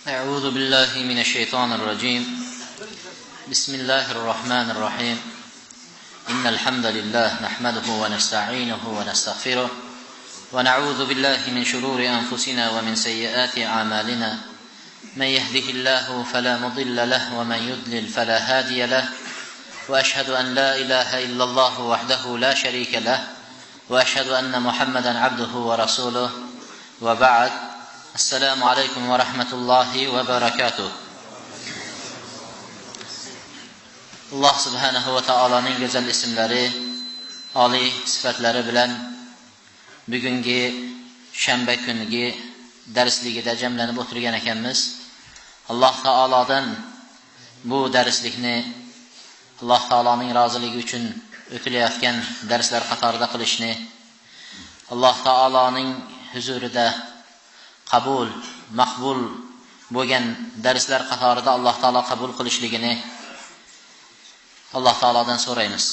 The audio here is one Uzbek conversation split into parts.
أعوذ بالله من الشيطان الرجيم. بسم الله الرحمن الرحيم. إن الحمد لله نحمده ونستعينه ونستغفره ونعوذ بالله من شرور أنفسنا ومن سيئات أعمالنا. من يهده الله فلا مضل له ومن يضلل فلا هادي له. وأشهد أن لا إله إلا الله وحده لا شريك له وأشهد أن محمدا عبده ورسوله. وبعد، السلام عليكم ورحمة الله وبركاته. Alloh subhanahu va taoloning go'zal ismlari, oliy sifatlari bilan bugungi shanba kungi darsligida jamlanib o'tirgan ekanmiz. Alloh taolodan bu darslikni Alloh taoloning roziligi uchun o'tilayotgan darslar qatorida qilishni, Alloh taoloning huzurida qabul, maqbul bo'lgan darslar qatorida Alloh taolo qabul qilishligini Alloh taolodan so'raymiz.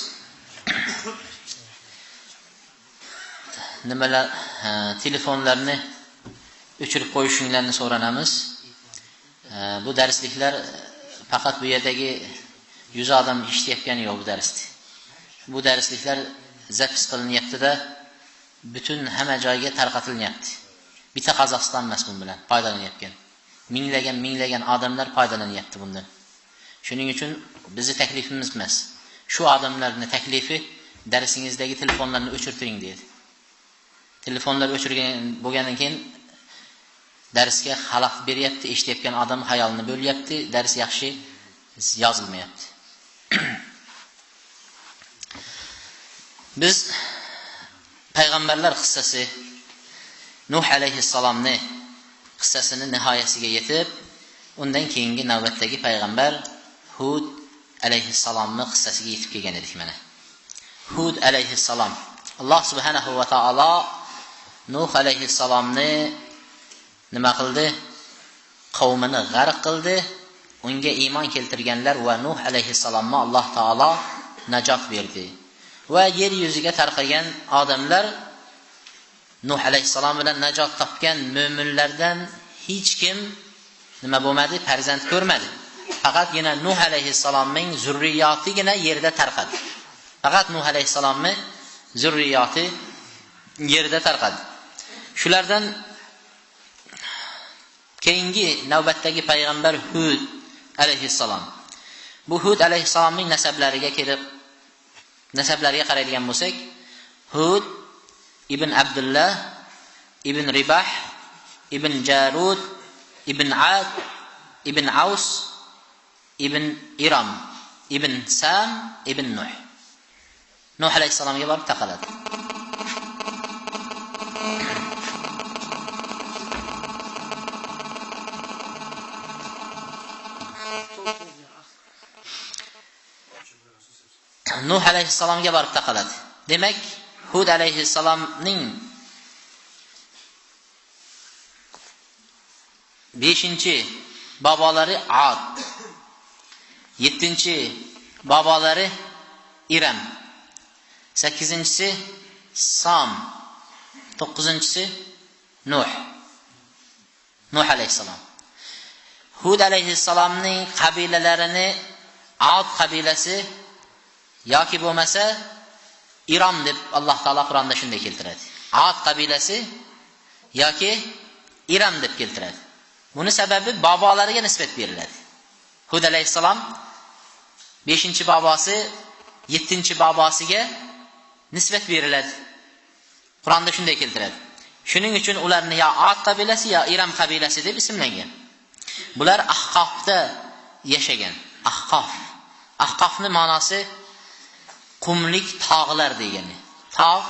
Nimalar telefonlarni o'chirib qo'yishinglarni so'ranamiz. Bu darsliklar faqat bu yerdagi 100 odam eshitayotgani yo'q bu darsni. Bu darsliklar zapis qilinyapti-da, butun hamma joyga tarqatilyapti. Bitta Qozog'iston emas bu bilan foydalanyapgan. Minglagan minglagan odamlar foydalanyapti bundan. Shuning uchun bizni taklifimiz emas. Shu odamlarning taklifi darsingizdagi telefonlarni o'chirtiring dedi. Telefonlar o'chirgan bo'lgandan keyin darsga xalaqit beryapti, eshitayotgan odam xayolini bo'lyapti, dars yaxshi yozilmayapti. Biz payg'ambarlar qissasi Nuh alayhissalomni qissasini nihoyasiga yetib, undan keyingi navbatdagi payg'ambar Hud alayhissalomning qissasiga yetib kelgan edik mana. Hud alayhissalom. Alloh subhanahu va taolo Nuh alayhissalomni nima qildi? Qavmini g'arq qildi. Unga iymon keltirganlar va Nuh alayhissalomni Alloh taolo najot berdi. Va yer yuziga tarqagan odamlar Nuh alayhissalom bilan najot topgan mo'minlardan hech kim nima bo'lmadi? Farzand ko'rmadi. Faqatgina Nuh alayhissalomning zurriyotigina yerda tarqadi. Faqat Nuh alayhissalomning zurriyoti yerda tarqadi. Shulardan keyingi navbatdagi payg'ambar Hud alayhissalom. Bu Hud alayhissalomning nasablariga kelib, nasablariga qaraydigan bo'lsak, Hud ibn Abdullah ibn Ribah ibn Jarud ibn Ad ibn Aus ibn Iram ibn Sam ibn Nuh. Nuh alayhissalomga borib taqaladi. Nuh alayhissalomga borib taqaladi. Demak, Hud alayhissalomning 5-bobolari Ad, 7-bobolari Iram, 8-si Sam, 9-si Nuh. Nuh alayhissalom. Hud alayhissalomning qabilalarini Ad qabilasi yoki bo'lmasa Iram deb Alloh taolo Qur'onda shunday keltiradi. Ad qabilasi yoki Iram deb keltiradi. Buni sababi bobolariga nisbat beriladi. Hud alayhissalom 5-bobosi 7-bobosiga nisbat beriladi. Qur'onda shunday keltiradi. Shuning uchun ularni yo Ad qabilasi yo Iram qabilasi deb ismlangan. Bular Ahqofda yashagan. Ahqof. Ahqofning ma'nosi qumlik tog'lar degani. Tog',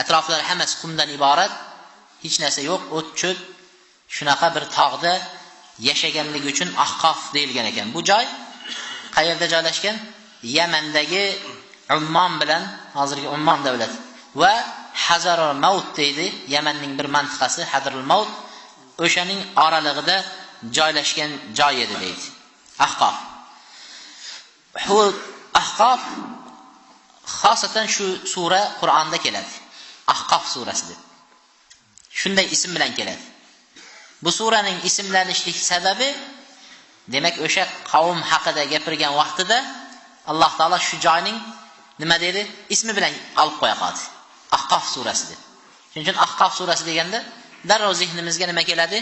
atroflari hammasi qumdan iborat, hech narsa yo'q, o't cho'p, shunaqa bir tog'da yashaganligi uchun Ahqof deyilgan ekan. Bu joy qayerda joylashgan? Yamandagi Ummon bilan, hozirgi Ummon davlati va Hazarul Maut deydi, Yamanning bir mantiqasi Hazarul Maut, o'shaning oralig'ida joylashgan joy edi deydi. Ahqof. Ahqof xosatan shu sura Qur'onda keladi. Ahqof surasi deb. Shunday ism bilan keladi. Bu suraning ismlanishlik sababi, demak, o'sha qavm haqida gapirgan vaqtida Alloh taolo shu joyning nima dedi? Ismi bilan olib qo'ya qoldi. Ahqof surasi deb. Shuning uchun Ahqof surasi deganda darrov zehnimizga nima keladi?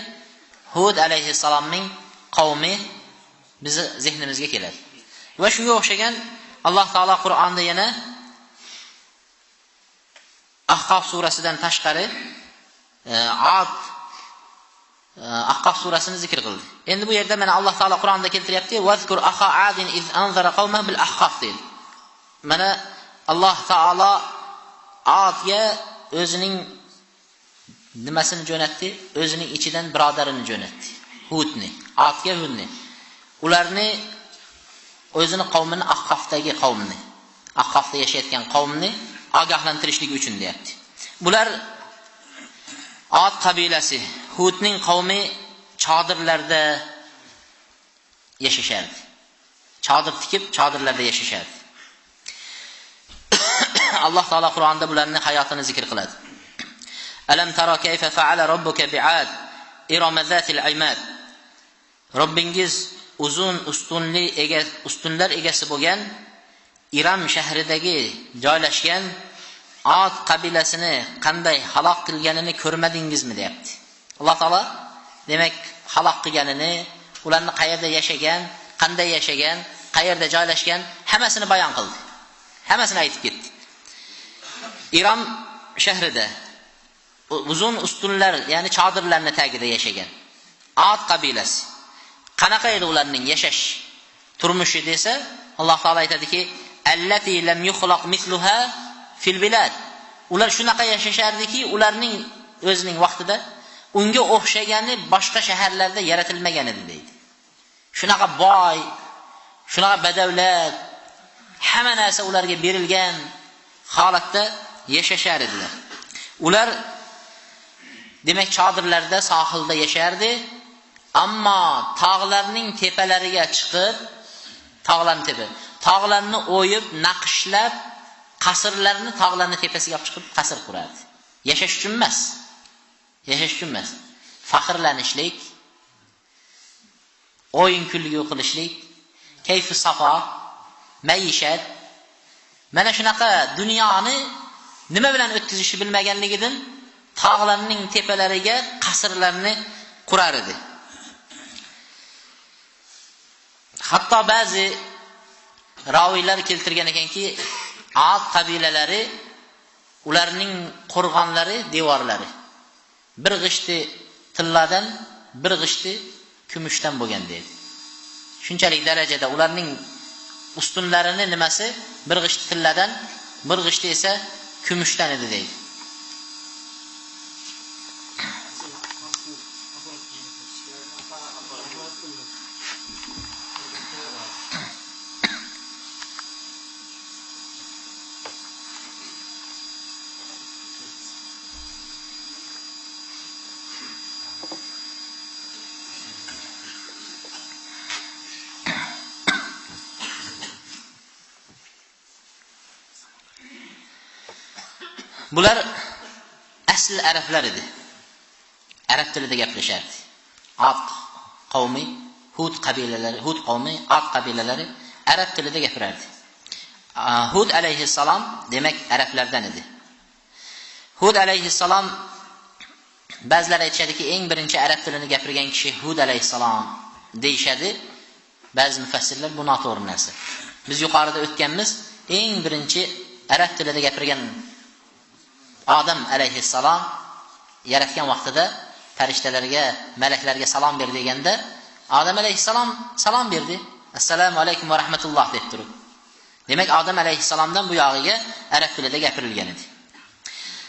Hud alayhissalomning qavmi bizi zehnimizga keladi. Va shunga o'xshagan Alloh taolo Qur'onda yana Ahqof surasidan tashqari Ad Ahqof surasini zikr qildi. Endi bu yerda mana Alloh taolo Qur'onda keltiryapti: "Vazkur axa adin iz anzara qawmahu bil ahqof" deydi. Mana Alloh taolo Adga o'zining nimasini jo'natdi? O'zining ichidan birodarini jo'natdi. Hudni, Adga Hudni. Ularni o'zini qavmini, Ahqofdagi qavmni, Ahqofda yashayotgan qavmni ogohlantirishlik uchun deyapti. Bular Ad qabilasi, Hudning qavmi chodirlarda yashashardi. Chodir tikib, chodirlarda yashashardi. Alloh taolo Qur'onda bularning hayotini zikr qiladi. Alam tara kayfa fa'ala robbuka bi'ad irama zatil imad. Robbingiz uzun ustunli ega, ustunlar egasi bo'lgan Iram shahridagi joylashgan Ad qabilasini qanday halok qilganini ko'rmadingizmi deyapti. Alloh taolo demak halok qilganini, ularni qayerda yashagan, qanday yashagan, qayerda joylashgan hammasini bayon qildi. Hammasini aytib ketdi. Iram shahrida uzun ustunlar, ya'ni chodirlarning tagida yashagan Ad qabilasi. Qanaqa edi ularning yashash turmushi desa, Alloh taolo aytadiki: "Allati lam yukhlaq misluha fil bilad." Ular shunaqa yashashardiki, ularning o'zining vaqtida unga o'xshagani boshqa shaharlarda yaratilmagan edi deydi. Shunaqa boy, shunaqa badavlat, hamma narsa ularga berilgan holatda yashashar edilar. Ular demak chodirlarda, sohilda yashardi, ammo tog'larning tepalariga chiqib, tog'larning tepa, tog'larni o'yib, naqshlab, qasrlarni tog'larning tepasiga olib chiqib qasr qurardi. Yashash uchun emas. Yashash uchun emas. Faxrlanishlik, o'yin kulgi qilishlik, kayfi safo, maishat, mana shunaqa dunyoni nima bilan o'tkazishni bilmaganligidan tog'larning tepalariga qasrlarni qurar edi. Hatto ba'zi raviylar keltirgan ekanki, Ad qabilalari ularning qo'rg'onlari, devorlari bir g'ishti tilladan, bir g'ishti kumushdan bo'lgan deydi. Shunchalik darajada ularning ustunlarini nimasi bir g'ishti tilladan, bir g'ishti esa kumushdan edi deydi. Bular asl arablar edi. Arab tilida gaplashardi. Ad qavmi, Hud qabilalari, Hud qavmi, Ad qabilalari arab tilida gapirardi. Hud alayhissalom demak arablardan edi. Hud alayhissalom, ba'zilar aytishadiki, eng birinchi arab tilini gapirgan kishi Hud alayhissalom deyishadi. Ba'zi mufassirlar bu noto'g'ri narsa. Biz yuqorida o'tganmiz, eng birinchi arab tilida gapirgan Odam alayhissalom yaratgan vaqtida farishtalarga, malaklarga salom ber deganda Odam alayhissalom salom berdi. Assalomu alaykum va rahmatulloh deb turib. Demak, Odam alayhissalomdan bu yog'iga arab tilida gapirilgan edi.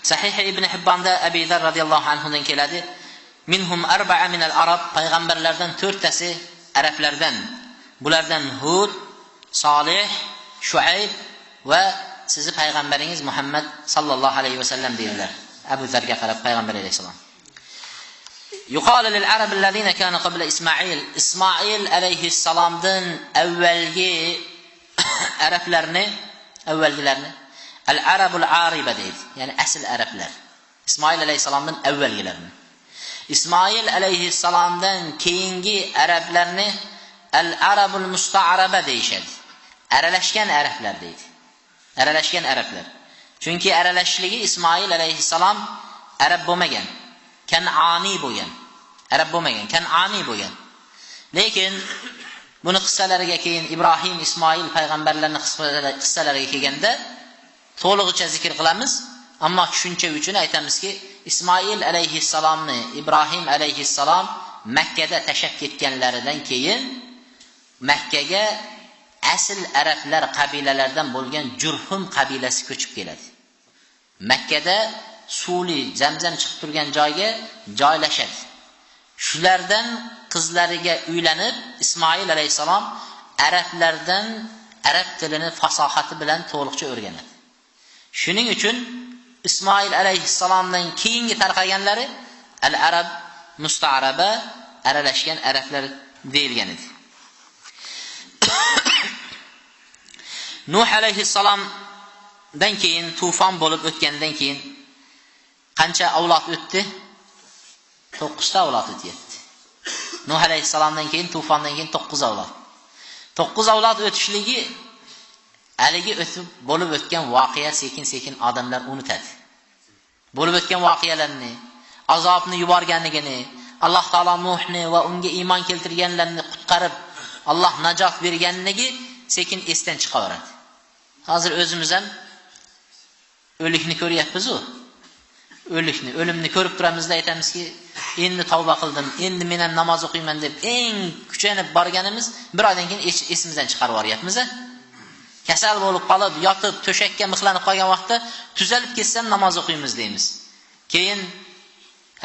Sahih Ibn Hibbonda Abi Zar radhiyallohu anhu dan keladi. Minhum arba'a min al-arab, payg'ambarlardan 4 tasi arablardan. Bulardan Hud, Solih, Shuayb va sizni payg'ambaringiz Muhammad sallallohu alayhi va sallam deydilar. Abu Zarga qarab payg'ambar alayhisalom. Yuqalu lil arab allazina kana qabla Ismail. Ismail alayhissalomdan avvalgi arablarni, avvalgilarni al-arabul ariba deydi. Ya'ni asl arablar. Ismoil alayhissalomdan avvalgilarni. Ismoil alayhissalomdan keyingi arablarni al-arabul musta'raba deyishadi. Aralashgan arablar deydi. Aralashgan arablar. Chunki aralashishligi Ismoil alayhissalom arab bo'lmagan, Kan'ani bo'lgan. Arab bo'lmagan, Kan'ani bo'lgan. Lekin buni qissalariga keyin Ibrohim, Ismoil payg'ambarlarning qissalariga kelganda to'lig'icha zikr qilamiz. Ammo tushuncha uchun aytamizki, Ismoil alayhissalomni Ibrohim alayhissalom Makkada tashlab ketganlaridan keyin Makkaga asl arablar qabilalaridan bo'lgan Jurhum qabilasi ko'chib keladi. Makkada suvli Zamzam chiqib turgan joyga joylashadi. Shulardan qizlariga uylanib Ismoil alayhissalom arablardan arab tilini fasohati bilan to'liqcha o'rganadi. Shuning uchun Ismoil alayhissalomdan keyingi tarqaganlari al-arab musta'raba, aralashgan arablar deyilgan edi. Nuh alayhissalomdan keyin tufon bo'lib o'tgandan keyin qancha avlod o'tdi? 9 ta avlod o'tyapti. Nuh alayhissalomdan keyin tufondan keyin 9 avlod. 9 avlod o'tishligi haligi o'tib bo'lib o'tgan voqea sekin-sekin odamlar unutadi. Bo'lib o'tgan voqealarni, azobni yuborganligini, Alloh taolo Nuhni va unga iymon keltirganlarni qutqarib, Alloh najot berganligi sekin esdan chiqaveradi. Hozir o'zimiz ham o'likni ko'ryapmiz-u. O'likni, o'limni ko'rib turamizda aytamizki, endi tavba qildim, endi men ham namoz o'qiyman deb eng kuchanib borganimiz bir oydan keyin esimizdan chiqarib yuboryapmiz-a. Kasal bo'lib qolib, yotib, to'shakka mixlanib qolgan vaqtda tuzalib ketsam namoz o'qiymiz deymiz. Keyin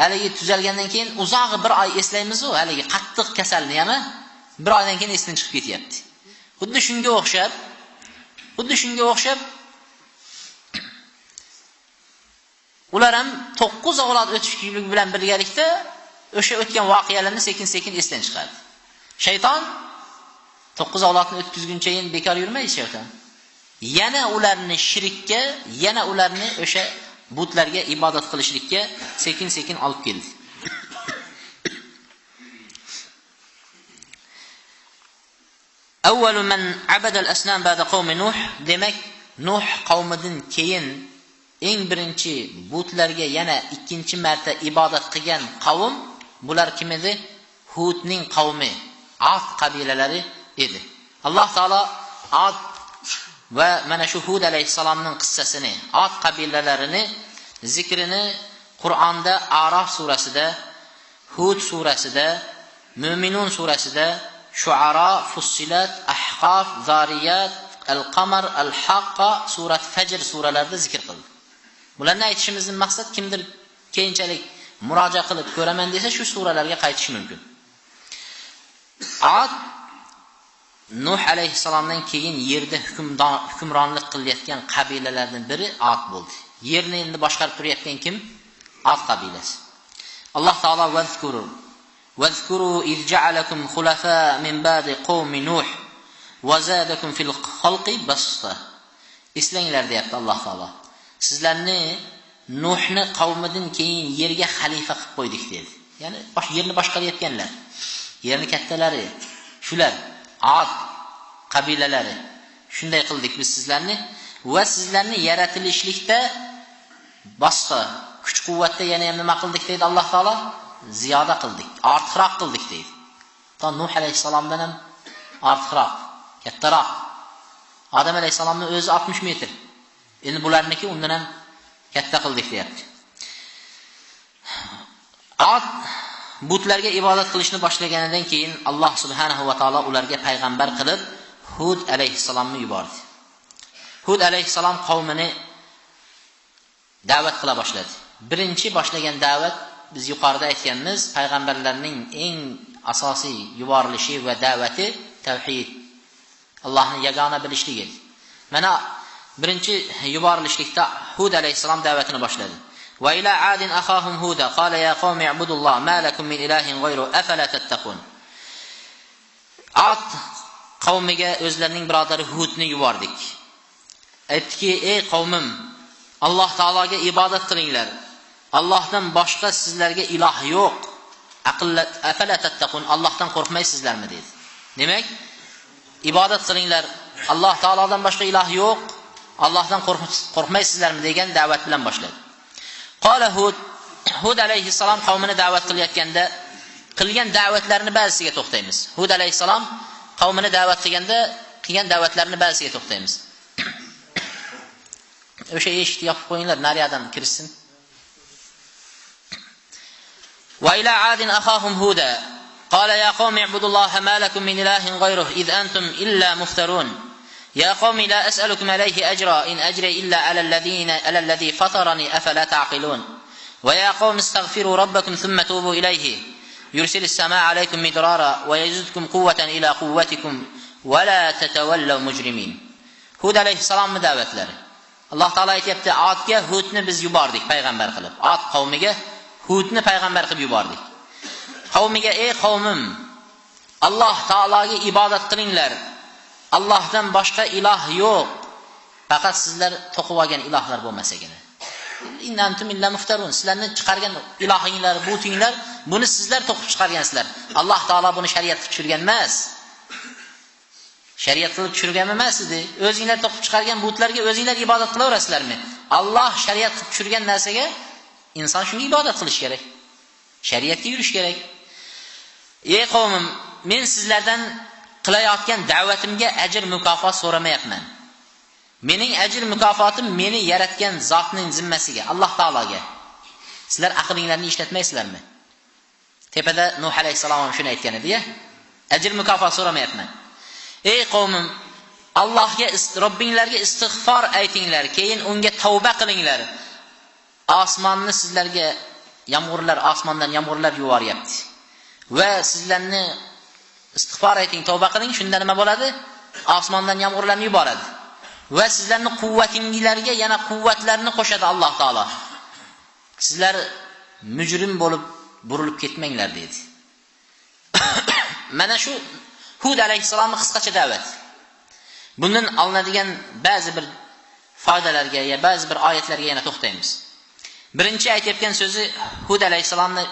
haligi tuzalgandan keyin uzog'i bir oy eslaymiz-u, haligi qattiq kasalni ham bir oydan keyin esdan chiqib ketyapti. Xuddi shunga o'xshab ular ham 9 avlod o'tishlik bilan birgalikda o'sha o'tgan voqealarni sekin-sekin esdan chiqardi. Shayton 9 avlodni o'tkazguncha bekor yurmaydi shayton. Yana ularni shirkka, yana ularni o'sha butlarga ibodat qilishlikka sekin-sekin olib keldi. Avvalu man abada al-asnam ba'da qavmi Nuh, demak Nuh qavmidan keyin eng birinchi butlarga yana ikkinchi marta ibodat qilgan qavm bular kim edi? Hudning qavmi, Ad qabilalari edi. Alloh taolo Ad va mana shu Hud alayhissalomning qissasini, Ad qabilalarini zikrini Qur'onda A'rof surasida, Hud surasida, Mu'minun surasida, Shu'ara, Fussilat, Ahqaf, Zariyat, Al-Qamar, Al-Haqqa, surat Fajr suralarida zikr qildi. Bularni aytishimizning maqsad kimdir keyinchalik murojaat qilib ko'raman desa shu suralarga qaytish mumkin. Ad Nuh alayhissalomdan keyin yerda hukmronlik qilayotgan qabilalardan biri Ad bo'ldi. Yerni endi boshqarib turayotgan kim? Ad qabilasi. Alloh taolo vazkuru iz ja'alakum xulafa min ba'di qavmi Nuh va zadakum fil xalqi basta. Eslanglar deyapti Alloh taolo. Sizlarni Nuhni qavmidan keyin yerga xalifa qilib qo'ydik dedi. Ya'ni yerni boshqarayotganlar, yerni kattalari shular, Ad qabilalari. Shunday qildik biz sizlarni va sizlarni yaratilishlikda boshqa kuch-quvvatda yana ham nima qildik deydi Alloh taolo? Ziyoda qildik, ortiqroq qildik deydi. To Nuh alayhissalomdan ham ortiqroq, kattaroq. Odam alayhissalomning o'zi 60 metr. Endi bularniki undan ham katta qildik deyapti. Ad butlarga ibodat qilishni boshlaganidan keyin Alloh subhanahu va taolo ularga payg'ambar qilib Hud alayhissalomni yubordi. Hud alayhissalom qavmini da'vat qila boshladi. Birinchi boshlagan da'vat biz yuqorida aytganmiz, payg'ambarlarning eng asosiy yuborilishi va da'vati tavhid, Allohni yagona bilishligi edi. Mana birinchi yuborilishlikda Hud alayhissalom da'vatini boshladi. Va ila adin akhahum Huda qala ya qawmi i'budulloh ma lakum min ilahin ghayru afala tattaqun. Ad qavmiga o'zlarining birodari Hudni yubordik. Aytdiki, ey qavmim, Alloh taologa ibodat qilinglar. Allohdan boshqa sizlarga iloh yo'q. Afala tattaqun, Allohdan qo'rqmaysizlarmi dedi. Demak, ibodat qilinglar. Alloh taolodan boshqa iloh yo'q. Allohdan qo'rqmaysizlarmi degan da'vat bilan boshladi. Qala Hud, Hud alayhissalom qavmini da'vat qilayotganda qilgan da'vatlarini ba'zisiga to'xtaymiz. Hud alayhissalom qavmini da'vat qilganda qilgan da'vatlarini ba'zisiga to'xtaymiz. O'sha eshikni yopib qo'yinglar, nariyadan kirsin. Va ila adin akhahum huda qala ya qawmi i'budullaha ma lakum min ilahin ghayruhu id antum illa muftarun. Ya qawmi la as'alukum alayhi ajra in ajri illa ala alladhina ala alladhi fatarani afala ta'qilun. Va ya qawmi astaghfiru rabbakum thumma tubu ilayhi yursilis samaa alaykum midrara wa yazidkum quwwatan ila quwwatikum va la tatawallaw mujrimin. Hud alayhissalomning da'vatlari. Alloh taolo aytayapti, Adga Hudni biz yubordik payg'ambar qilib. Ad qavmiga Hudni payg'ambar qilib yubordik. Qavmiga: ey qavmim, Alloh taologa ibodat qilinglar. Allohdan boshqa iloh yo'q. Faqat sizlar to'qib olgan ilohlar bo'lmasagina. In antum illa muftarun. Sizlarni chiqargan ilohinglar, butinglar, buni sizlar to'qib chiqargansizlar. Alloh taolo buni shariat qilib tushirgan emas. Shariat qilib tushirgan emas edi. O'zinglar to'qib chiqargan butlarga o'zinglar ibodat qilaverasizlarmi? Alloh shariat qilib tushirgan narsaga inson shunga ibodat qilish kerak. Shariatga yurish kerak. Ey qavmim, men sizlardan qilayotgan da'vatimga ajr mukofot so'ramayapman. Mening ajr mukofotim meni yaratgan zotning zimmasiga, Alloh taologa. Sizlar aqlinglarni ishlatmaysizlarmi? Tepada Nuh alayhissalom ham shuni aytgan edi-ya. Ajr mukofot so'ramayapman. Ey qavmim, Allohga, Robbinglarga istig'for aytinglar, keyin unga tavba qilinglar. Osmonni sizlarga yomg'irlar, osmondan yomg'irlar yuboryapti. Va sizlarni istig'for ayting, tavba qiling, shunda nima bo'ladi? Osmondan yomg'irlarni yuboradi. Va sizlarning quvvatingizlarga yana quvvatlarni qo'shadi Alloh taolo. Sizlar mujrim bo'lib burilib ketmanglar dedi. Mana shu Hud alayhissalomning qisqacha da'vati. Bundan olinadigan ba'zi bir foydalarga ya ba'zi bir oyatlarga yana to'xtaymiz. Birinchi aytayotgan so'zi Hud alayhissalomni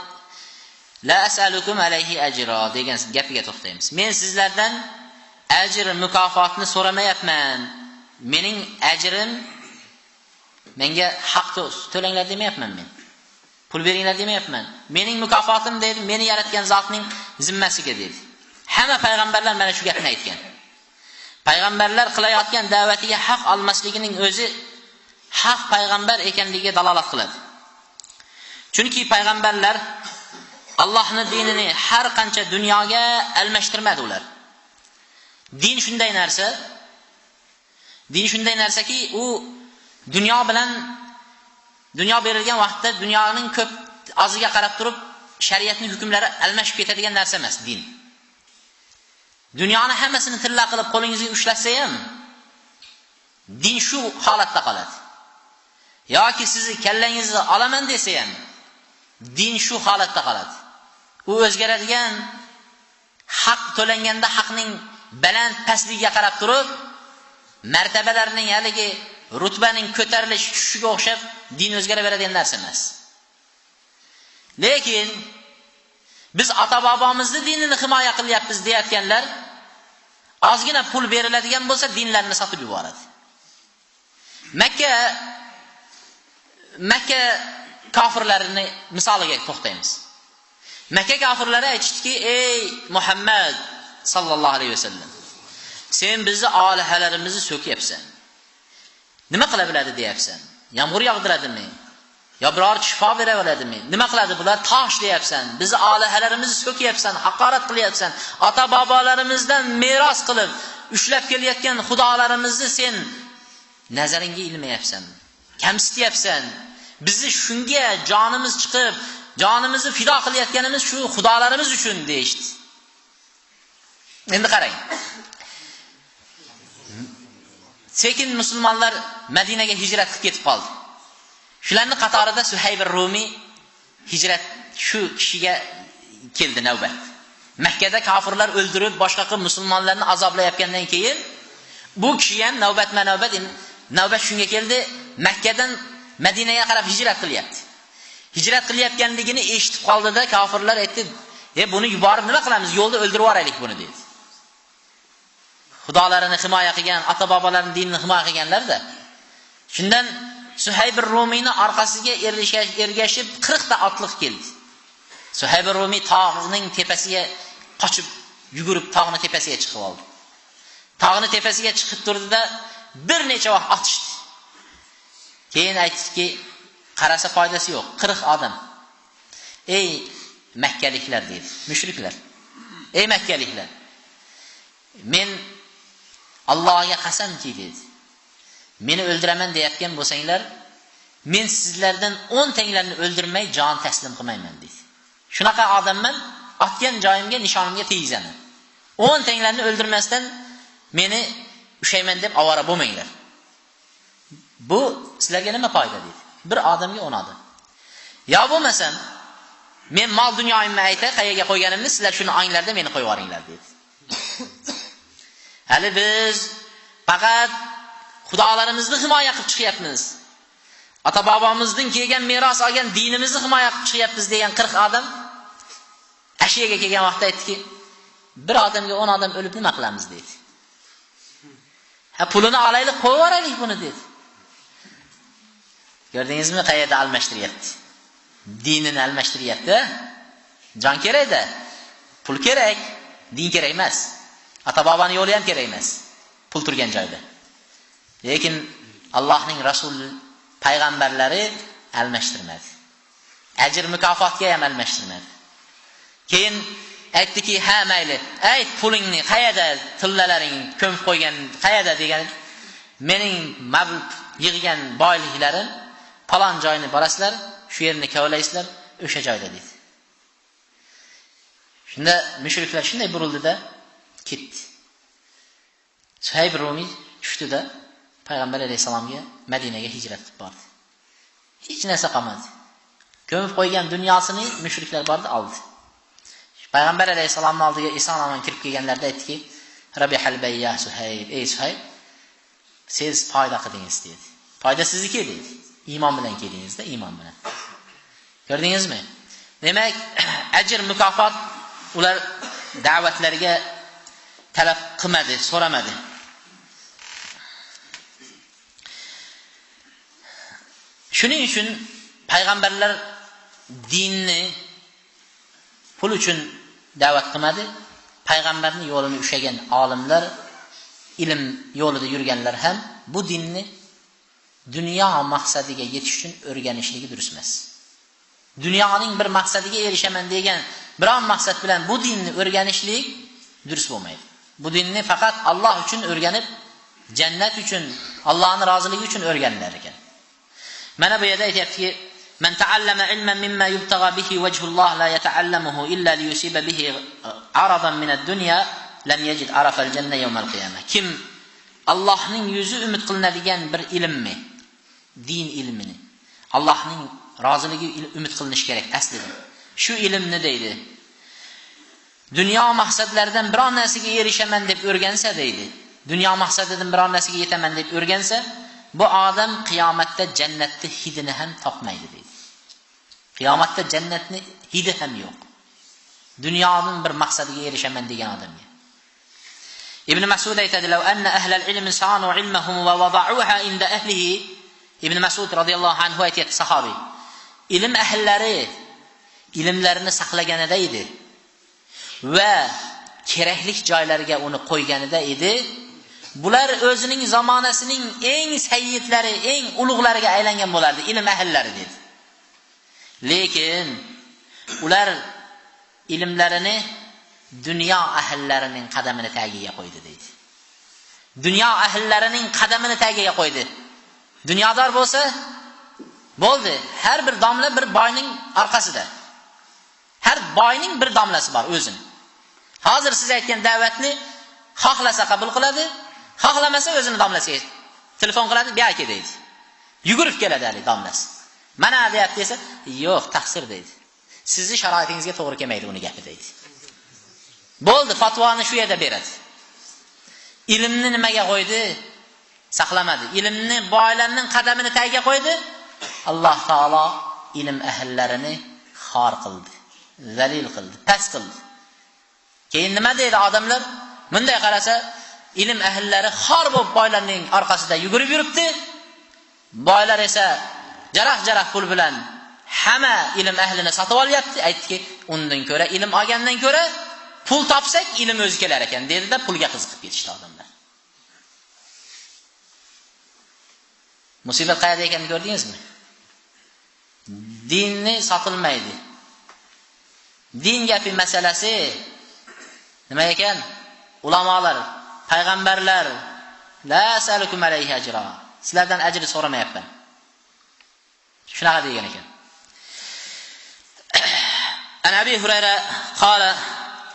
la as'alukum alayhi ajra degan gapiga to'xtaymiz. Men sizlardan ajr mukofotni so'ramayapman. Mening ajrim menga haq to'langlar demayapman men. Pul beringlar demayapman. Mening mukofotim dedi, meni yaratgan zotning zimmasiga dedi. Hamma payg'ambarlar mana shu gapni aytgan. Payg'ambarlar qilayotgan da'vatiga haq olmasligining o'zi haq payg'ambar ekanligiga dalolat qiladi. Chunki payg'ambarlar Allohning dinini har qancha dunyoga almashtirmadi ular. Din shunday narsa, din shunday narsaki, u dunyo bilan dunyo berilgan vaqtda dunyoning ko'p oziga qarab turib shariatning hukmlari almashib ketadigan narsa emas din. Dunyoni hammasini tilla qilib qo'lingizga ushlasa ham din shu holatda qoladi. Yoki sizni kallangizni olaman desa ham din shu holatda qoladi. U o'zgaradigan, haq to'langanda haqning baland pastligiga qarab turib martabalarning haligi rutbaning ko'tarilish tushishiga o'xshab din o'zgaraveradigan narsa emas. Lekin biz ota-bobomizni dinini himoya qilyapmiz deyotganlar ozgina pul beriladigan bo'lsa dinlarini sotib yuboradi. Makka kofirlarini misoliga to'xtaymiz. Makka kofirlari aytishdiki, ey Muhammad sallallohu alayhi vasallam, sen bizni olihalarimizni so'kyapsan. Nima qila biladi deyapsan? Yomg'ir yog'diradimi? Yo biror shifo bera oladimi? Nima qiladi bular? Tosh deyapsan. Bizni olihalarimizni so'kyapsan, haqorat qilyapsan. Ota-bobolarimizdan meros qilib ushlab kelayotgan xudolarimizni sen nazaringga ilmayapsan, kamsityapsan. Bizni shunga jonimiz chiqib, jonimizni fido qilayotganimiz shu xudolarimiz uchun deyishdi. Endi qarang. Sekin musulmonlar Madinaga hijrat qilib ketib qoldi. Shularning qatorida Suhayb Rumiy hijrat shu kishiga keldi navbat. Makkada kofirlar o'ldirib, boshqa qilib musulmonlarni azoblayotgandan keyin bu kishi ham navbatma-navbat navbat shunga keldi, Makkadan Madinaga qarab hijrat qilyapti. Hijrat qilayotganligini eshitib qoldida kofirlar aytdi, Buni yuborib nima qilamiz? Yo'lda o'ldirib yuboraylik buni dedi. Xudolarini himoya qilgan, ota-bobolarining dinini himoya qilganlar-da. Shundan Suhayb Rumiyni orqasiga ergashib 40 ta otliq keldi. Suhayb Rumiy tog'ning tepasiga qochib, yugurib tog'ning tepasiga chiqib oldi. Tog'ning tepasiga chiqib turdi-da, bir necha vaqt otishdi. Keyin aytdiki, qarasa foydasi yo'q, 40 odam. Ey Makkaliklar dedi, mushriklar. Ey Makkaliklar, men Allohga qasamki dedi. Meni o'ldiraman deyotgan bo'lsanglar, men sizlardan 10 tanglarni o'ldirmay jon taslim qilmayman dedi. Shunaqa odamman, otgan joyimga, nishonimga tegizaman. 10 tanglarni o'ldirmasdan meni ushayman deb ovora bo'lmanglar. Bu sizlarga nima foyda dedi. Bir odamga 10 odam. Yo bo'lmasam, men mol dunyoyimni aytay, qayerga qo'yganimni sizlar shuni onglarda meni qo'yib yuboringlar dedi. Hali biz faqat xudolarimizni himoya qilib chiqyapmiz. Ota-bobomizdan kelgan meros olgan dinimizni himoya qilib chiqyapmiz degan 40 odam ashiyaga kelgan vaqtda aytdiki, bir odamga 10 odam o'lib nima qilamiz dedi. Ha, pulini olaylik, qo'yib yuboraylik buni dedi. Ko'rdingizmi, qayerda almashtiryapti? Dinini almashtiryapti. Jon kerak-da, pul kerak, din kerak emas. Ota-boboning yo'li ham kerak emas. Pul turgan joyda. Lekin Allohning rasul payg'ambarlari almashtirmadi. Ajr mukofotga ham almashtirmadi. Keyin aytdiki, ha mayli, ayt pulingni qayerda, tillalaring ko'mib qo'ygan qayerda degan, mening yig'gan boyliklarim falon joyni borasizlar, shu yerni kavlaysizlar, o'sha joyda dedi. Shunda mushriklar shunday burildi-da, ketdi. Suhayb Rumiy tushdi-da, Payg'ambar alayhisalomga Madinaga hijrat qilib bordi. Hech narsa qolmadi. Ko'mib qo'ygan dunyosini mushriklar bordi, oldi. Payg'ambar alayhisalomning oldiga eson omon kirib kelganlarida aytdiki, Rabihal bayya Suhayb, ey Suhayb, siz foyda qildingiz dedi. Foyda sizniki dedi. Iymon bilan keldingizda, iymon bilan. Ko'rdingizmi? Demak, ajr mukofot ular da'vatlariga talab qilmadi, so'ramadi. Shuning uchun payg'ambarlar dinni pul uchun da'vat qilmadi. Payg'ambarning yo'lini ushlagan olimlar, ilm yo'lida yurganlar ham bu dinni dunyo maqsadiga yetish uchun o'rganishligi durust emas. Dunyoning bir maqsadiga erishaman degan biron maqsad bilan bu dinni o'rganishlik durust bo'lmaydi. Bu dinni faqat Alloh uchun o'rganib, jannat uchun, Allohning roziligi uchun o'rganilar ekan. Mana bu yerda aytayaptiki, man ta'allama ilman mimma yubtagha bihi wajhulloh la yata'allamuhu illa liyusiba bihi aradan min ad-dunya lam yajid arafa al-janna yawm al-qiyamah. Kim Allohning yuzi umid qilinadigan bir ilmni, din ilmini, Allohning roziligi umid qilinishi kerak aslida. Shu ilmni deydi, dunyo maqsadlaridan biron narsaga erishaman deb o'rgansa deydi, dunyo maqsadidan biron narsaga yetaman deb o'rgansa, bu odam qiyomatda jannatni hidini ham topmaydi deydi. Qiyomatda jannatni hidi ham yo'q. Dunyoning bir maqsadiga erishaman degan odamga. Ibn Mas'ud aytadi, "Law anna ahlal ilmi sanu ilmahum va wada'uha inda ahlihi." Ibn Mas'ud radhiyallohu anhu aytayapti, sahobiy. Ilm ahllari ilmlarini saqlaganida edi va kerakli joylarga uni qo'yganida edi. Bular o'zining zamonasining eng sayyidlari, eng ulug'lariga aylangan bo'lardi, ilm ahllari dedi. Lekin ular ilmlarini dunyo ahllarining qadamini tagiga qo'ydi deydi. Dunyo ahllarining qadamini tagiga qo'ydi. Dunyodor bo'lsa bo'ldi, har bir domla bir boyning orqasida. Har boyning bir domlasi bor o'zini. Hozir siz aytgan da'vatni xohlasa qabul qiladi, xohlamasa o'zini domlasiga telefon qiladi, bu yerga deydi. Yugurib keladi hali domlasi. Mana deyapti desa, yo'q, taqsir deydi. Sizni sharoitingizga to'g'ri kelmaydi uni gapi deydi. Bo'ldi, fatvoni shu yerda beradi. Ilmni nimaga qo'ydi? Saqlamadi. Ilmni boylarning qadamini tagiga qo'ydi. Alloh taolo ilm ahllarini xor qildi. Zalil qildi, past qildi. Keyin nima deydi odamlar? Bunday qarasa, ilm ahllari xor bo'lib boylarning orqasida yugurib yuribdi. Boylar esa jarah-jarah pul bilan hamma ilm ahlini sotib olyapti. Aytdiki, undan ko'ra ilm olgandan ko'ra pul topsak ilm o'zi kelar ekan dedi-da, pulga qiziqib ketishdi odamlar. Musibat qayerda ekanini ko'rdingizmi? Dinni sotilmaydi. Din gapi masalasi nima ekan? Ulamolar, payg'ambarlar la asalukum alayhi ajra. Sizlardan ajr so'ramayapman. Shunaqa degan ekan. An Abi Hurayra qala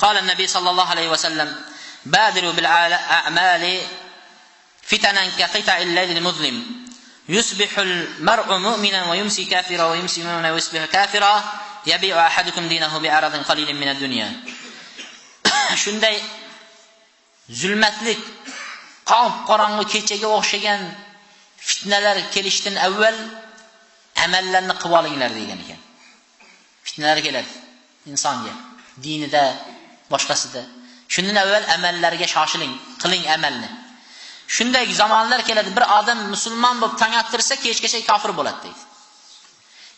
qala an-nabiy sallallohu alayhi va sallam badiru bil a'mali fitanan ka qita'il laylil muzlim. Yusbihul mar'u mu'minan wa yumsi kafira wa yumsi mu'minan wa yusbihu kafira yabi'u ahadukum dinahu bi'aradin qalilin min ad-dunya. Shunday zulmatlik, qop-qorong'u kechaga o'xshagan fitnalar kelishdan avval amallarni qilib olinglar degan ekan. Fitnalar keladi insonga, dinida, boshqasida. Shundan avval amallarga shoshiling, qiling amalni. Shunday zamonlar keladi, bir odam musulmon bo'lib tong attirsa, kechgacha kofir bo'ladi deydi.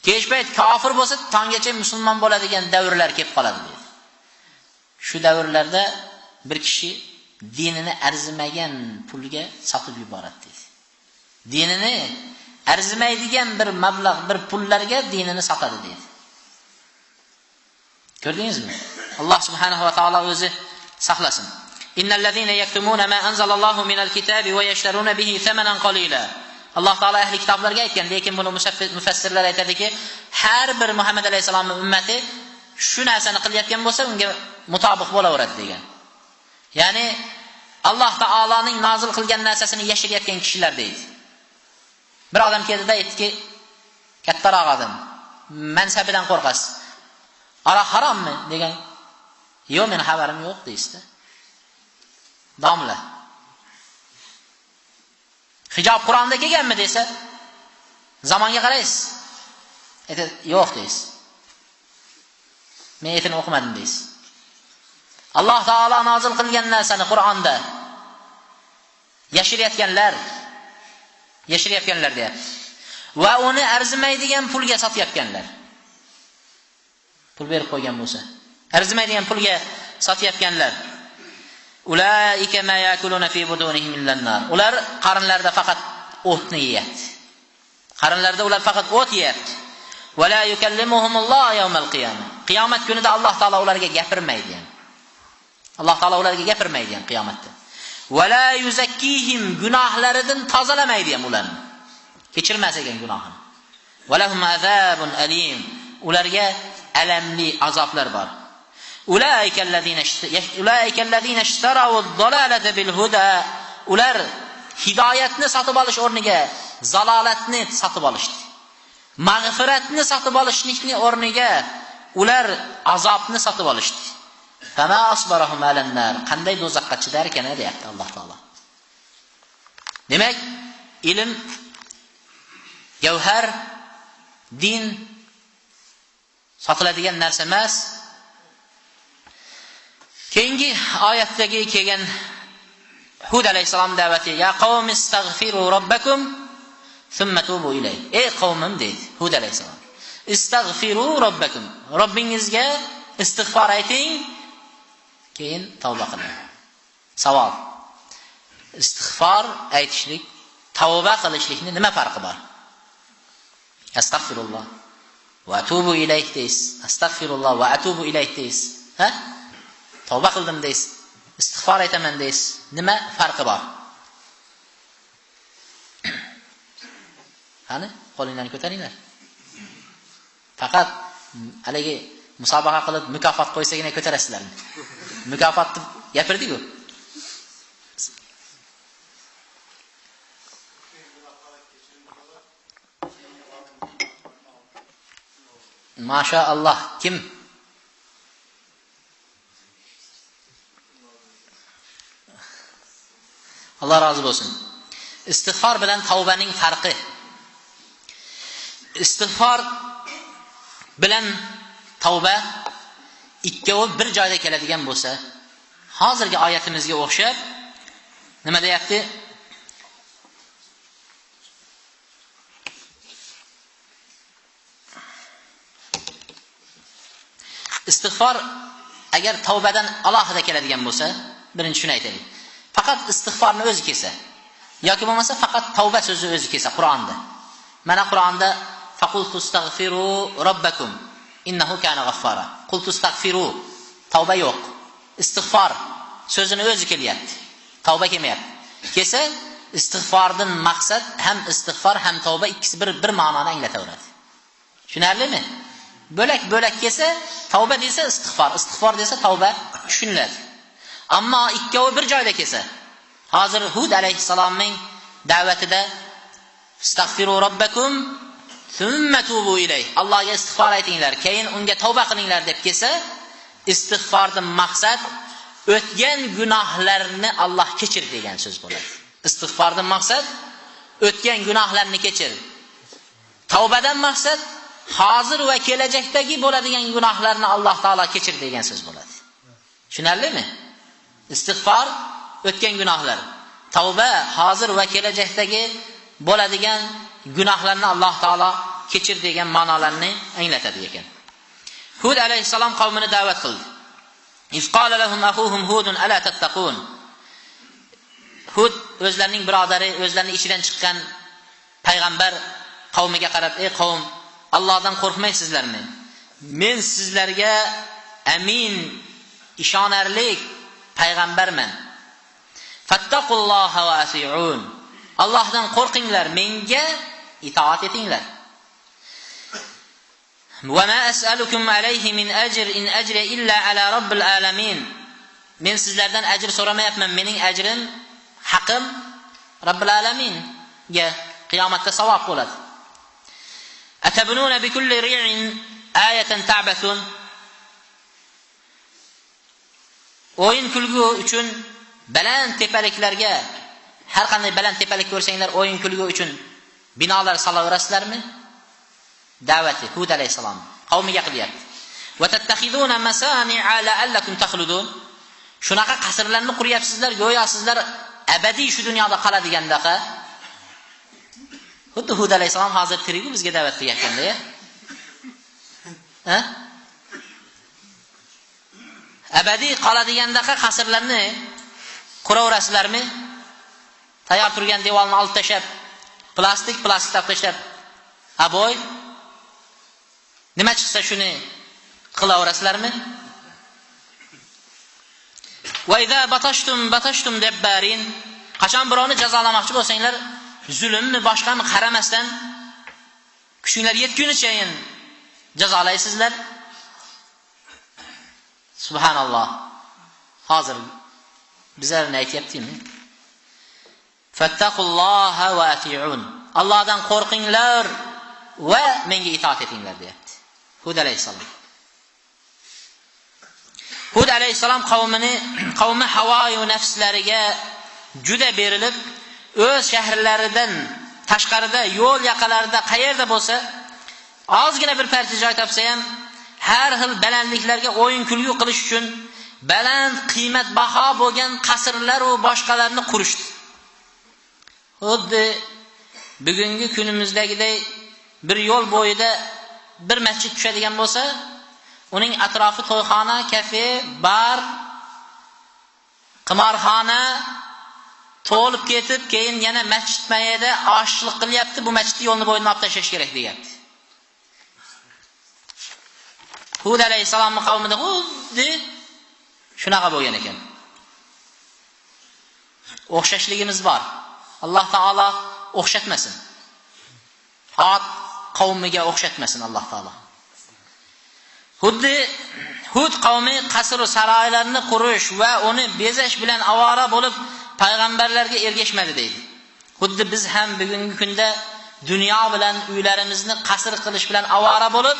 Kech payt kofir bo'lsa, tonggacha musulmon bo'ladigan davrlar kelib qoladi deydi. Shu davrlarda bir kishi dinini arzimagan pulga sotib yuboradi deydi. Dinini arzimaydigan bir mablag', bir pullarga dinini sotadi deydi. Ko'rdingizmi? Alloh subhanahu va taolo o'zi saqlasin. Innallazina yaktumuna ma anzalallohu minal kitabi va yashtaruna bihi thamanan qalila. Alloh taolo ahli kitoblarga aytgan, lekin buni mufassirlar aytadiki, har bir Muhammad alayhisolamning ummati shu narsani qilayotgan bo'lsa, unga mutobiq bo'laveradi degan. Ya'ni Alloh taoloning nozil qilgan narsasini yashirayotgan kishilar deydi. Bir odam keldida aytdiki, kattaroq odam, mansabidan qo'rqasiz. Aroq harommi degan. Yo'q, meni xabarim yo'q deysizda. Domla. Hijob Qur'onda kelganmi desa, zamonga qaraysiz. Aytadi, yo'q deysiz. Men etini o'qimadim deysiz. Alloh taolo nozil qilgan narsani Qur'onda yashirayotganlar, yashirayotganlar deyapti. Va uni arzimaydigan pulga sotayotganlar. Pul berib qo'ygan bo'lsa, arzimaydigan pulga sotayotganlar. Ulaika ma yakuluna fi budunihim illa an-nar. Ular qarinlarida faqat o'tni yeyapti. Qarinlarida ular faqat o't yeyapti. Va la yukallimuhumulloh yawmal qiyamah. Qiyomat kunida Alloh taolo ularga gapirmaydi ham. Alloh taolo ularga gapirmaydi ham qiyomatda. Va la yuzakkihim, gunohlaridan tozalamaydi ham ularni. Kechirmas ekan gunohini. Va lahum azabun alim. Ularga alamli azoblar bor. Ulaika allazina ishtaraw ad-dalalata bil huda. Ular hidoyatni sotib olish o'rniga zalolatni sotib olishdi. Mag'firatni sotib olishlikni o'rniga ular azobni sotib olishdi. Fama asbarahum alan-nar. Qanday do'zaxga chidar ekan deyapti Alloh taolo. Demak, ilm gavhar, din sotiladigan narsa emas. Keyingi oyatdagi kelgan Hud alayhisalom da'vati, ya qavmi istag'firu robbakum thumma tubu ilayh. Ey qavmim deydi Hud alayhisalom. Istag'firu robbakum. Robbingizga istig'for ayting, keyin tavba qiling. Savol. Istig'for aytishlik, tavba qilishlikning nima farqi bor? Astag'firulloh va atubu ilayh deysiz. Astag'firulloh va atubu ilayh deysiz. Ha? Tavba qildim deysiz, istig'for aytaman deysiz. Nima farqi bor? Qani, qo'linglarni ko'taringlar. Faqat haligi musobaqa qilib mukofot qo'ysagina ko'tarasizlar. Mukofotni gapirdik-ku. Maşallah, kim? Alloh rozi bo'lsin. Istig'for bilan tavbaning farqi. Istig'for bilan tavba ikkovi bir joyda keladigan bo'lsa, hozirgi oyatimizga o'xshab nima deyapti? Istig'for agar tavbadan alohida keladigan bo'lsa, birinchi shuni aytaylik. Faqat istig'forni o'zi kelsa yoki bo'lmasa faqat tavba so'zi o'zi kelsa Qur'onda. Mana Qur'onda faqul tastag'firu robbakum innahu kana g'affara. Qul tastag'firu, tavba yo'q. Istig'for so'zini o'zi kelyapti. Tavba kelmayapti. Kelsa istig'fordan maqsad ham istig'for ham tavba ikkisi bir ma'noni anglataveradi. Tushunarlimi? Bo'lak-bo'lak kelsa, tavba desa istig'for, istig'for desa tavba tushuniladi. Ammo ikkovi bir joyda kelsa, hozir Hud alayhissalomning da'vatida istag'firu robbakum thumma tubu ilayh. Allohga istig'for aytinglar, keyin unga tavba qilinglar deb kelsa, istig'fordan maqsad o'tgan gunohlarni Alloh kechir degan so'z bo'ladi. Istig'fordan maqsad o'tgan gunohlarni kechir. Tavbadan maqsad hozir va kelajakdagi bo'ladigan gunohlarni Alloh taolo kechir degan so'z bo'ladi. Tushunarlimi? Istig'for o'tgan gunohlar, tavba hozir va kelajakdagi bo'ladigan gunohlarni Alloh taolo kechir degan ma'nolarni anglatadi ekan. Hud alayhissalom qavmini da'vat qildi. Iz qala lahum akhuhum Hudun ala tattaqun. Hud o'zlarining birodari, o'zlarining ichidan chiqqan payg'ambar qavmiga qarab, ey qavm, Allohdan qo'rqmaysizlarmi? Men sizlarga amin, ishonarlik payg'ambarman. Fattaqulloha va ati'un. Allohdan qo'rqinglar, menga itoat etinglar. Va ma as'alukum alayhi min ajr in ajri illa ala robbil alamin. Men sizlardan ajr so'ramayapman, mening ajrim, haqim Robbil alaminga qiyomatda savob bo'ladi. Atabununa bikulli ri'in ayatan ta'bathun. O'yin kulgu uchun baland tepaliklarga, har qanday baland tepalik ko'rsanglar o'yin kulgu uchun binolar solaverasizlarmi? Da'vati Hud alayhisalom qavmiga qilyapti. Va tattakhizuna masani'a la'allakum takhludun. Shunaqa qasrlarni quryapsizlar, go'yo sizlar abadiy shu dunyoda qoladigandaqa. Xuddi Hud alayhisalom hozir tirigu bizga da'vat qilyapganda, ha? Abadiy qoladigandaqa qasrlarni quraverasizlarmi? Tayyor turgan devorni olib tashlab, plastik tashlab, aboy nima chiqsa shuni qilaverasizlarmi? Va iza batashtum batashtum dabbarin. Qachon birovni jazolamoqchi bo'lsanglar, zulmni boshqani qaramasdan kuchinglar yetgunicha jazolaysizlar. Subhanalloh. Hozir bizlarni aytayaptimi? Fattaqulloha va ati'un. Allohdan qo'rqinglar va menga itoat etinglar deyapti. Hud alayhissalom. Hud alayhissalom qavmi havoyu nafslariga juda berilib, o'z shaharlaridan tashqarida, yo'l yaqalarida qayerda bo'lsa, ozgina bir parcha joy topsa ham har xil balandliklarga o'yin kulgu qilish uchun baland qiymatbaho bo'lgan qasrlar va boshqalarni qurishdi. Xuddi bugungi kunimizdagiday bir yo'l bo'yida bir masjid tushadigan bo'lsa, uning atrofi to'yxona, kafe, bar, qimorxona to'lib ketib, keyin yana masjid mayda oshchilik qilyapti, bu masjidni yo'lni bo'yidan olib tashlash kerak deyapti. Hud alayhissalomning qavmida xuddi shunaqa bo'lgan ekan. O'xshashligimiz bor. Alloh taolo o'xshatmasin. Ad qavmiga o'xshatmasin Alloh taolo. Xuddi Hud qavmi qasr va saroylarni qurish va uni bezash bilan avora bo'lib payg'ambarlarga ergashmadi deydi. Xuddi biz ham bugungi kunda dunyo bilan uylarimizni qasr qilish bilan avora bo'lib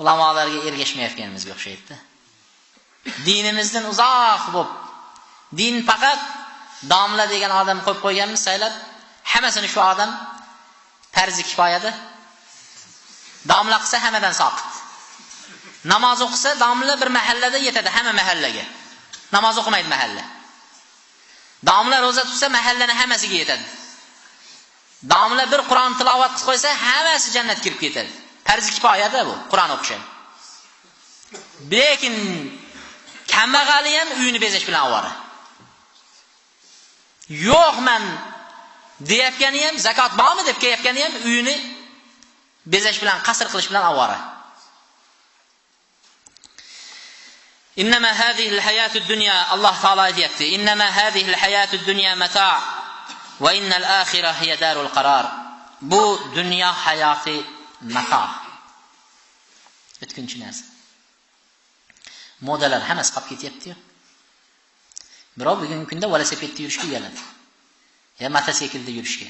ulamolarga ergashmayotganimizga o'xshaydi. Dinimizdan uzoq bo'lib, din faqat domla degan odam qo'yib qo'yganmiz, saylab hammasini shu odam farzi kifoyada. Domla qilsa hammadan soqit. Namoz o'qisa domla bir mahallada yetadi, hamma mahallaga. Namoz o'qimaydi mahalla. Domla ro'za tutsa mahallani hammasiga yetadi. Domla bir Qur'on tilovat qilib qo'ysa, hammasi jannatga kirib ketadi. Farz kifoyada bu, Qur'on o'qish. Lekin kambag'ali ham uyini bezash bilan ovora. Yo'qman deyotgani ham, zakot bormi deb kelyotgani ham uyini bezash bilan, qasr qilish bilan ovora. Innama hadhihi al-hayatud dunya, Alloh taolo aytayapti. Innama hadhihi al-hayatud dunya mata' va innal akhirah hiya darul qarar. Bu dunyo hayoti mato. O'tkinchi narsa. Modalar hammasi qolib ketyapti-yu. Birov bugungi kunda velosipedda yurishga uyaladi. Ya mototsiklda yurishga,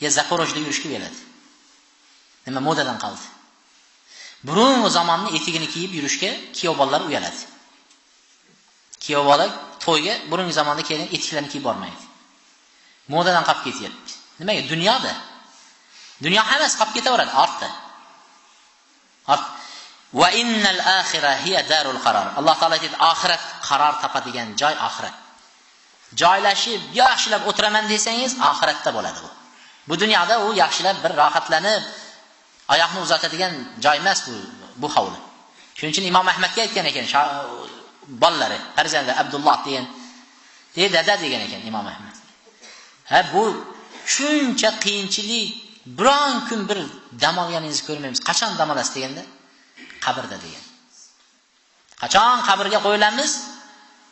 ya Zaporojda yurishga uyaladi. Nima modadan qoldi? Burungi zamonni etigini kiyib yurishga kiyov bolalar uyaladi. Kiyov bola to'yga burungi zamonda kelgan etiklarni kiyib bormaydi. Modadan qolib ketyapti. Nimaga? Dunyoda. Dunyo hammasi qolib ketaveradi ortda. Art. Va innal akhirah hiya darul qarar. Alloh taolo aytadi, oxirat qaror topadigan joy oxirat. Joylashib, yaxshilab o'tiraman desangiz, oxiratda bo'ladi bu. Bu dunyoda u yaxshilab bir rohatlanib oyoqni uzatadigan joy emas bu hovli. Shuning uchun Imom Ahmadga aytgan ekan, bolalari, farzandi Abdulloh degan, "Ey dada" degan ekan Imom Ahmad. Ha, bu shuncha qiyinchilik, biron kun bir dam olganingizni ko'rmaymiz. Qachon dam olasiz deganda, qabrda degan. Qachon qabrga qo'yilamiz?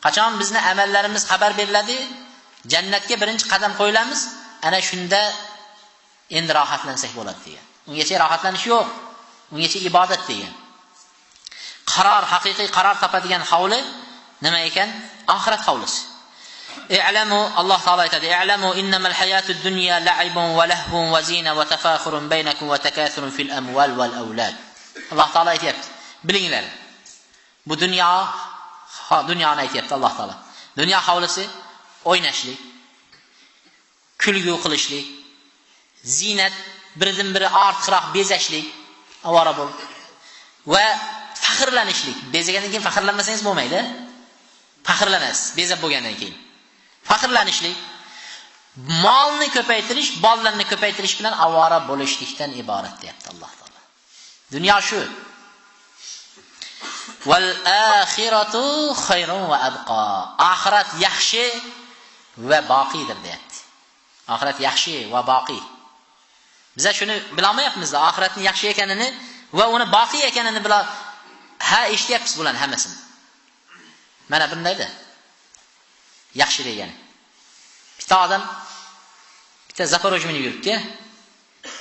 Qachon bizni amallarimiz xabar beriladi? Jannatga birinchi qadam qo'yilamiz. Ana shunda endi rohatlansak bo'ladi degan. Ungacha rohatlanish yo'q. Ungacha ibodat degan. Qaror, haqiqiy qaror topadigan hovli nima ekan? Oxirat hovlisi. I'lamu, Alloh taolo aytadi, i'lamu innamal hayatud dunya la'ibun va lahvun va zina va tafakhurun baynakum va takathurun fil amwal wal awlad. Alloh taolo aytayapti, bilinglar. Bu dunyo, dunyoni aytayapti Alloh taolo. Dunyo hovlisi o'ynashlik, kulgu qilishlik, zinat, biridan biri ortiqroq bezashlik, avvora bo'lib va faxrlanishlik. Bezagandan keyin faxrlanmasangiz bo'lmaydi. Faxrlanasiz bezab bo'lgandan keyin. Faxrlanishlik, molni ko'paytirish, bollarni ko'paytirish bilan avvora bo'lishlikdan iborat deyapti Alloh taolo. Dunyo shu. Val axiratu khayrun va abqa. Oxirat yaxshi va boqiydir deyapti. Oxirat yaxshi va boqiy. Biz shuni bila olmayapmiz, oxiratning yaxshi ekanini va uni boqiy ekanini bila ha eshityapmiz bularni hammasini. Mana bundayda. Yaxshi degani. Bitta odam bitta Zaporoj minib yuribdi.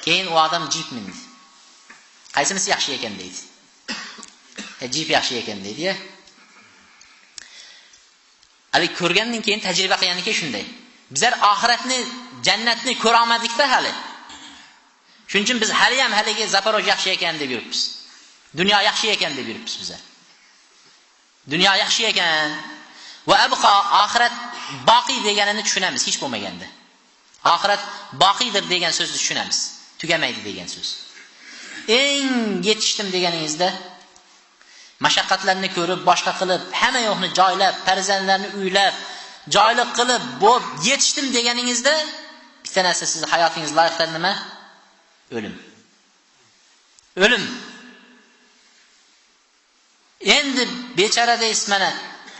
Keyin u odam Jeep mindi. Qaysinisi yaxshi ekan deydi. Jeep yaxshi ekan deydi. Hali ko'rgandan keyin, tajriba qilgandan keyin shunday. Bizlar oxiratni, jannatni ko'ra olmadik-da hali. Shuning uchun biz hali ham haligi Zaporoj yaxshi ekan deb yuribmiz. Dunyo yaxshi ekan deb yuribmiz bizlar. Dunyo yaxshi ekan va abqa, oxirat boqiy deganini tushunamiz hech bo'lmaganda. Oxirat boqiydir degan so'zni tushunamiz. Tugamaydi degan so'z. Eng yetishdim deganingizda mashaqqatlarni ko'rib, boshqa qilib, hamma yo'qni joylab, farzandlarni uylab, joyliq qilib, bo'p yetishdim deganingizda bitta narsa sizni hayotingiz loyiqlari nima? O'lim. O'lim. Endi bechora deysiz mana,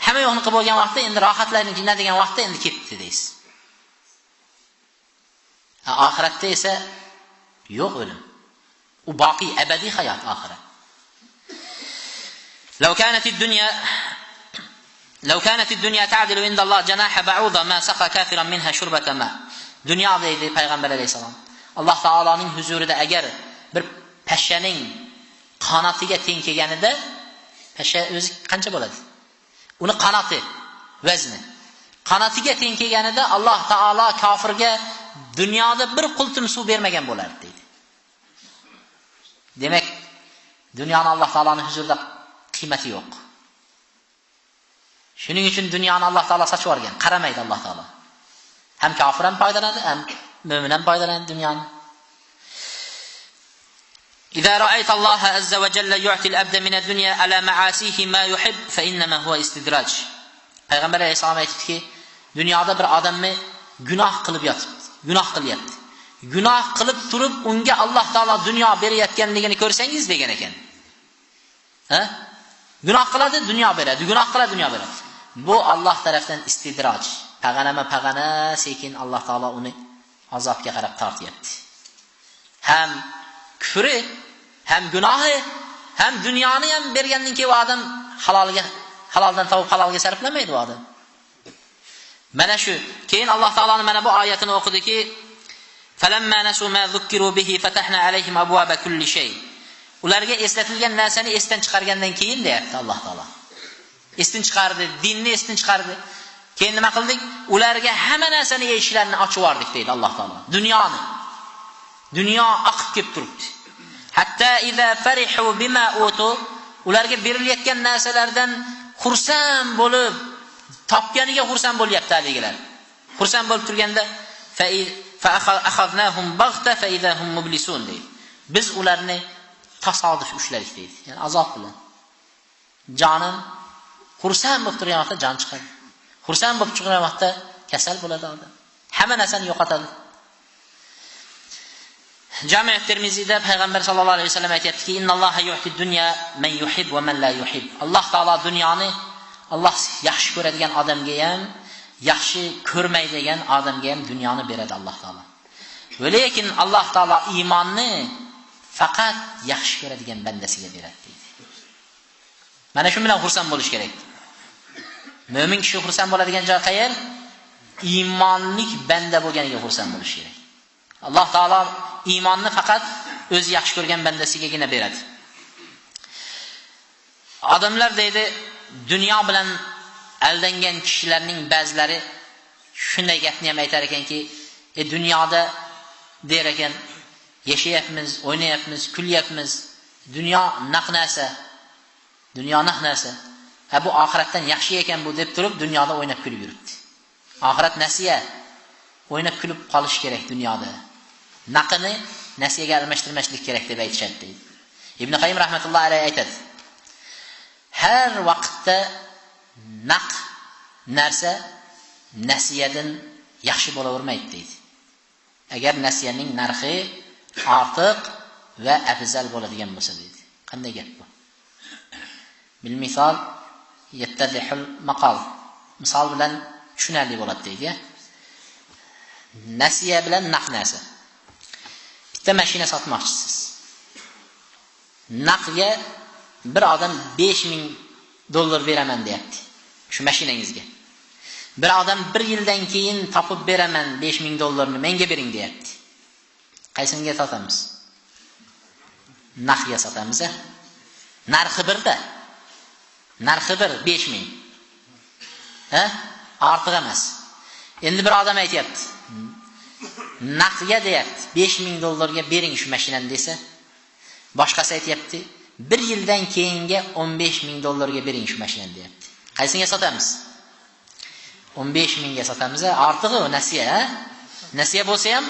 hamma yo'qni qilib bo'lgan vaqtda, endi rohatlanadigan vaqtda endi ketdi deysiz. Oxiratda esa yo'q o'lim. U boqiy, abadiy hayot oxirat. لو كانت الدنيا تعدل عند الله جناح بعوضة ما سقى كافرا منها شربة ماء. Dunyo deydi Payg'ambar alayhisalom. Alloh taoloning huzurida agar bir pashaning qanotiga teng kelganida, pasha o'zi qancha bo'ladi? Uni qanoti, vazni. Qanotiga teng kelganida Alloh taolo kofirga dunyoda bir qultum suv bermagan bo'lardi deydi. Demak, dunyoni Alloh taoloning huzurida qiymati yo'q. Shuning uchun dunyoni Alloh taolo sochib yuborgan, qaramaydi Alloh taolo. Ham kofir ham foydalanadi, ham mo'min ham foydalanadi dunyoni. إذا رأيت الله عز وجل يعطي العبد من الدنيا على معاصيه ما يحب فإنما هو استدراج. Payg'ambar alayhissalom aytibdiki, dunyoda bir odamni gunoh qilib yotibdi, gunoh qilyapti. Gunoh qilib turib unga Alloh taolo dunyo berayotganligini ko'rsangiz degan ekan. Ha? Gunoh qiladi, dunyo beradi, gunoh qiladi, dunyo beradi. Bu Alloh tarafdan istidraj. Pag'anama-pag'ana sekin Alloh taolo uni azobga qarab tortyapti. Ham kufri, ham gunohi, ham dunyoni ham bergandan keyin u odam halolga, haloldan topib halolga sarflamaydi u odam. Mana shu keyin Alloh taoloning mana bu oyatini o'qidiki, "Falamma nasu ma zukkiru bihi fatahna alayhim abwaba kulli shay." Ularga eslatilgan narsani esdan chiqargandan keyin deyapti Alloh taolo. Esdan chiqardi, dinni esdan chiqardi. Keyin nima qildik? Ularga hamma narsani eshiklarini ochib yubordik deydi Alloh taolo. Dunyoni. Dunyo oqib kelib turibdi. Hatta iza farihu bima utu, ularga berilayotgan narsalardan xursand bo'lib, topganiga xursand bo'lyapti haligilar. Xursand bo'lib turganda fa akhadnahum baghta fa idha hum mublisun deydi. Biz ularni tasodif ushladik deydi. Ya'ni azob bilan. Jonim xursand bo'lib turgan vaqtda jon chiqadi. Xursand bo'lib turgan vaqtda kasal bo'ladi odam. Hamma narsani yo'qotadi. Jami' Termiziyda payg'ambar sallallohu alayhi vasallam aytayaptiki, "Innalloha yu'ti dunya man yuhib va man la yuhib." Alloh taolo dunyoni Alloh yaxshi ko'radigan odamga ham, yaxshi ko'rmaydigan odamga ham dunyoni beradi Alloh taolo. Lekin Alloh taolo iymonni faqat yaxshi ko'radigan bandasiga beradi deydi. Mana shu bilan xursand bo'lish kerak. Mo'min kishi xursand bo'ladigan joy qayer? Iymonlik banda bo'lganiga xursand bo'lish kerak. Alloh taolo iymonni faqat o'zi yaxshi ko'rgan bandasigagina beradi. Odamlar deydi, dunyo bilan aldangan kishilarning ba'zilari shunday gapni ham aytar ekanki, dunyoda der ekan, yashayapmiz, o'ynayapmiz, kulyapmiz, dunyo naq narsa, dunyo naq narsa. Ha, bu oxiratdan yaxshi ekan bu deb turib dunyoda o'ynab kulib yuribdi. Oxirat nasiya, o'ynab kulib qolish kerak dunyoda. Naqini nasiyaga almashtirmaslik kerak deb aytishadi deydi. Ibn Qayyim rahmatullohi alayhi aytadi. Har vaqtda naq narsa nasiyadan yaxshi bo'lavermaydi deydi. Agar nasiyaning narxi ortiq va afzal bo'ladigan bo'lsa deydi. Qanday gap bu? Bil misol yattadihul maqal. Misol bilan tushunarli bo'ladi deydi. Nasiya bilan naq narsa. Bitta mashina sotmoqchisiz. Naqga bir odam $5000 beraman deyapti shu mashinangizga. Bir odam bir yildan keyin topib beraman $5000 menga bering deyapti. Qaysiga sotamiz? Naqga sotamiz, a? Narxi birda. Narxi bir 5000. Ha? Ortiq emas. Endi bir odam aytayapti. Naqga deyapti, $5000 bering shu mashinani desa, boshqasi aytayapti, bir yildan keyinga $15,000 bering shu mashinani deyapti. Qaysiga sotamiz? 15,000 ga sotamiz, ortig'i nasiya, ha? Nasiya bo'lsa ham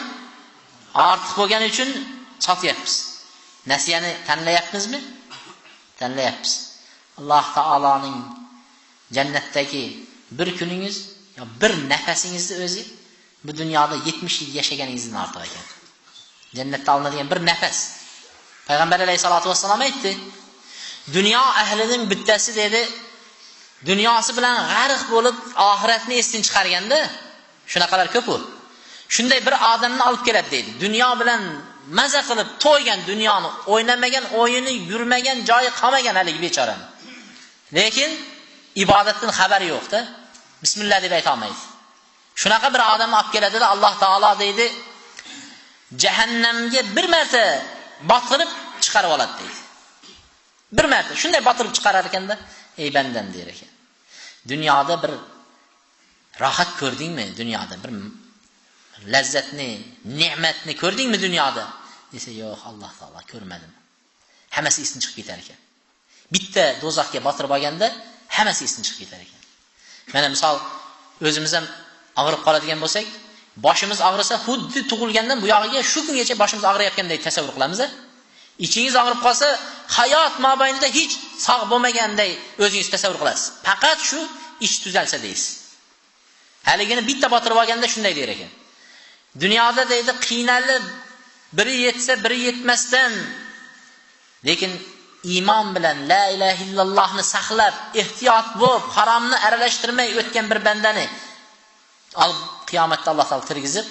ortiq bo'lgani uchun sotyapmiz. Nasiyani tanlayapmizmi? Tanlayapmiz. Alloh taoloning jannatdagi bir kuningiz yo bir nafasingizni o'zi bu dunyoda 70 yil yashaganingizdan ortiq ekan. Jannatda olinadigan bir nafas. Payg'ambar alayhisolatu vassalom aytdi, dunyo ahlining bittasi dedi, dunyosi bilan g'arq bo'lib oxiratni esdan chiqarganda, shunaqalar ko'p u. Shunday bir odamni olib keladi deydi. Dunyo bilan maza qilib to'ygan, dunyoni o'ynamagan, o'yini yurmagan joyi qolmagan haligi bechorani. Lekin ibodatdan xabari yo'q-da. Bismillah deb ayta olmaydi. Shunaqa bir odamni olib keladida Alloh taolo deydi, jahannamga bir marta botirib chiqarib oladi deydi. Bir marta shunday botirib chiqarar ekanda, ey bandam der ekan. Dunyoda bir rohat ko'rdingmi? Dunyoda bir lazzatni, ne'matni ko'rdingmi dunyoda? Desa, yo'q, Alloh taolo ko'rmadim. Hammasi esdan chiqib ketar ekan. Bitta do'zaxga botirib olganda hammasi esdan chiqib ketar ekan. Mana misol o'zimiz ham og'rib qoladigan bo'lsak, boshimiz og'risa, xuddi tug'ilgandan bu yog'iga shu kungacha boshimiz og'riyotgandek tasavvur qilamiz. Ichingiz og'rib qolsa, hayot mobaynida hech sog' bo'lmaganday o'zingiz tasavvur qilasiz. Faqat shu ich tuzalsa deysiz. Haligini bitta botirib olganda shunday der ekan. Dunyoda deydi qiynalib, biri yetsa, biri yetmasdan, lekin iymon bilan la ilaha illallohni saqlab, ehtiyot bo'lib, haromni aralashtirmay o'tgan bir bandani olib qiyomatda Alloh taolo kirgizib,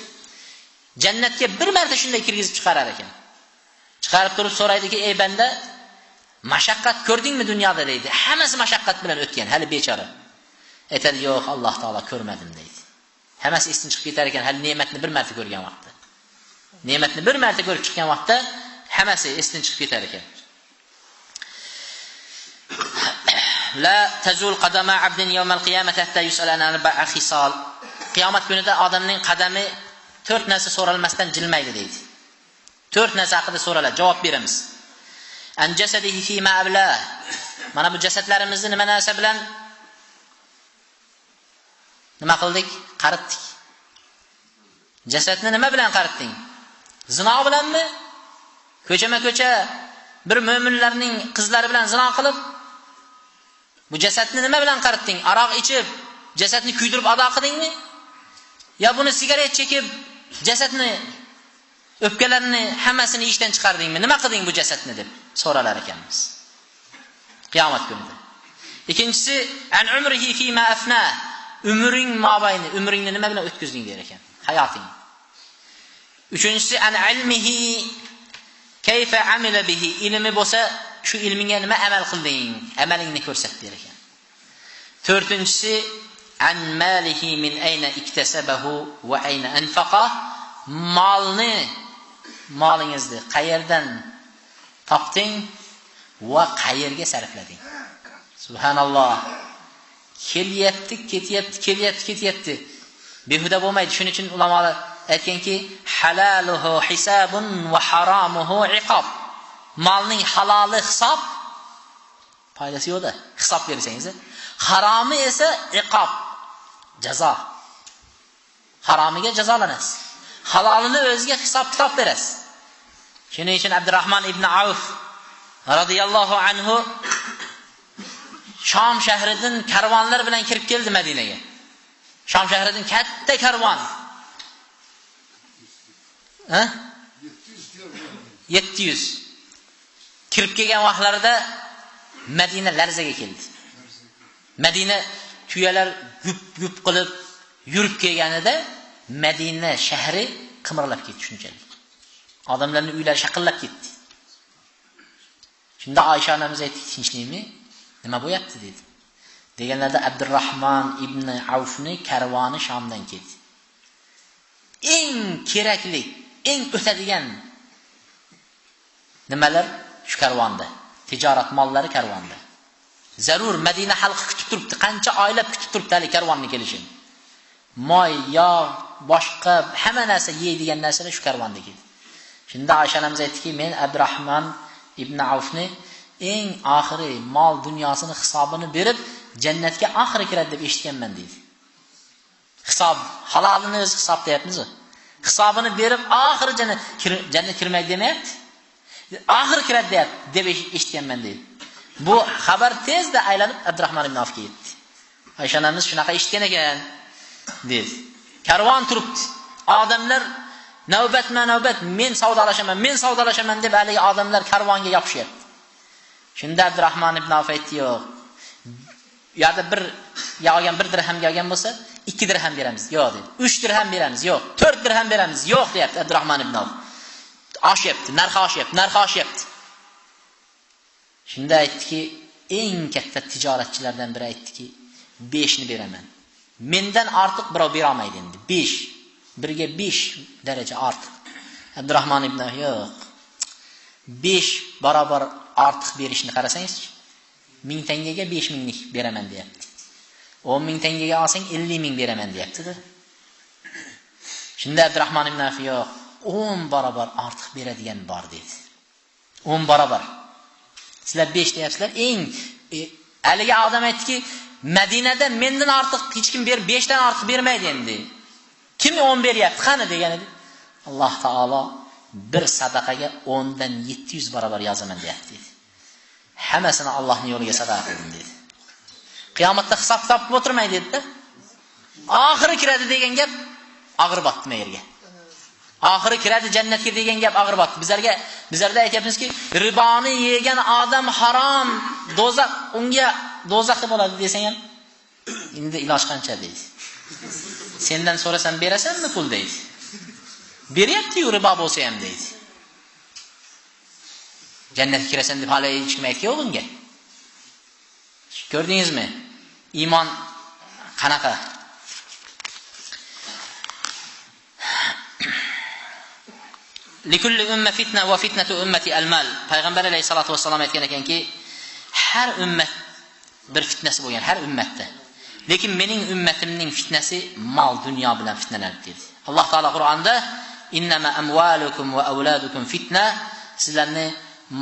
jannatga bir marta shunday kirgizib chiqarar ekan. Chiqarib turib so'raydiki, ey banda, mashaqqat ko'rdingmi dunyoda deydi. Hammasi mashaqqat bilan o'tgan, hali bechora. Aytadi, yo'q, Alloh taolo ko'rmadim deydi. Hammasi esdan chiqib ketar ekan, hali ne'matni bir marta ko'rgan vaqtda. Ne'matni bir marta ko'rib chiqqan vaqtda hammasi esdan chiqib ketar ekan. La tazul qadama abdin yawmal qiyamati hatta yus'ala an arba'a khisal. Qiyomat kunida odamning qadami to'rt narsa so'ralmasdan jilmaydi deydi. To'rt narsa haqida so'raladi, javob beramiz. An jasadihi fi ma abla. Mana bu jasadlarimizni nima narsa bilan nima qildik? Qaritdik. Jasadni nima bilan qaritding? Zino bilanmi? Ko'chama-ko'cha bir mo'minlarning qizlari bilan zino qilib, bu jasadni nima bilan qaritding? Aroq ichib, jasadni kuydirib ado qildingmi? Ya buni sigaret chekib, jasadni, o'pkalarini hammasini ishdan chiqardingmi? Nima qilding bu jasadni deb so'ralar ekanmiz. Qiyomat kunida. Ikkinchisi, an umrihi fi ma afna. Umring mobayni, umringni nima bilan o'tkazding der ekan, hayoting. Uchinchisi, an ilmihi kayfa amila bihi. Ilmi bo'lsa, shu ilmingga nima amal qilding? Amalingni ko'rsat der ekan. To'rtinchisi, an malihi min ayna iktasabahu va ayna anfaqa. Molni, molingizni qayerdan topding va qayerga sarflading? Subhanalloh. Kelyapti, ketyapti, kelyapti, ketyapti. Behuda bo'lmaydi. Shuning uchun ulamolar aytganki, halaluhu hisabun va haramuhu iqob. Molning haloli hisob, foydasi yo'q-da, hisob bersangiz. Haromi esa iqob, jazo. Haromiga jazolanasiz. Halolini o'ziga hisob kitob berasiz. Shuning uchun Abdurrahman ibn Avf radhiyallohu anhu Shom shahridan karvonlar bilan kirib keldi Madinaga. Shom shahridan katta karvon. Ha? 700. Kirib kelgan vaqtlarida Madina larzaga keldi. Madina tuyalar gup-gup qilib yurib kelganida Madina shahri qimirlab ketdi shunchalik. Odamlarning uylari shaqillab ketdi. Shunda Oysha onamiz aytdi, tinchlikmi? Nima bo'lyapti dedi. Deganlarda Abdurrahman ibn Avfni karvoni Shomdan ketdi. Eng kerakli, eng o'tadigan nimalar shu karvonda. Tijorat mollari karvonda. Zarur Madina xalqi kutib turibdi, qancha oylab kutib turibdi hali karvonning kelishini. Moy, yog', boshqa hamma narsa yeydigan narsalar shu karvonda keldi. Shunda Oysha onamiz aytdiki, men Abdurrahman ibn Avfni eng oxiri mol dunyosini hisobini berib jannatga oxiri kiradi deb eshitganman deydi. Hisob, halolini o'zi hisob deyapmiz-ku. Hisobini berib oxiri jannat kirmaydi demayapti. Oxiri kiradi deyapti deb eshitganman deydi. Bu xabar tezda aylanib Abdurrahman ibn Avfga yetdi. Oysha onamiz shunaqa eshitgan ekan dedi. Karvon turibdi. Odamlar navbatma-navbat men savdolashaman, men savdolashaman deb haligi odamlar karvonga yopishyapti. Shunda Abdurrahman ibn Avf aytdi, yo'q. Yo'da bir ya olgan 1 dirhamga olgan bo'lsa, 2 dirham beramiz. Yo'q dedi. 3 dirham beramiz. Yo'q. 4 dirham beramiz. Yo'q deyapti Abdurrahman ibn Avf. Oshyapti, narxi oshyapti, narxi oshyapti. Shunda aytdiki, eng katta tijoratchilardan biri aytdiki, 5 ni beraman. Mendan ortiq birov bera olmaydi endi. 5. Birga 5 daraja ortiq. Abdurrahman ibn Avf yo'q. 5 barobar ortiq berishni qarasangizchi, 1000 tangaga 5000lik beraman deyapti. 10 000 tangaga olsang 50 000 beraman deyapti-da. Shunda Abdurrahman ibn Avf yo'q, 10 barobar ortiq beradigan bor dedi. 10 barobar. Sizlar 5 deyapsizlar. Eng haligi odam aytdiki, Madinada mendan ortiq hech kim 5 dan ortiq bermaydi endi. Kim 10 beryapti? Qani degan edi. Alloh taolo Bir sadaqaga 10 dan 700 barobar yozaman deyapti dedi. Hammasini Allohning yo'liga sadaqa qildim dedi. Qiyomatda hisob kitob qilib o'tirmay dedi-da. Oxiri kiradi degan gap og'ir botdi men yerga. Oxiri kiradi jannatga degan gap og'ir botdi. Bizlarda aytyapmizki, riboni yegan odam harom, do'zax unga do'zaxda bo'ladi desang ham, endi iloj qancha deydi. Sendan so'rasam berasanmi pul deydi. Beryapti-yu ribo bo'lsa ham deydi. Jannatga kirasan deb hali hech kim aytgan yo'q unga. Ko'rdingizmi? Iymon qanaqa? Likulli umma fitna va fitnatu ummati al-mal. Payg'ambar alayhisolatu vassalom aytgan ekanki, har ummat bir fitnasi bo'lgan, har ummatda. Lekin mening ummatimning fitnasi mol dunyo bilan fitnalanadi dedi. Alloh taolo Qur'onda innama amvalukum va avladukum fitna, sizlarni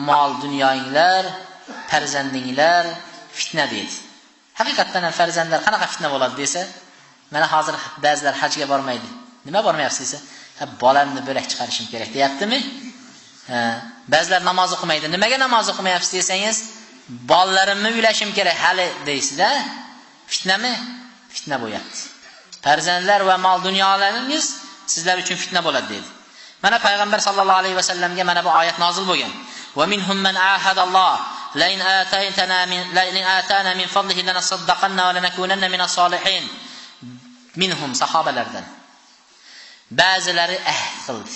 mol dunyoinglar, farzandinglar fitna dedi. Haqiqatan ham farzandlar qanaqa fitna bo'ladi desa, mana hozir ba'zilar hajga bormaydi. Nima bormayapsiz desa, ha bolamni bo'lak chiqarishim kerak deyaptimi? Ha, ba'zilar namoz o'qimaydi. Nimaga namoz o'qimayapsiz desangiz, bolalarimni uylashim kerak hali deysiz-a? Fitnami? Fitna bo'lyapti. Farzandlar va mol dunyolaringiz sizlar uchun fitna bo'ladi dedi. Mana payg'ambar sallallohu alayhi vasallamga mana bu oyat nozil bo'lgan. Va minhum man ahadalloh la in ataytana min la in atana min fadlihi lanasaddaqanna va lanakunanna minas solihin. Minhum sahobalardan ba'zilari ahd qildi.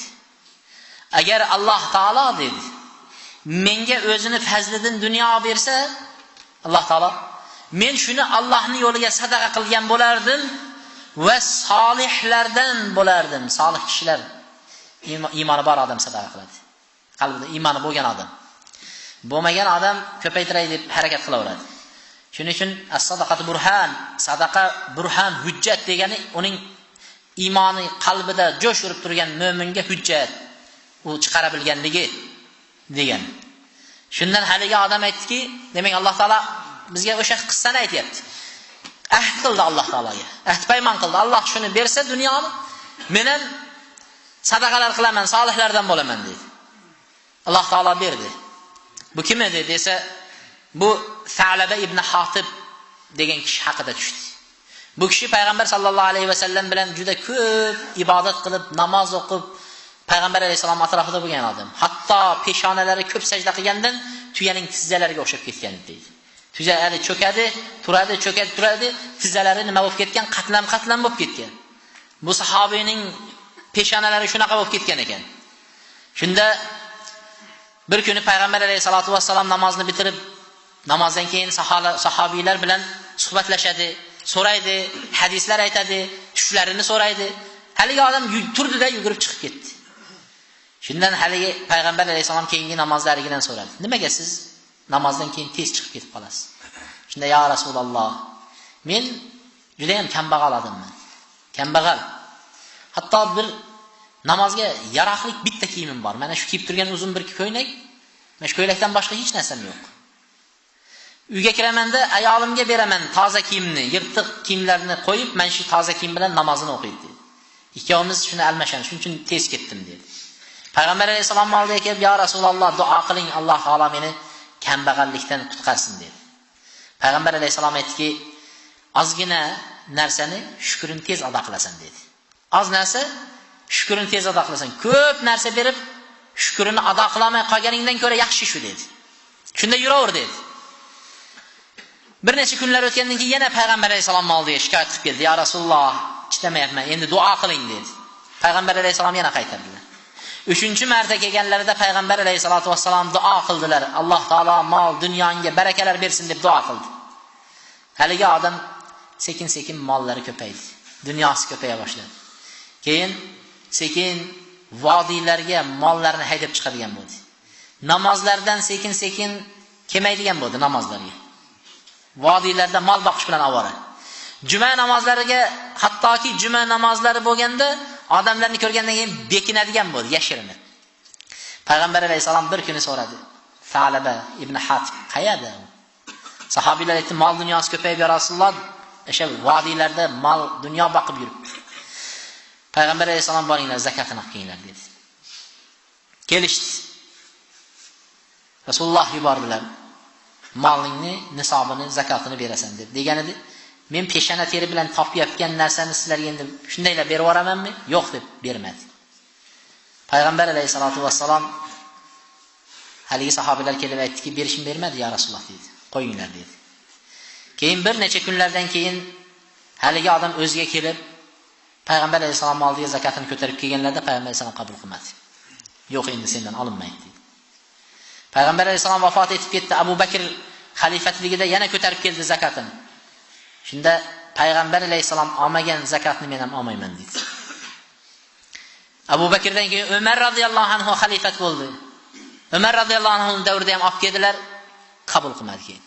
Agar Alloh taolo dedi, menga o'zini fazlidan dunyo bersa, Alloh taolo men shuni Allohning yo'liga sadaqa qilgan bo'lardim va solihlardan bo'lardim. Solih kishilar, iymoni bor odam sadaqa qiladi. Qalbida iymoni bo'lgan odam. Bo'lmagan odam ko'paytiray deb harakat qilaveradi. Shuning uchun as-sadaqatu burhan, sadaqa burhan, hujjat degani uning iymoni qalbida jo'sh urib turgan mo'minga hujjat, u chiqara bilganligi degan. Shundan haligi odam aytdiki, demak Alloh taolo bizga o'sha qissani aytayapti. Ahd qildi Alloh taologa. Ahd paymon qildi. Alloh shuni bersa dunyoni, men ham sadaqalar qilaman, solihlardan bo'laman dedi. Alloh taolo berdi. Bu kim edi desa, bu Sa'laba ibn Hatib degan kishi haqida tushdi. Bu kishi payg'ambar sallallohu alayhi vasallam bilan juda ko'p ibodat qilib, namoz o'qib, payg'ambar alayhisalom atrofida bo'lgan odam. Hatto peshonalari ko'p sajda qilgandan tuyaning tizzalariga o'xshab ketgan deydi. Tuzalari cho'kadi, turadi, cho'kadi, turadi, tizzalari nima bo'lib ketgan? Qatlam-qatlam bo'lib ketgan. Bu sahobiyning peshonalari shunaqa bo'lib ketgan ekan. Shunda bir kuni payg'ambar alayhisolatu vassalom namozni bitirib, namozdan keyin sahobiylar bilan suhbatlashadi, so'raydi, hadislar aytadi, tushlarini so'raydi. Haligi odam turdi-da yugurib chiqib ketdi. Shundan haligi payg'ambar alayhisalom keyingi namozlaridan so'radi. Nimaga siz namozdan keyin tez chiqib ketib qolasiz? Shunda ya Rasululloh, men juda ham kambag'al odamman. Kambag'al. Hatto bir namozga yaroqlik bitta kiyimim bor. Mana shu kiyib turgan uzun bir ko'ylak, mana shu ko'ylakdan boshqa hech narsam yo'q. Uyga kiramanda ayolimga beraman toza kiyimni, yirtiq kiyimlarni qo'yib, men shu toza kiyim bilan namozini o'qiydi dedi. Ikkovimiz shuni almashamiz, shuning uchun tez ketdim dedi. Payg'ambar alayhisalom oldiga kelib, ya Rasululloh, duo qiling, Alloh taolo meni kambag'allikdan qutqarsin dedi. Payg'ambar alayhisalom aytdiki, ozgina narsani shukrini tez ado qilasan dedi. Oz narsa shukrini tez ado qilasan. Ko'p narsa berib shukrini ado qila olmay qolganingdan ko'ra yaxshi shu dedi. Shunda yuraver dedi. Bir necha kunlar o'tgandan keyin yana payg'ambar alayhisalom oldiga shikoyat qilib keldi. Ya Rasululloh, chidamayapman, endi duo qiling dedi. Payg'ambar alayhisalom yana qaytardilar. 3-marta kelganlarida payg'ambar alayhisolatu vassalom duo qildilar. Alloh taolo mol dunyonga barakalar bersin deb duo qildi. Haligi odam sekin-sekin mollari ko'paydi. Dunyosi ko'paya boshladi. Keyin sekin vodiylarga mollarni haydab chiqadigan bo'ldi. Namozlardan sekin-sekin kelmaydigan bo'ldi namozlarga. Vodiylarda mol boqish bilan avora. Juma namozlariga, hattoki juma namozlari bo'lganda odamlarni ko'rgandan keyin bekinadigan bo'ldi, yashirinib. Payg'ambar alayhisalom bir kuni so'radi. Sa'laba ibn Hatib qayerda? Sahobiylar aytdi, mol dunyosi ko'payib ya Rasululloh, o'sha vodiylarda mol dunyo boqib yuribdi. Payg'ambar alayhisalom boringlar, zakatini olib kelinglar dedi. Kelishdi. Rasululloh yubordilar. Molingni nisobini, zakotini berasan deb. Degan edi, men peshona teri bilan topyapgan narsani sizlarga endi shundayla berib yuboramanmi? Yo'q deb bermadi. Payg'ambar alayhisolatu vassalom haligi sahobalar kelib aytdiki, berishim bermadi ya Rasululloh dedi. Qo'yinglar dedi. Keyin bir necha kunlardan keyin haligi odam o'ziga kelib Payg'ambar alayhissalom oldiga zakotini ko'tarib kelganlarda Payg'ambar alayhissalom qabul qilmadi. Yo'q, endi sendan olinmaydi dedi. Payg'ambar alayhissalom vafot etib ketdi. Abu Bakr xalifatligida yana ko'tarib keldi zakotini. Shunda Payg'ambar alayhissalom olmagan zakotni men ham olmayman dedi. Abu Bakrdan keyin Umar radhiyallohu anhu xalifat bo'ldi. Umar radhiyallohu anhu davrida ham olib keldilar, qabul qilmadi keyin.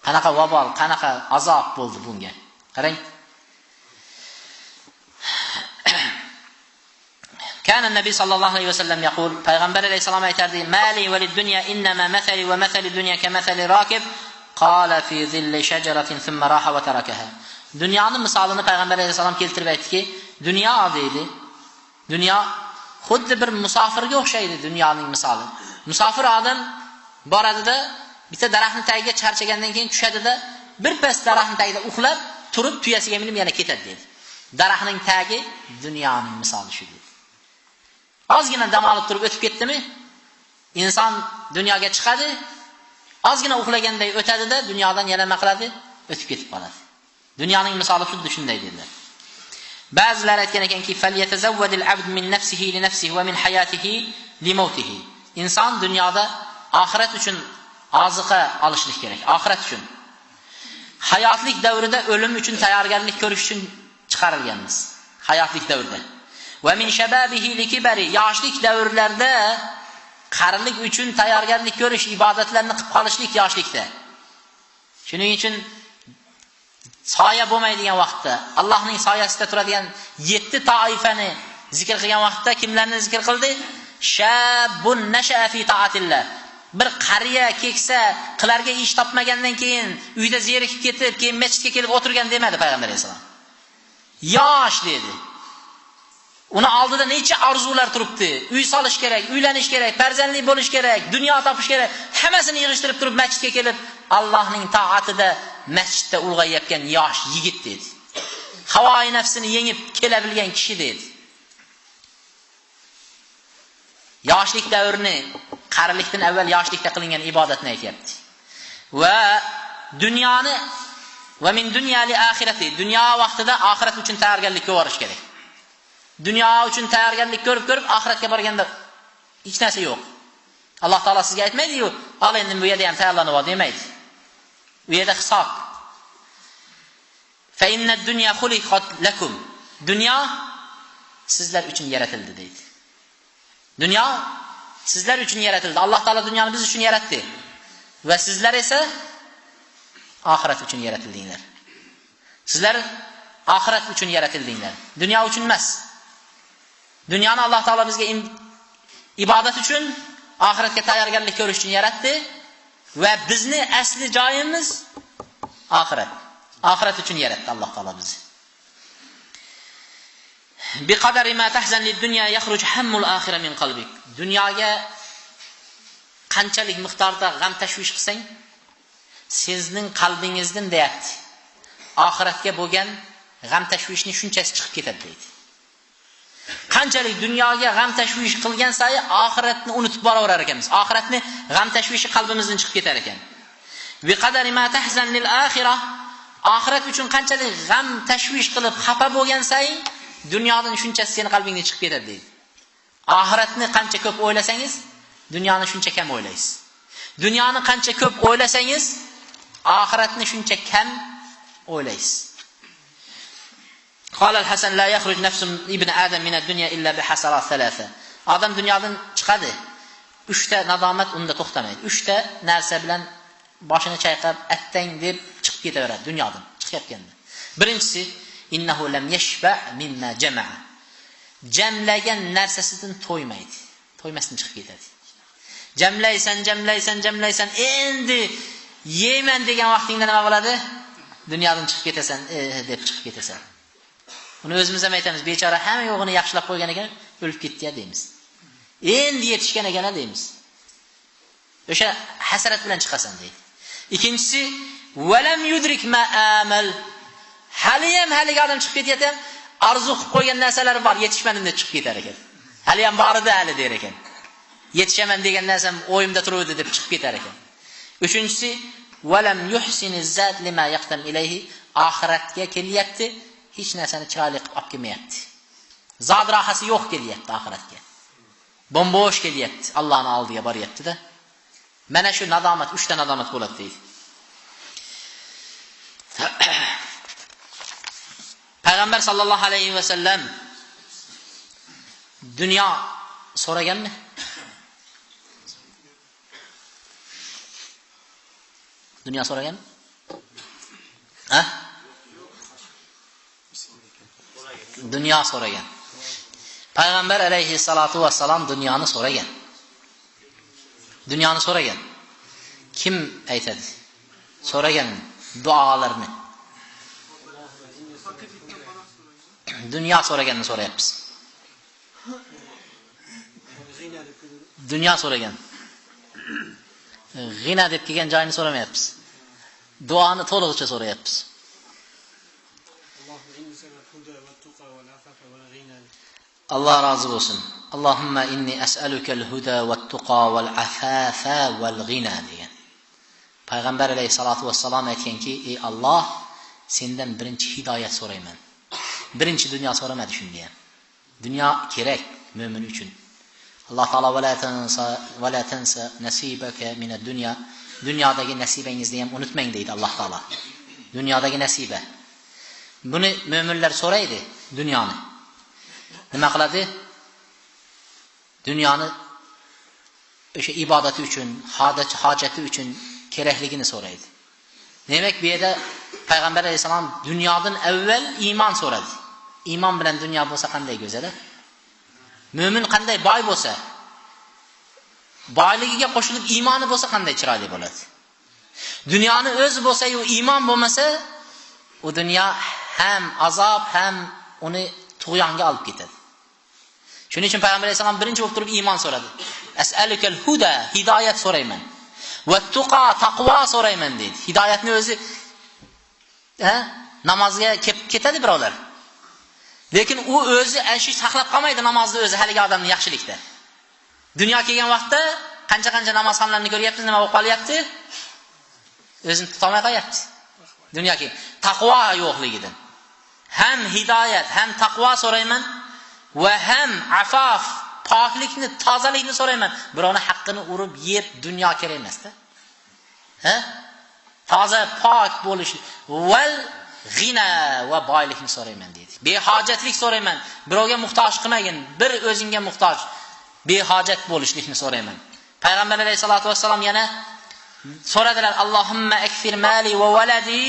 Qanaqa vabol, qanaqa azob bo'ldi bunga. Qarang. Kana Nabiy sallallohu alayhi vasallam yaqul, Payg'ambar alayhissalom aytardi: "Mali va lid-dunya innama mathali va mathali dunya kamathali rakib qala fi zilli shajaratin thumma raha va tarakaha." Dunyoning misolini Payg'ambar alayhissalom keltirib aytdiki, dunyo deydi. Dunyo xuddi bir musofirga o'xshaydi dunyoning misoli. Musofir odam boradida bitta daraxtning tagiga charchagandan keyin tushadida bir pas daraxtning tagida uxlab turib tuyasiga minib yana ketadi dedi. Daraxtning tagi dunyoning misoli shu dedi. Ozgina dam olib turib o'tib ketdimi? Inson dunyoga chiqadi, ozgina uxlaganday o'tadida dunyodan yana nima qiladi? O'tib ketib qoladi. Dunyoning misoli xuddi shunday dedilar. Ba'zilar aytgan ekanki, falyatazawwadil abd min nafsihi li nafsihi va min hayatihi li mawtihi. Inson dunyoda oxirat uchun oziqa olishlik kerak, oxirat uchun. Hayotlik davrida o'lim uchun tayyorgarlik ko'rish uchun chiqarilganmiz. Hayotlik davrida. Va min shababihi likibari, yoshlik davrlarida qarilik uchun tayyorgarlik ko'rish, ibodatlarni qilib qolishlik yoshlikda. Shuning uchun soya bo'lmaydigan vaqtda, Allohning soyasida turadigan 7 toifani zikr qilgan vaqtda kimlarni zikr qildi? Shabbun nasha'a fi ta'atillah. Bir qariya keksa qilarga ish topmagandan keyin uyda zerikib ketib, keyin masjidga kelib o'tirgan demadi Payg'ambar alayhisalom. Yosh dedi. Uni oldida necha orzular turibdi. Uy solish kerak, uylanish kerak, farzandli bo'lish kerak, dunyo topish kerak. Hammasini yig'ishtirib turib masjidga kelib, Allohning toatida masjidda ulg'ayotgan yosh yigit dedi. Havoi nafsini yengib kela bilgan kishi dedi. Yoshlik davrini, qarilikdan avval yoshlikda qilingan ibodatni aytayapti. Va dunyoni va min dunya li axirati, dunyo vaqtida oxirat uchun tayyorgarlik ko'rish kerak. Dunyo uchun tayyorgarlik ko'rib-ko'rib oxiratga borganda hech narsa yo'q. Alloh taolo sizga aytmaydi-yu, "Al endi bu yerda ham tayyorlanib ol" demaydi. U yerda hisob. Fa inna ad-dunya xuliqat lakum. Dunyo sizlar uchun yaratildi deydi. Dunyo sizlar uchun yaratildi. Alloh taolo dunyoni biz uchun yaratdi. Va sizlar esa oxirat uchun yaratildinglar. Sizlar oxirat uchun yaratildinglar. Dunyo uchun emas. Dunyoni Alloh taolo bizga ibodat uchun, oxiratga tayyorgarlik ko'rish uchun yaratdi va bizni asli joyimiz oxirat. Oxirat uchun yaratdi Alloh taolo bizni. Biqadari ma tahzan lid-dunya yakhruj hammul akhirah min qalbik. Dunyoga qanchalik miqdorda g'am tashvish qilsang, sizning qalbingizdan deyapti. Oxiratga bo'lgan g'am tashvishni shunchasi chiqib ketadi deydi. Qanchalik dunyoga g'am tashvish qilgan sayi oxiratni unutib boraverar ekanmiz. Oxiratni g'am tashvishi qalbimizdan chiqib ketar ekan. Biqadari ma tahzan lil akhirah, oxirat uchun qanchalik g'am tashvish qilib xafa bo'lgan sayi dunyodan shunchasi seni qalbingdan chiqib ketadi deydi. Oxiratni qancha ko'p o'ylasangiz, dunyoni shuncha kam o'ylaysiz. Dunyoni qancha ko'p o'ylasangiz, oxiratni shuncha kam o'ylaysiz. Qala al-Hasan la yakhruj nafsun ibn Adam min ad-dunya illa bi hasarat thalatha. Odam dunyodan chiqadi. 3 ta nadomat unda to'xtamaydi. 3 ta narsa bilan boshini chayqab, attang deb chiqib ketaveradi dunyodan chiqayotganda. Birinchisi innahu lam yashba mimma jama'a. Jamlagan narsasidan to'ymaydi. To'ymasdan chiqib ketadi. Jamlaysan, jamlaysan, jamlaysan, endi yeyman degan vaqtingda nima bo'ladi? Dunyodan chiqib ketasan, deb chiqib ketasan. Uni o'zimiz ham aytamiz, bechora hamma yo'g'ini yaxshilab qo'ygan ekan, o'lib ketdi-ya deymiz. Endi yetishgan ekan deymiz. O'sha hasrat bilan chiqasan deydi. Ikkinchisi valam yudrik ma amal. Haliyam haligi odam chiqib ketyapti, orzu qilib qo'ygan narsalari bor, yetishmadim deb chiqib ketar ekan. Haliyam bor edi hali der ekan. Yetishaman degan narsam o'yimda turuvdi deb chiqib ketar ekan. Uchinchisi valam yuhsiniz zat lima yaqdam ilayhi, oxiratga kelyapti, hech narsani chiroyli qilib olib kelmayapti. Zod rohasi yo'q kelyapti oxiratga. Bombo'sh kelyapti, Allohning oldiga boryapti-da. Mana shu nadomat, uchta nadomat bo'ladi deydi. Payg'ambar sallallohu alayhi va sallam dunyo so'raganmi? Dunyo so'raganmi? Ha? Dunyo so'ragan. Payg'ambar alayhi salatu vassalam dunyoni so'ragan. Dunyoni so'ragan. Kim aytadi? So'ragan duolarni. Dunyo so'raganini so'rayapmiz. Dunyo so'ragan. G'ina deb kelgan joyini so'ramayapmiz. Duoni to'lig'icha so'rayapmiz. Alloh rozi bo'lsin. Allohumma inni as'alukal huda wat-tuqa wal-afafa wal-ghina degan. Payg'ambar alayhisolatu vassalom aytganki, ey Alloh, sendan birinchi hidoyat so'rayman. Birinchi dunyo so'ramadi shunda ham. Dunyo kerak mo'min uchun. Alloh taolo va la tansa nasibaka minad dunya. Dunyodagi nasibangizni ham unutmang deydi Alloh taolo. Dunyodagi nasiba. Buni mo'minlar so'raydi, dunyoni. Nima qiladi? Dunyoni o'sha ibodati uchun, hojati uchun kerakligini so'raydi. Demak, bu yerda Payg'ambar alayhisalom dunyodan avval iymon so'radi. Iymon bilan dunyo bo'lsa qanday go'zal? Mo'min qanday boy bo'lsa, boyligiga qo'shilib iymoni bo'lsa qanday chiroyli bo'ladi. Dunyoni o'zi bo'lsa-yu iymon bo'lmasa, u dunyo ham azob, ham uni tug'yonga olib ketadi. Shuning uchun Payg'ambar alayhisalom birinchi bo'lib turib iymon so'radi. As'alukal huda, hidoyat so'rayman. Va tuqa, taqvo so'rayman dedi. Hidoyatni o'zi namozga kelib ketadi birovlar. Lekin u o'zi shu saqlab qolmaydi namozni o'zi haligi odamning yaxshilikda. Dunyo kelgan vaqtda qancha-qancha namozxonlarni ko'ryapmiz, nima bo'lib qolyapti? O'zini tutolmay qolyapti. Dunyo kelgan taqvo yo'qligidan. Ham hidoyat, ham taqvo so'rayman va ham afof, poklikni, tozalikni so'rayman. Birovni haqqini urib yeb dunyo kerak emas-da. Ha? Toza, pok bo'lish val g'ina va boylikni so'rayman dedi. Behojatlik so'rayman. Birovga muhtoj qilmagin, bir o'zingga muhtoj, behojat bo'lishlikni so'rayman. Payg'ambar alayhisolatu vassalom yana so'radilar: Allohumma akfir mali va waladi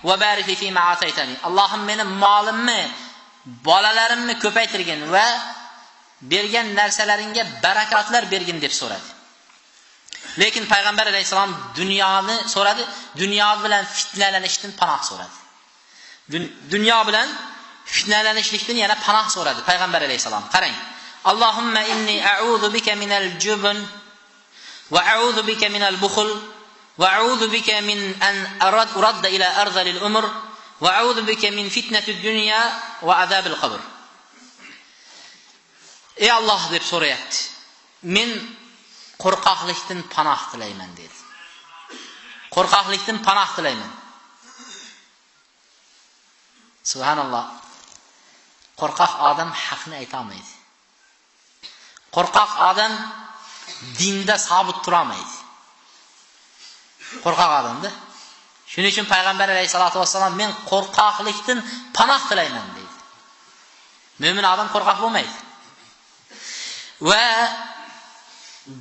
va barik li fi ma ataytani. Allohim meni molimni, bolalarimni ko'paytirgin va bergan narsalaringga barakotlar bergin deb so'radi. Lekin Payg'ambar alayhisalom dunyoni so'radi, dunyo bilan fitnalanishdan panoh so'radi. Dunyo bilan fitnalanishlikdan yana panoh so'radi Payg'ambar alayhisalom. Qarang. Allohumma inni a'udhu bika minal jubn va a'udhu bika minal bukhl va a'udhu bika min an uradda ila arzalil umr va a'udhu bika min fitnatid dunya va azabil qabr. Ey Alloh deb so'rayapti. Men qo'rqoqlikdan panoh tilayman dedi. Qo'rqoqlikdan panoh tilayman. Subhanalloh. Qo'rqoq odam haqni ayta olmaydi. Qo'rqoq odam dinda sobit tura olmaydi. Qo'rqoq odamda. Shuning uchun Payg'ambar alayhisolatu vassalom men qo'rqoqlikdan panoh tilayman deydi. Mo'min odam qo'rqoq bo'lmaydi. Va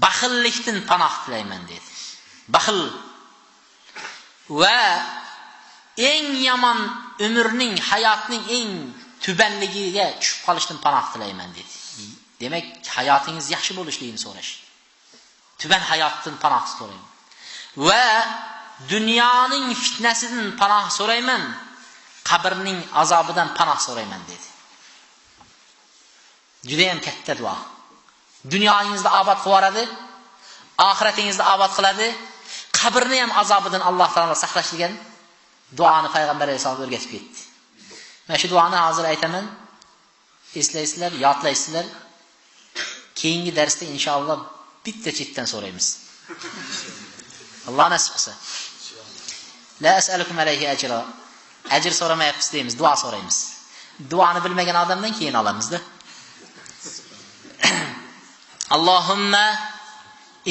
baxillikdan panoh tilayman dedi. Baxil va eng yomon umrning, hayotning eng tubanligiga tushib qolishdan panoh tilayman dedi. Demak, hayotingiz yaxshi bo'lishligini so'rash. Tuban hayotdan panoh so'rayman. Va dunyoning fitnasidan panoh so'rayman, qabrning azobidan panoh so'rayman dedi. Juda ham katta duo. Dunyoingizni obod qilib yuboradi, oxiratingizni obod qiladi, qabrni ham azobidan Alloh taolo saqlash degan duoni payg'ambar alayhisalom o'rgatib ketdi. Mana shu duoni hozir aytaman. Eslaysizlar, yodlaysizlar. Keyingi darsda inshaalloh bitta chetdan so'raymiz. Alloh nasib qilsa. La as'alukum alayhi ajra. Ajr so'ramayapmiz deymiz, duo so'raymiz. Duoni bilmagan odamdan keyin olamizda. Allohumma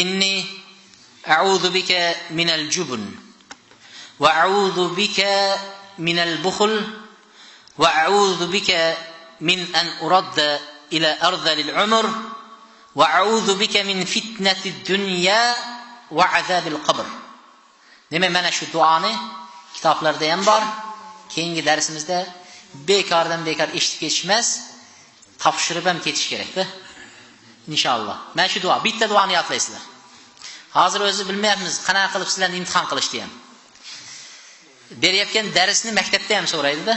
inni a'udhu bika minal jubn va a'udhu bika minal bukhl va a'udhu bika min an uradda ila ardhil umr va a'udhu bika min fitnatid dunya va azabil qabr. Demak, mana shu duoni kitoblarda ham bor. Keyingi darsimizda bekordan bekor eshitib ketish emas, topshirib ham ketish kerak-da. Inshaalloh. Mana shu duo, bitta duoni yodlaysizlar. Hozir o'zi bilmayapmiz, qanaqa qilib sizlarni imtihon qilishdi ham. Berayotgan darsni maktabda ham so'raydi-da.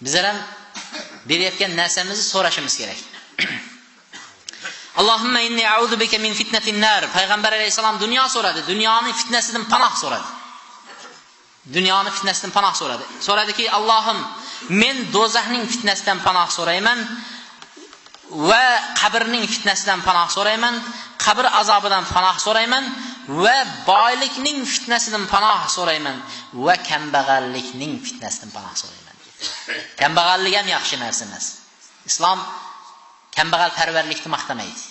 Bizlar ham berayotgan narsamizni so'rashimiz kerak. Allohumma inni a'udhu bika min fitnatin nar. Payg'ambar alayhisalom dunyo so'radi, dunyoning fitnasidan panoh so'radi. Dunyoni fitnasidan panoh so'radi. So'radiki, Allohim, men do'zaxning fitnasidan panoh so'rayman va qabrning fitnasidan panoh so'rayman, qabr azobidan panoh so'rayman va boylikning fitnasidan panoh so'rayman va kambag'allikning fitnasidan panoh so'rayman. Kambag'allik ham yaxshi narsa emas. Islom kambag'al parvarlikni maqtamaydi.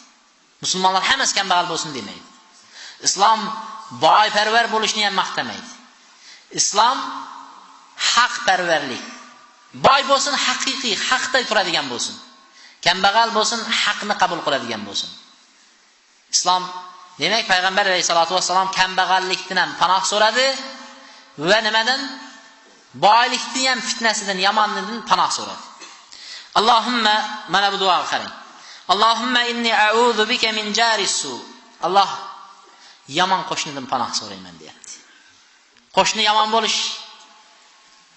Musulmonlar hammasi kambag'al bo'lsin demaydi. Islom boyparvar bo'lishni ham maqtamaydi. Islom haqparvarlik. Boy bo'lsin, haqiqiy haqda turadigan bo'lsin. Kambag'al bo'lsin, haqni qabul qiladigan bo'lsin. Islom, demak, payg'ambar alayhisolatu vassalom kambag'allikdan ham panoh so'radi va nimadan? Boylikning ham fitnasidan, yomonligidan panoh so'radi. Allohumma, mana bu duoga qarang. Allohumma inni a'udhu bika min jaris su. Alloh, yomon qo'shnidan panoh so'rayman deyapti. Qo'shni yomon bo'lish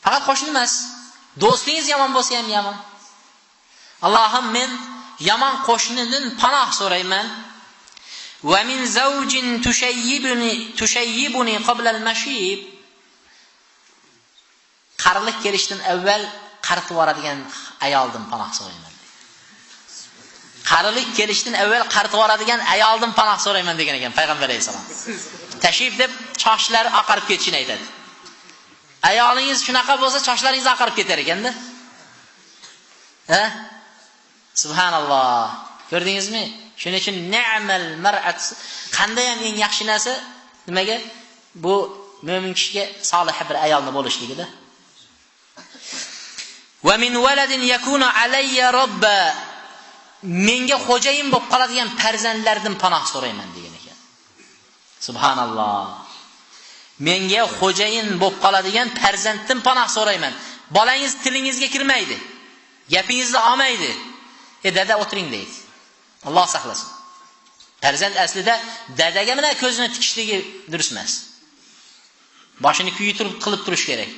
faqat qo'shni emas, do'stingiz yomon bo'lsa ham yomon. Allohim, men yomon qo'shnidan panoh so'rayman. Va min zawjin tushayyibuni qabla al-mashib. Qarilik kelishdan avval qaritib yuboradigan ayoldan panoh so'rayman. Qarilik kelishdan avval qaritib yuboradigan ayoldan panoh so'rayman degan ekan payg'ambar alayhisalom. Tashib deb chochlari oqarib ketishini aytadi. Ayolingiz shunaqa bo'lsa, chochlaringiz oqarib ketar ekanda. Ha? Subhanalloh. Ko'rdingizmi? Shuning uchun ni'mal mar'at, qanday ham eng yaxshi narsa nimaga? Bu mo'min kishiga solih bir ayolni bo'lishligida. Va min waladin yakunu alayya robba. Menga xo'jayin bo'lib qoladigan farzandlardan panoh so'rayman degan ekan. Subhanalloh. Menga xo'jayin bo'lib qoladigan farzanddan panoh so'rayman. Bolangiz tilingizga kirmaydi. Gapingizni olmaydi. E dada o'tiring deydi. Alloh saqlasin. Farzand aslida dadaga mana ko'zini tikishligi durust emas. Boshini kuydirib qilib turish kerak.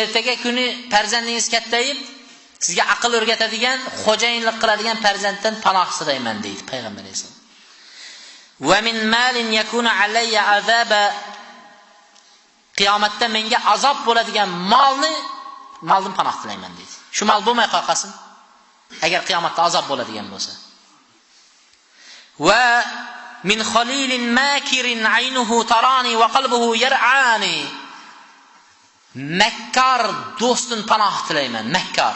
Ertaga kuni farzandingiz kattayib sizga aql o'rgatadigan, xo'jayinlik qiladigan farzanddan panoh so'rayman deydi payg'ambar alayhisalom. Va min malin yakunu alayya azaba. Qiyomatda menga azob bo'ladigan moldan panoh tilayman deydi. Shu mol bo'lmay qolqasin agar qiyomatda azob bo'ladigan bo'lsa. Va min khalilin makirin aynuhu tarani va qalbuhu yar'ani. Makkor do'stdan panoh tilayman, makkor.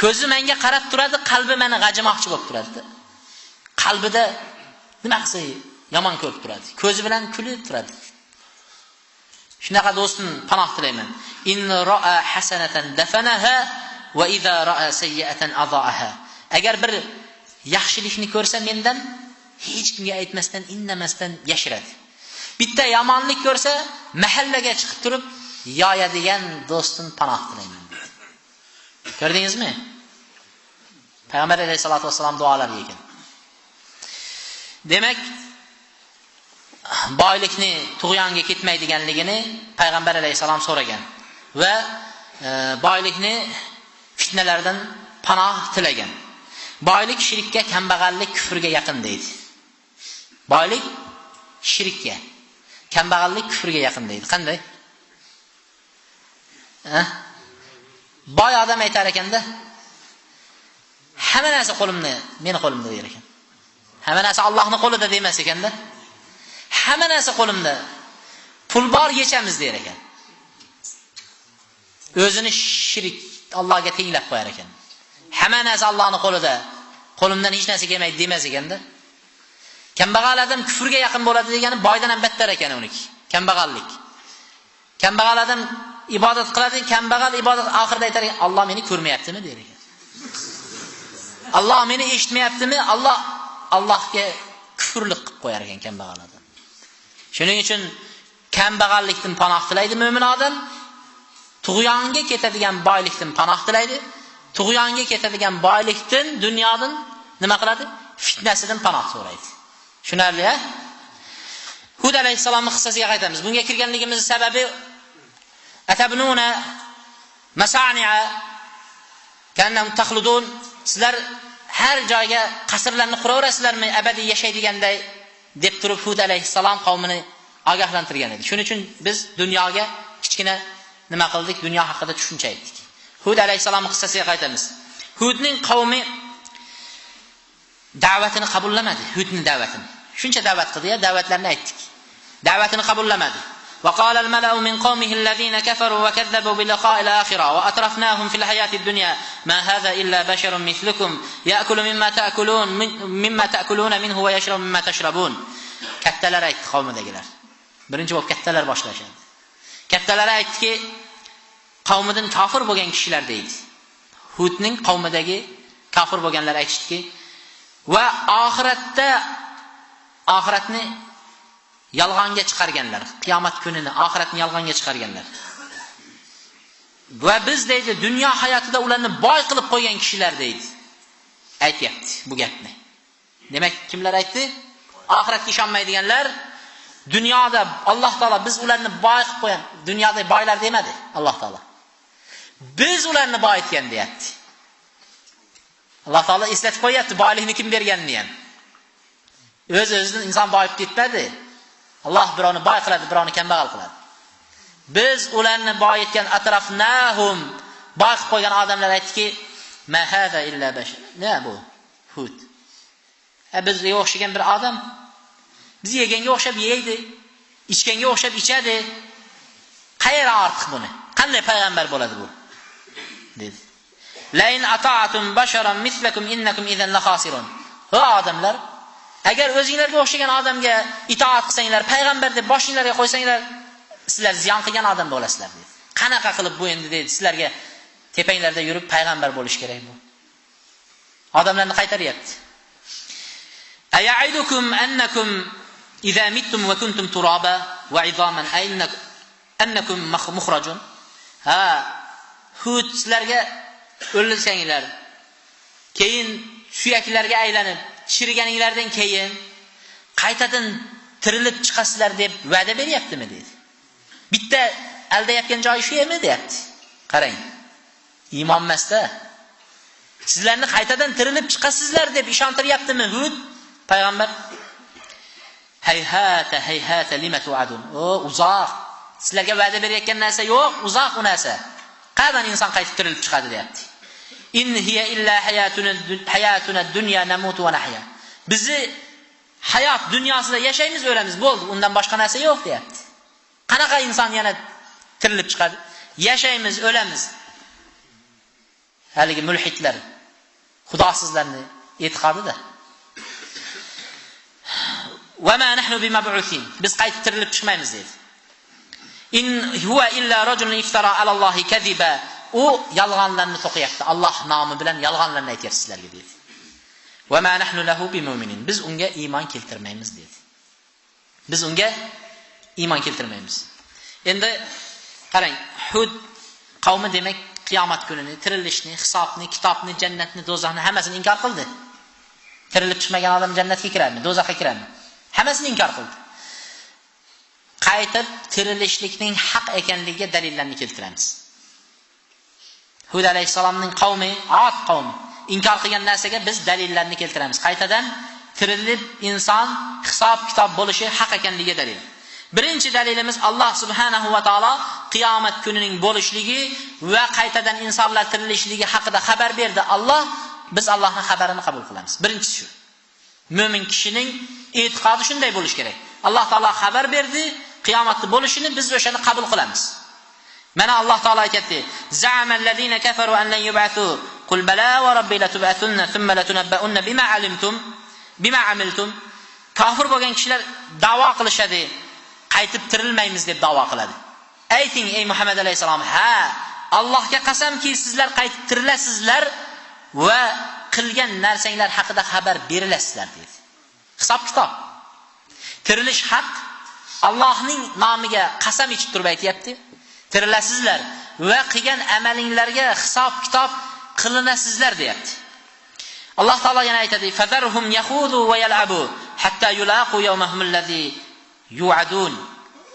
Ko'zi menga qarab turadi, qalbi meni g'ajimoqchi bo'lib turadi. Qalbida nima qilsa yomon ko'rib turadi. Ko'zi bilan kulib turadi. Shunaqa do'stdan panoh tilayman. In ra'a hasanatan dafanaha va idza ra'a sayyi'atan adha'aha. Agar bir yaxshilikni ko'rsa mendan hech kimga aytmasdan, indamasdan yashiradi. Bitta yomonlik ko'rsa mahallaga chiqib turib yoyadigan do'stdan panoh tilayman dedi. Ko'rdingizmi? Payg'ambar alayhisolatu vassalom duolari ekan. Demak, boylikni tug'yonga ketmaydiganligini payg'ambar alayhisalom so'ragan va boylikni fitnalardan panoh tilagan. Boylik shirkka, kambag'allik kufrga yaqin deydi. Boylik shirkka, kambag'allik kufrga yaqin deydi. Qanday? Boy odam aytar ekanda, hamma narsa qo'limda, meni qo'limda der ekan. Hamma narsa Allohning qo'lida demas ekanda. Hamma narsa qo'limda. Pul bor yechamiz der ekan. O'zini shirk Allohga tenglab qo'yar ekan. Hamma narsa Allohning qo'lida. Qo'limdan hech narsa kelmaydi demas ekanda. Kambag'al odam kufrga yaqin bo'ladi degani boydan ham battar ekan uniki. Kambag'allik. Kambag'al odam ibodat qiladi, kambag'al ibodat oxirida aytar ekan, Alloh meni ko'rmayaptimi der ekan. Alloh meni eshitmayaptimi? Alloh Allohga kufrlik qilib qo'yar ekan kambag'al odam. Shuning uchun kambag'allikdan panoh tilaydi mo'min odam, tug'yonga ketadigan boylikdan panoh tilaydi, tug'yonga ketadigan boylikdan, dunyodan nima qiladi? Fitnasidan panoh so'raydi. Tushunarli, ha? Hud alayhissalomning qissasiga qaytamiz. Bunga kirganligimizning sababi atabnuna masani'a kannam taxludun, sizlar har joyga qasrlarni quraverasizlarmi abadiy yashaydiganday deb turib Hud alayhissalom qavmini ogohlantirgan edi. Shuning uchun biz dunyoga kichkina nima qildik? Dunyo haqida tushuncha aytdik. Hud alayhissalomning qissasiga qaytamiz. Hudning qavmi da'vatini qabullamadi. Hudning da'vatini. Shuncha da'vat qildi-ya, da'vatlarni aytdik. Da'vatini qabullamadi. وقال الملأ من قومه الذين كفروا وكذبوا بلقاء الآخرة وأترفناهم في الحياة الدنيا ما هذا إلا بشر مثلكم يأكل مما تأكلون منه ويشرب مما تشربون. Kattalar aytdi qavmidagilar. Birinchi bo'lib kattalar boshlashadi. Kattalar aytdiki, qavmidan kofir bo'lgan kishilar deydi. Hudning qavmidagi kofir bo'lganlar aytishdiki, va oxiratda oxiratni yolg'onga chiqarganlar, qiyomat kunini, oxiratni yolg'onga chiqarganlar. Va biz deydi, dunyo hayotida ularni boy qilib qo'ygan kishilar deydi. Aytyapti bu gapni. Demak, kimlar aytdi? Oxiratga ishonmaydiganlar, dunyoda Alloh taolo biz ularni boy qilib qo'yan, dunyoda boylar demadi Alloh taolo. Biz ularni boy etgan deyapti. Alloh taolo eslatib qo'yapti, boylikni kim berganini ham. O'z-o'zidan inson boyib ketmadi. Alloh birovni boy qiladi, birovni kambag'al qiladi. Biz ularni boy etgan atrafnahum, boy qilib qo'ygan odamlar aytdiki, ma hada illa bashar. Nima bu? Hud. Bizga o'xshagan bir odam. Biz yeganga o'xshab yeydi, ichganga o'xshab ichadi. Qayeri ortiq buni? Qanday payg'ambar bo'ladi bu? Dedi. La in ata'tum basharan mislakum innakum idan la khasirun. Va odamlar, agar o'zinglarga o'xshagan odamga itoat qilsanglar, payg'ambar deb boshinglarga qo'ysanglar, sizlar ziyon qilgan odam bo'lasizlar dedi. Qanaqa qilib bu endi dedi, sizlarga tepanglarda yurib payg'ambar bo'lish kerak bu. Odamlarni qaytaryapti. Aya'idukum annakum idza mittum va kuntum turaba va izoman annakum mukhrajun. Ha, Hud sizlarga o'lsanglar, keyin suyaklarga aylanib chiriganinglardan keyin qaytadan tirilib chiqasizlar deb va'da beryaptimi dedi. Bitta aldayotgan joyi shu emi deyapti. Qarang. Iymon emasda. Sizlarni qaytadan tirilib chiqasizlar deb ishontiryaptimi Hud payg'ambar? Hayhata hayhata lima tu'adun. O uzoq. Sizlarga va'da berayotgan narsa yo'q, uzoq u narsa. Qayerdan inson qaytib tirilib chiqadi deyapti. In hiya illa hayatuna dunya namutu va nahya. Bizi hayot dunyosida yashaymiz, o'lamiz, bo'ldi. Undan boshqa narsa yo'q deyapti. Qanaqa inson yana tirilib chiqadi? Yashaymiz, o'lamiz. Haligi mulhidlar, xudosizlarni e'tiqodida. Va ma nahnu bimab'uthin. Biz qaytib tirilib chiqmaymiz dedi. In huwa illa rajulun iftara ala Allohi kaziba. U yolg'onlarni to'qiyapti. Alloh nomi bilan yolg'onlarni aytyapti sizlarga dedi. Va ma nahnu lahu bimu'minin. Biz unga iymon keltirmaymiz dedi. Biz unga iymon keltirmaymiz. Endi qarang, Hud qavmi demak qiyomat kunini, tirilishni, hisobni, kitobni, jannatni, do'zaxni hammasini inkor qildi. Tirilib chiqmagan odam jannatga kiradimi, do'zaxga kiradimi? Hammasini inkor qildi. Qaytib tirilishlikning haq ekanligiga dalillarni keltiramiz. Hud alayhissalomning qavmi, Ad qavmi Inkor qilgan narsaga biz dalillarni keltiramiz. Qaytadan tirilib inson hisob kitob bo'lishi haq ekanligiga dalil. Birinchi dalilimiz Alloh subhanahu va taolo qiyomat kunining bo'lishligi va qaytadan insonlar tirilishligi haqida xabar berdi. Alloh, biz Allohning xabarini qabul qilamiz. Birinchisi shu. Mo'min kishining e'tiqodi shunday bo'lish kerak. Alloh taolo xabar berdi, qiyomatni bo'lishini biz o'shani qabul qilamiz. Mana Alloh taolo aytdi: "Za'amallazina kafaru an lan yub'athu qul bala va robbi latub'athunna thumma latunabba'unna bima alimtum bima amiltum." Kofir bo'lgan kishilar da'vo qilishadi, qaytib tirilmaymiz deb da'vo qiladi. Ayting ey Muhammad alayhisalom, ha, Allohga qasamki sizlar qaytib tirilasizlar va qilgan narsanglar haqida xabar berilasizlar dedi. Hisob kitob. Tirilish haq. Allohning nomiga qasam ichib turib aytayapti. Tirilasizlar va qilgan amalinglarga hisob kitob qilinasizlar deyapti. Alloh taolo yana aytadi: "Fazarhum yahudu va yal'abu hatta yulaqu yawmahum allazi yu'adun."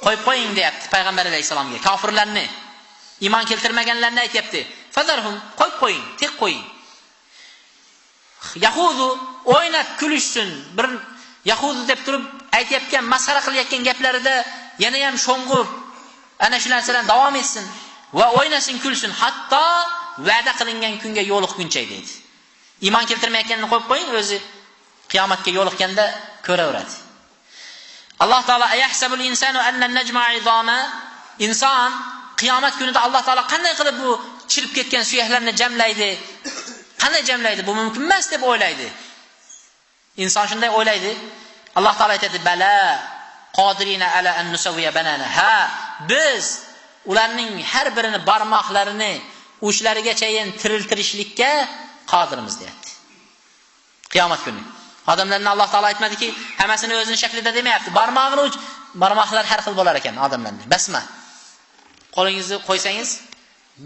Qo'yib qo'ying deyapti payg'ambar alayhisalomga. Kofirlarni, iymon keltirmaganlarni aytayapti. Fazarhum, qo'yib qo'ying, tek qo'ying. Yahudu o'ynab kulishsin. Bir yahudu deb turib aytayotgan, masxara qilayotgan gaplarida yana ham sho'ng'ib ana shu narsadan davom etsin va o'ynasin, kulsin, hatto va'da qilingan kunga yo'liqquncha deydi. Iymon keltirmayotganini qo'yib qo'ying, o'zi qiyomatga yo'liqqanda ko'raveradi. Alloh taolo ayahsabul insanu anna najma'a izoma, inson qiyomat kunida Alloh taolo qanday qilib bu chirib ketgan suyaklarni jamlaydi? Qanday jamlaydi? Bu mumkin emas deb o'ylaydi. Inson shunday o'ylaydi. Alloh taolo aytadi: "Bala qodirina ala an nusawiya banana." Ha, biz ularning har birini barmoqlarini uchlarigachayin tiriltirishlikka qodirmiz deyapti. Qiyomat kuni. Odamlarni Alloh taolo aytmadiki, hammasini o'zining shaklida demayapti. Barmog'ini uch, barmoqlar har xil bo'lar ekan odamlarning. Basma. Qo'lingizni qo'ysangiz,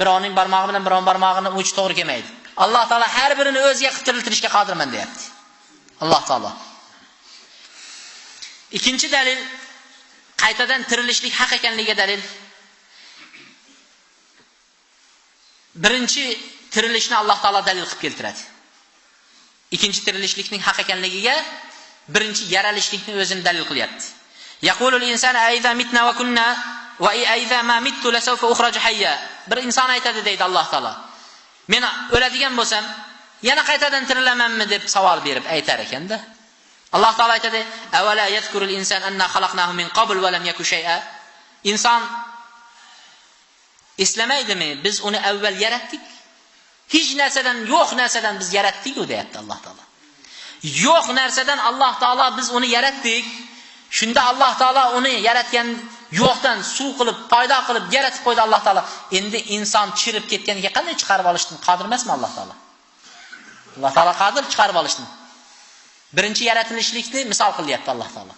bironing barmog'i bilan biron barmog'ini uch to'g'ri kelmaydi. Alloh taolo har birini o'ziga qilib tiriltirishga qodirman deyapti. Alloh taolo. Ikkinchi dalil qaytadan tirilishlik haq ekanligiga dalil. Birinchi tirilishni Alloh taolo dalil qilib keltiradi. Ikkinchi tirilishlikning haq ekanligiga birinchi yaralishlikni o'zini dalil qilyapti. Yaqulul insanu ayza mitna va kunna va ayza ma mittu lasawfa ukhraju hayya. Bir inson aytadi deydi Alloh taolo. Men o'ladigan bo'lsam, yana qaytadan tirilamanmi deb savol berib aytar ekanda. Alloh taolo aytadi: "Awala yazkurul insan anna xalaqnahu min qabl va lam yaku shay'a." Inson eslamaydimi? Biz uni avval yaratdik. Hech narsadan, yo'q narsadan biz yaratdik-ku deyapti Alloh taolo. Yo'q narsadan Alloh taolo biz uni yaratdik. Shunda Alloh taolo uni yaratgan yo'qdan suv qilib, paydo qilib, yaratib qo'ydi Alloh taolo. Endi inson chirib ketganiga qanday chiqarib olishni qodir emasmi Alloh taolo? Alloh taolo qodir chiqarib olishni. Birinchi yaratilishlikni misol qilyapti Alloh taolo.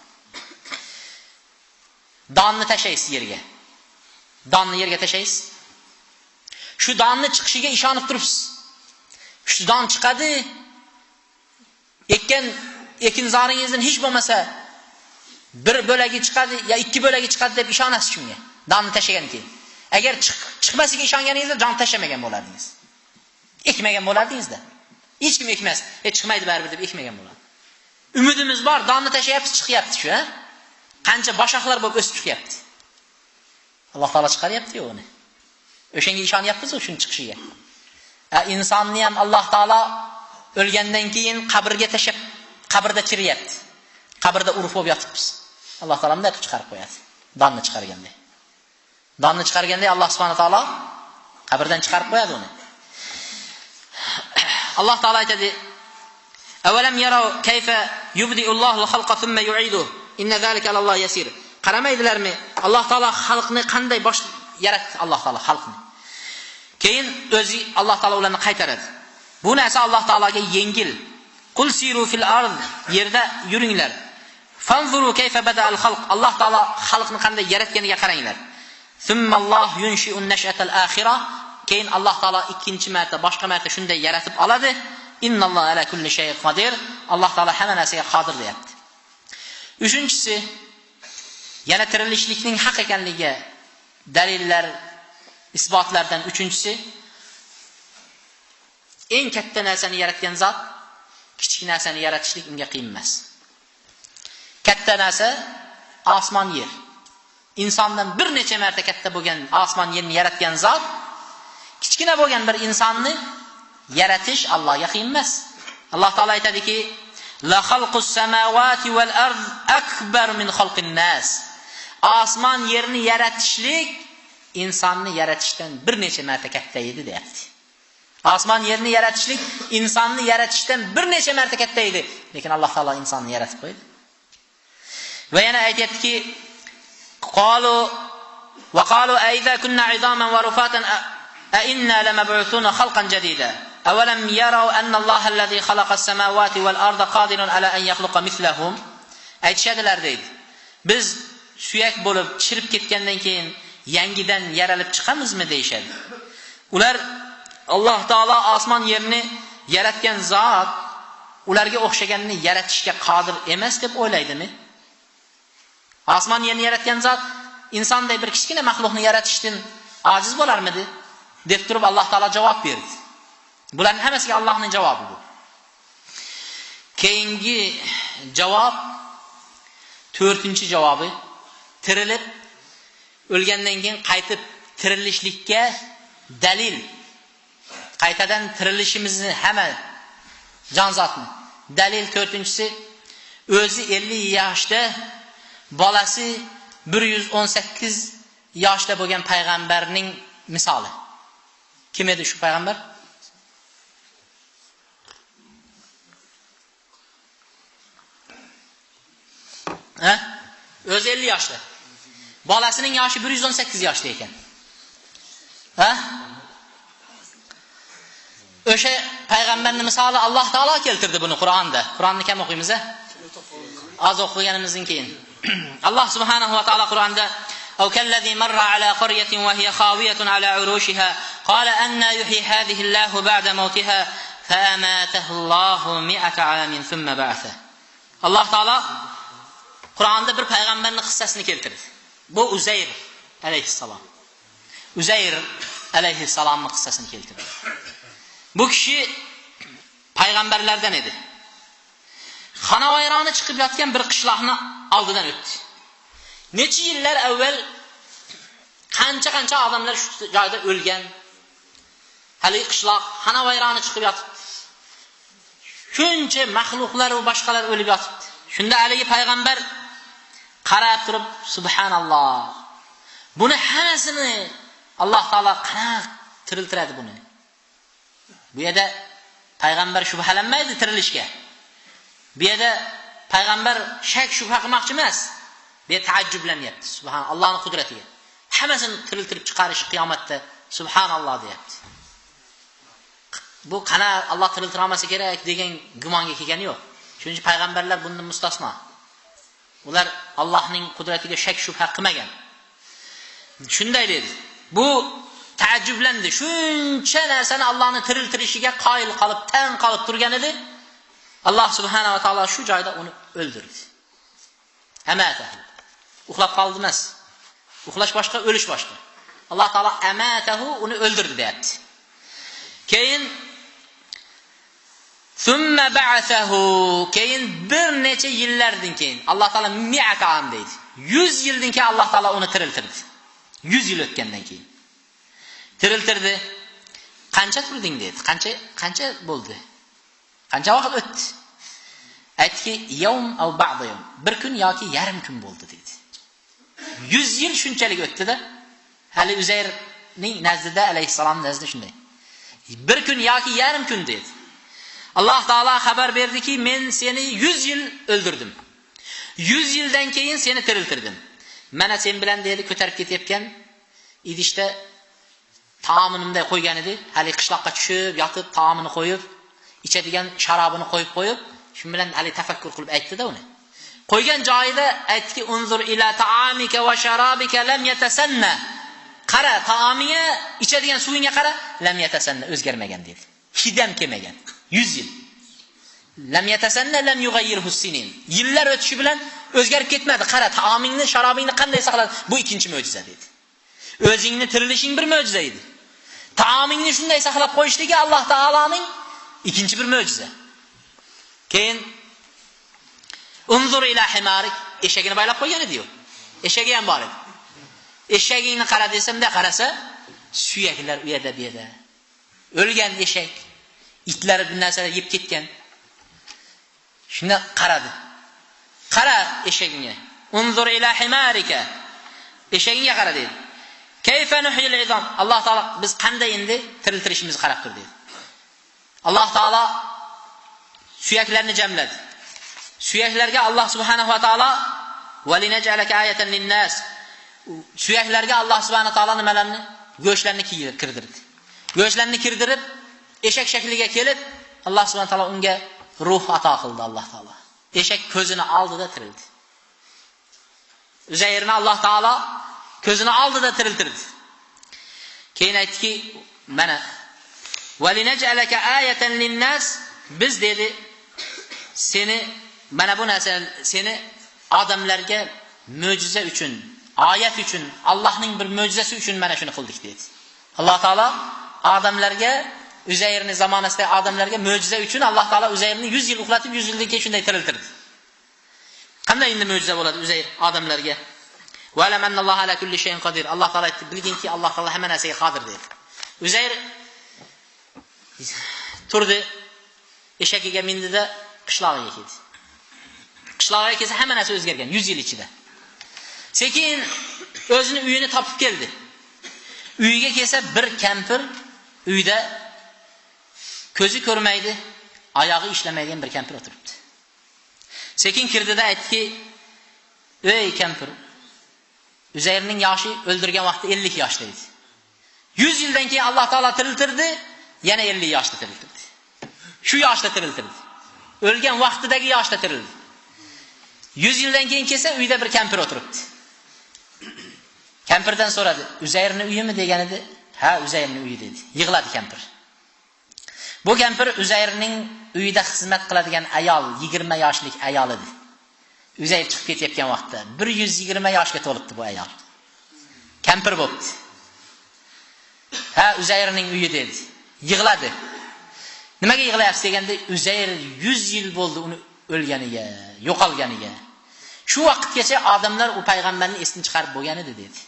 Donni tashlaysiz yerga. Donni yerga tashlaysiz. Shu donni chiqishiga ishonib turibsiz. Shu don chiqadi. Ekkan ekinzoringizdan hech bo'lmasa bir bo'lagi chiqadi ya ikki bo'lagi chiqadi deb ishonasiz shunga. Donni tashlagan keyin. Agar chiqmasiga ishonganingizda don tashlamagan bo'lardingiz. Ekmagan bo'lardingizda. Hech kim ekmas. Chiqmaydi baribir deb ekmagan bo'ladi. Umidimiz bor, donni tashlayapmiz, chiqyapti shu, ha? Qancha boshoqlar bo'lib o'sib chiqyapti. Alloh taolo chiqaryapti-yu uni. O'shanga ishonyapmiz-ku shuni chiqishiga. Insonni ham Alloh taolo o'lgandan keyin qabrga tashlab, qabrda chiriyapti. Qabrda urf bo'lib yotibmiz. Alloh taolo bunday qilib chiqarib qo'yadi. Donni chiqarganda. Donni chiqarganda Alloh subhanahu taolo qabrdan chiqarib qo'yadi uni. Alloh taolo aytadi: "Awalam yaraw kayfa yubdi'ullohu al-xalqa thumma yu'iduhu. Inna zalika alallohi yasir." Qaramaydilarmi? Alloh taolo xalqni qanday bosh yaratdi Alloh taolo xalqni. Keyin o'zi Alloh taolo ularni qaytaradi. Bu narsa Alloh taologa yengil. Qul siru fil ard, yerda yuringlar. Fanzuru kayfa bada'al xalq. Alloh taolo xalqni qanday yaratganiga qaranglar. Thumma Alloh yunshi'un nash'atal akhirah. Keyin Alloh taolo ikkinchi marta, boshqa marta shunday yaratib oladi. Innalloha ala kulli shay'in qodir. Alloh taolo hamma narsaga qodir deyapti. Uchinchisi, yana tirilishlikning haq ekanligiga dalillar, isbotlardan uchinchisi, Eng katta narsani yaratgan zot kichik narsani yaratishlik unga qiyin emas. Katta narsa osmon yer. Insondan bir necha marta katta bo'lgan osmon yerni yaratgan zot kichkina bo'lgan bir insonni yaratish Allohga qiyin emas. Alloh taolo aytadiki: "La xalqus samawati val ard akbar min xalqin nas." Osmon yerni yaratishlik insonni yaratishdan bir necha marta katta edi deyapti. Osmon yerni yaratishlik insonni yaratishdan bir necha marta katta edi, lekin Alloh taolo insonni yaratib qo'ydi. Va yana aytayaptiki: "Qalu va qalu ayza kunna izoman va rufatan a inna lamab'usuna xalqan jadida. Awalam yaraw anna Alloha allazi xalaqa as-samawati wal arda qadirun ala an yakhluqa mislahum." Aytishadilar deydi. Biz suyak bo'lib chirib ketgandan keyin yangidan yaralib chiqamizmi deyishadi. Ular Alloh taolo osmon yerni yaratgan zot ularga o'xshaganini yaratishga qodir emas deb o'ylaydimi? Osmon yerni yaratgan zot insonday bir kichkina maxluqni yaratishdan ojiz bo'larmidi deb turib Alloh taolo javob berdi. Bularning hammasiga Allohning javobi bu. Keyingi javob, 4-javobi, tirilib o'lgandan keyin qaytib tirilishlikka dalil. Qaytadan tirilishimizni hamma jonzotni dalil 4-chisi, o'zi 50 yoshda, bolasi 118 yoshda bo'lgan payg'ambarning misoli. Kim edi shu payg'ambar? Ha? O'zi 50 yoshda. Bolasining yoshi 118 yoshda ekan. Ha? O'sha payg'ambarning misoli Alloh taolo keltirdi buni Qur'onda. Qur'onni kam o'qiymiz a? Az o'qiganimizdan keyin. Alloh subhanahu va taolo Qur'onda: "Aw kallazi marra ala qaryatin va hiya khawiyatun ala urushiha qala anna yuhyi hadhihi Allahu ba'da mawtiha fa amatahu Allahu mi'ata 'amin thumma ba'atha." Alloh taolo Qur'onda bir payg'ambarning qissasini keltirdi. Bu Uzayr alayhissalom. Uzayr alayhissalomning qissasini keltirdi. Bu kishi payg'ambarlardan edi. Xonavayroni chiqib yotgan bir qishloqni oldidan o'tdi. Necha yillar avval qancha-qancha odamlar shu joyda o'lgan. Hali qishloq xonavayroni chiqib yotibdi. Shuncha maxluqlar va boshqalar o'lib yotibdi. Shunda haligi payg'ambar qarab turib, subhanalloh. Buni hammasini Alloh taolo qanaqa tiriltiradi buni? Bu yerda payg'ambar shubhalanmaydi tirilishga. Bu yerda payg'ambar shak shubha qilmoqchi emas. Bu yerda taajjublanyapti. Subhan Allohning qudratiga. Hammasini tiriltirib chiqarish qiyomatda subhanalloh deyapti. Bu qana Alloh tiriltira olmasa kerak degan gumonga kelgani yo'q. Shuning uchun payg'ambarlar bundan mustasno. Ular Allohning qudratiga shak shubha qilmagan. Shunday dedi. Bu taajjublandi. Shuncha narsani Allohning tiriltirishiga qoyil qolib, tan qolib turgan edi. Alloh subhanahu va taolo shu joyda uni o'ldirdi. Amatahu. Uxlab qoldi emas. Uxlash boshqa, o'lish boshqa. Alloh taolo amatahu uni o'ldirdi deyapti. Keyin thumma ba'athahu, keyin bir necha yillardan keyin Alloh taolo mi'ata am deydi. 100 yildan keyin Alloh taolo uni tiriltirdi. 100 yil o'tgandan keyin tiriltirdi. Qancha turding dedi. Qancha bo'ldi? Qancha vaqt o'tdi? Aytdiki, yawm aw ba'd yawm. Bir kun yoki yarim kun bo'ldi dedi. 100 yil shunchalik o'tdi-da. Hali Uzayrning nazdida alayhissalom nazdida shunday. Bir kun yoki yarim kun dedi. Alloh taolo xabar berdiki, men seni 100 yil o'ldirdim. 100 yildan keyin seni tiriltirdim. Mana sen bilan dedi ko'tarib ketayotgan idishda taomini bunday qo'ygan edi. Hali qishloqqa tushib, yotib taomini qo'yib, ichadigan sharobini qo'yib, shu bilan hali tafakkur qilib aytdi-da uni. Qo'ygan joyida aytdiki, unzur ila ta'amika va sharabika lam yatasanna. Qara, taomingga, ichadigan suvingga qara, lam yatasanna, o'zgarmagan dedi. Hidam kelmagan. 100 yil. Lam yatasanna lam yughayyirhu sinin. Yillar o'tishi bilan o'zgarib ketmadi. Qara, taomingni, sharobingni qanday saqladi? Bu ikkinchi mo'jiza dedi. O'zingni tirilishing bir mo'jiza edi. Taomingni shunday saqlab qo'yishligi Alloh taoloning Ikkinchi bir mo'jiza. Keyin unzur ila himarik, eshagini baylab qo'ygan edi-yu. Eshagi ham bor edi. Eshagingni qara desam, bunday qarasa, suyaklar u yerda bu yerda. O'lgan eshak, itlar bir narsalar yeb ketgan. Shunda qaradi. Qara eshagingga. Unzur ila himarika. Eshagingga qara dedi. Kayfa nuhyil idom? Alloh taolo biz qanday endi tiriltirishimizni qarab tur dedi. Alloh taolo suyaklarni jamladi. Suyaklarga Alloh subhanahu va taolo va linaj'alaka ayatan lin-nas. Suyaklarga Alloh subhanahu va taolo nimalarni? Go'shtlarni kirdirdi. Go'shtlarni kirdirib, eshak shakliga kelib, Alloh subhanahu va taolo unga ruh ato qildi Alloh taolo. Eshak ko'zini oldida tirildi. Uzayrni Alloh taolo ko'zini oldida tiriltirdi. Keyin aytdiki, mana va linaj'alaka ayatan lin-nas, biz dedi seni mana bu narsa seni odamlarga mo'jiza uchun, oyat uchun, Allohning bir mo'jizasi uchun mana shuni qildik dedi. Alloh taolo odamlarga Uzayrning zamonasida odamlarga mo'jiza uchun Alloh taolo Uzayrni 100 yil uxlatib, 100 yildan keyin shunday tiriltirdi. Qanday endi mo'jiza bo'ladi Uzayr odamlarga? Va alam annalloha ala kulli shay'in qodir. Alloh taolo aytdi, bilginki Alloh taolo hamma narsaga qodir dedi. Uzayr turdi, eshagiga mindida qishlog'iga keldi. Qishlog'iga kelsa hamma narsa o'zgargan 100 yil ichida. Sekin o'zini uyini topib keldi. Uyiga kelsa bir kampir uyda ko'zi ko'rmaydi, oyog'i ishlamaydigan bir kampir o'tiribdi. Sekin kirdida aytdiki, "Ey kampir, Uzayrning yoshi o'ldirgan vaqti 50 yoshda edi. 100 yildan keyin Alloh taolo tiriltirdi, yana 50 yoshda tiriltirdi. Shu yoshda tiriltirdi. O'lgan vaqtidagi yoshda tirildi. 100 yildan keyin kelsa uyda bir kampir o'tiribdi. Kampirdan so'radi, "Uzayrning uyimi?" degan edi. "Ha, Uzayrning uyi" dedi. Yig'ladi kampir. Bu kampir Uzayrning uyida xizmat qiladigan ayol, 20 yoshlik ayol edi. Uzayr chiqib ketayotgan vaqtda 120 yoshga to'libdi bu ayol. Kampir bo'pti. Ha, Uzayrning uyi dedi. Yig'ladi. Nimaga yig'layapsiz deganda, Uzayr 100 yil bo'ldi uni o'lganiga, yo'qolganiga. Shu vaqtgacha odamlar u payg'ambarni esdan chiqarib bo'lgan edi dedi.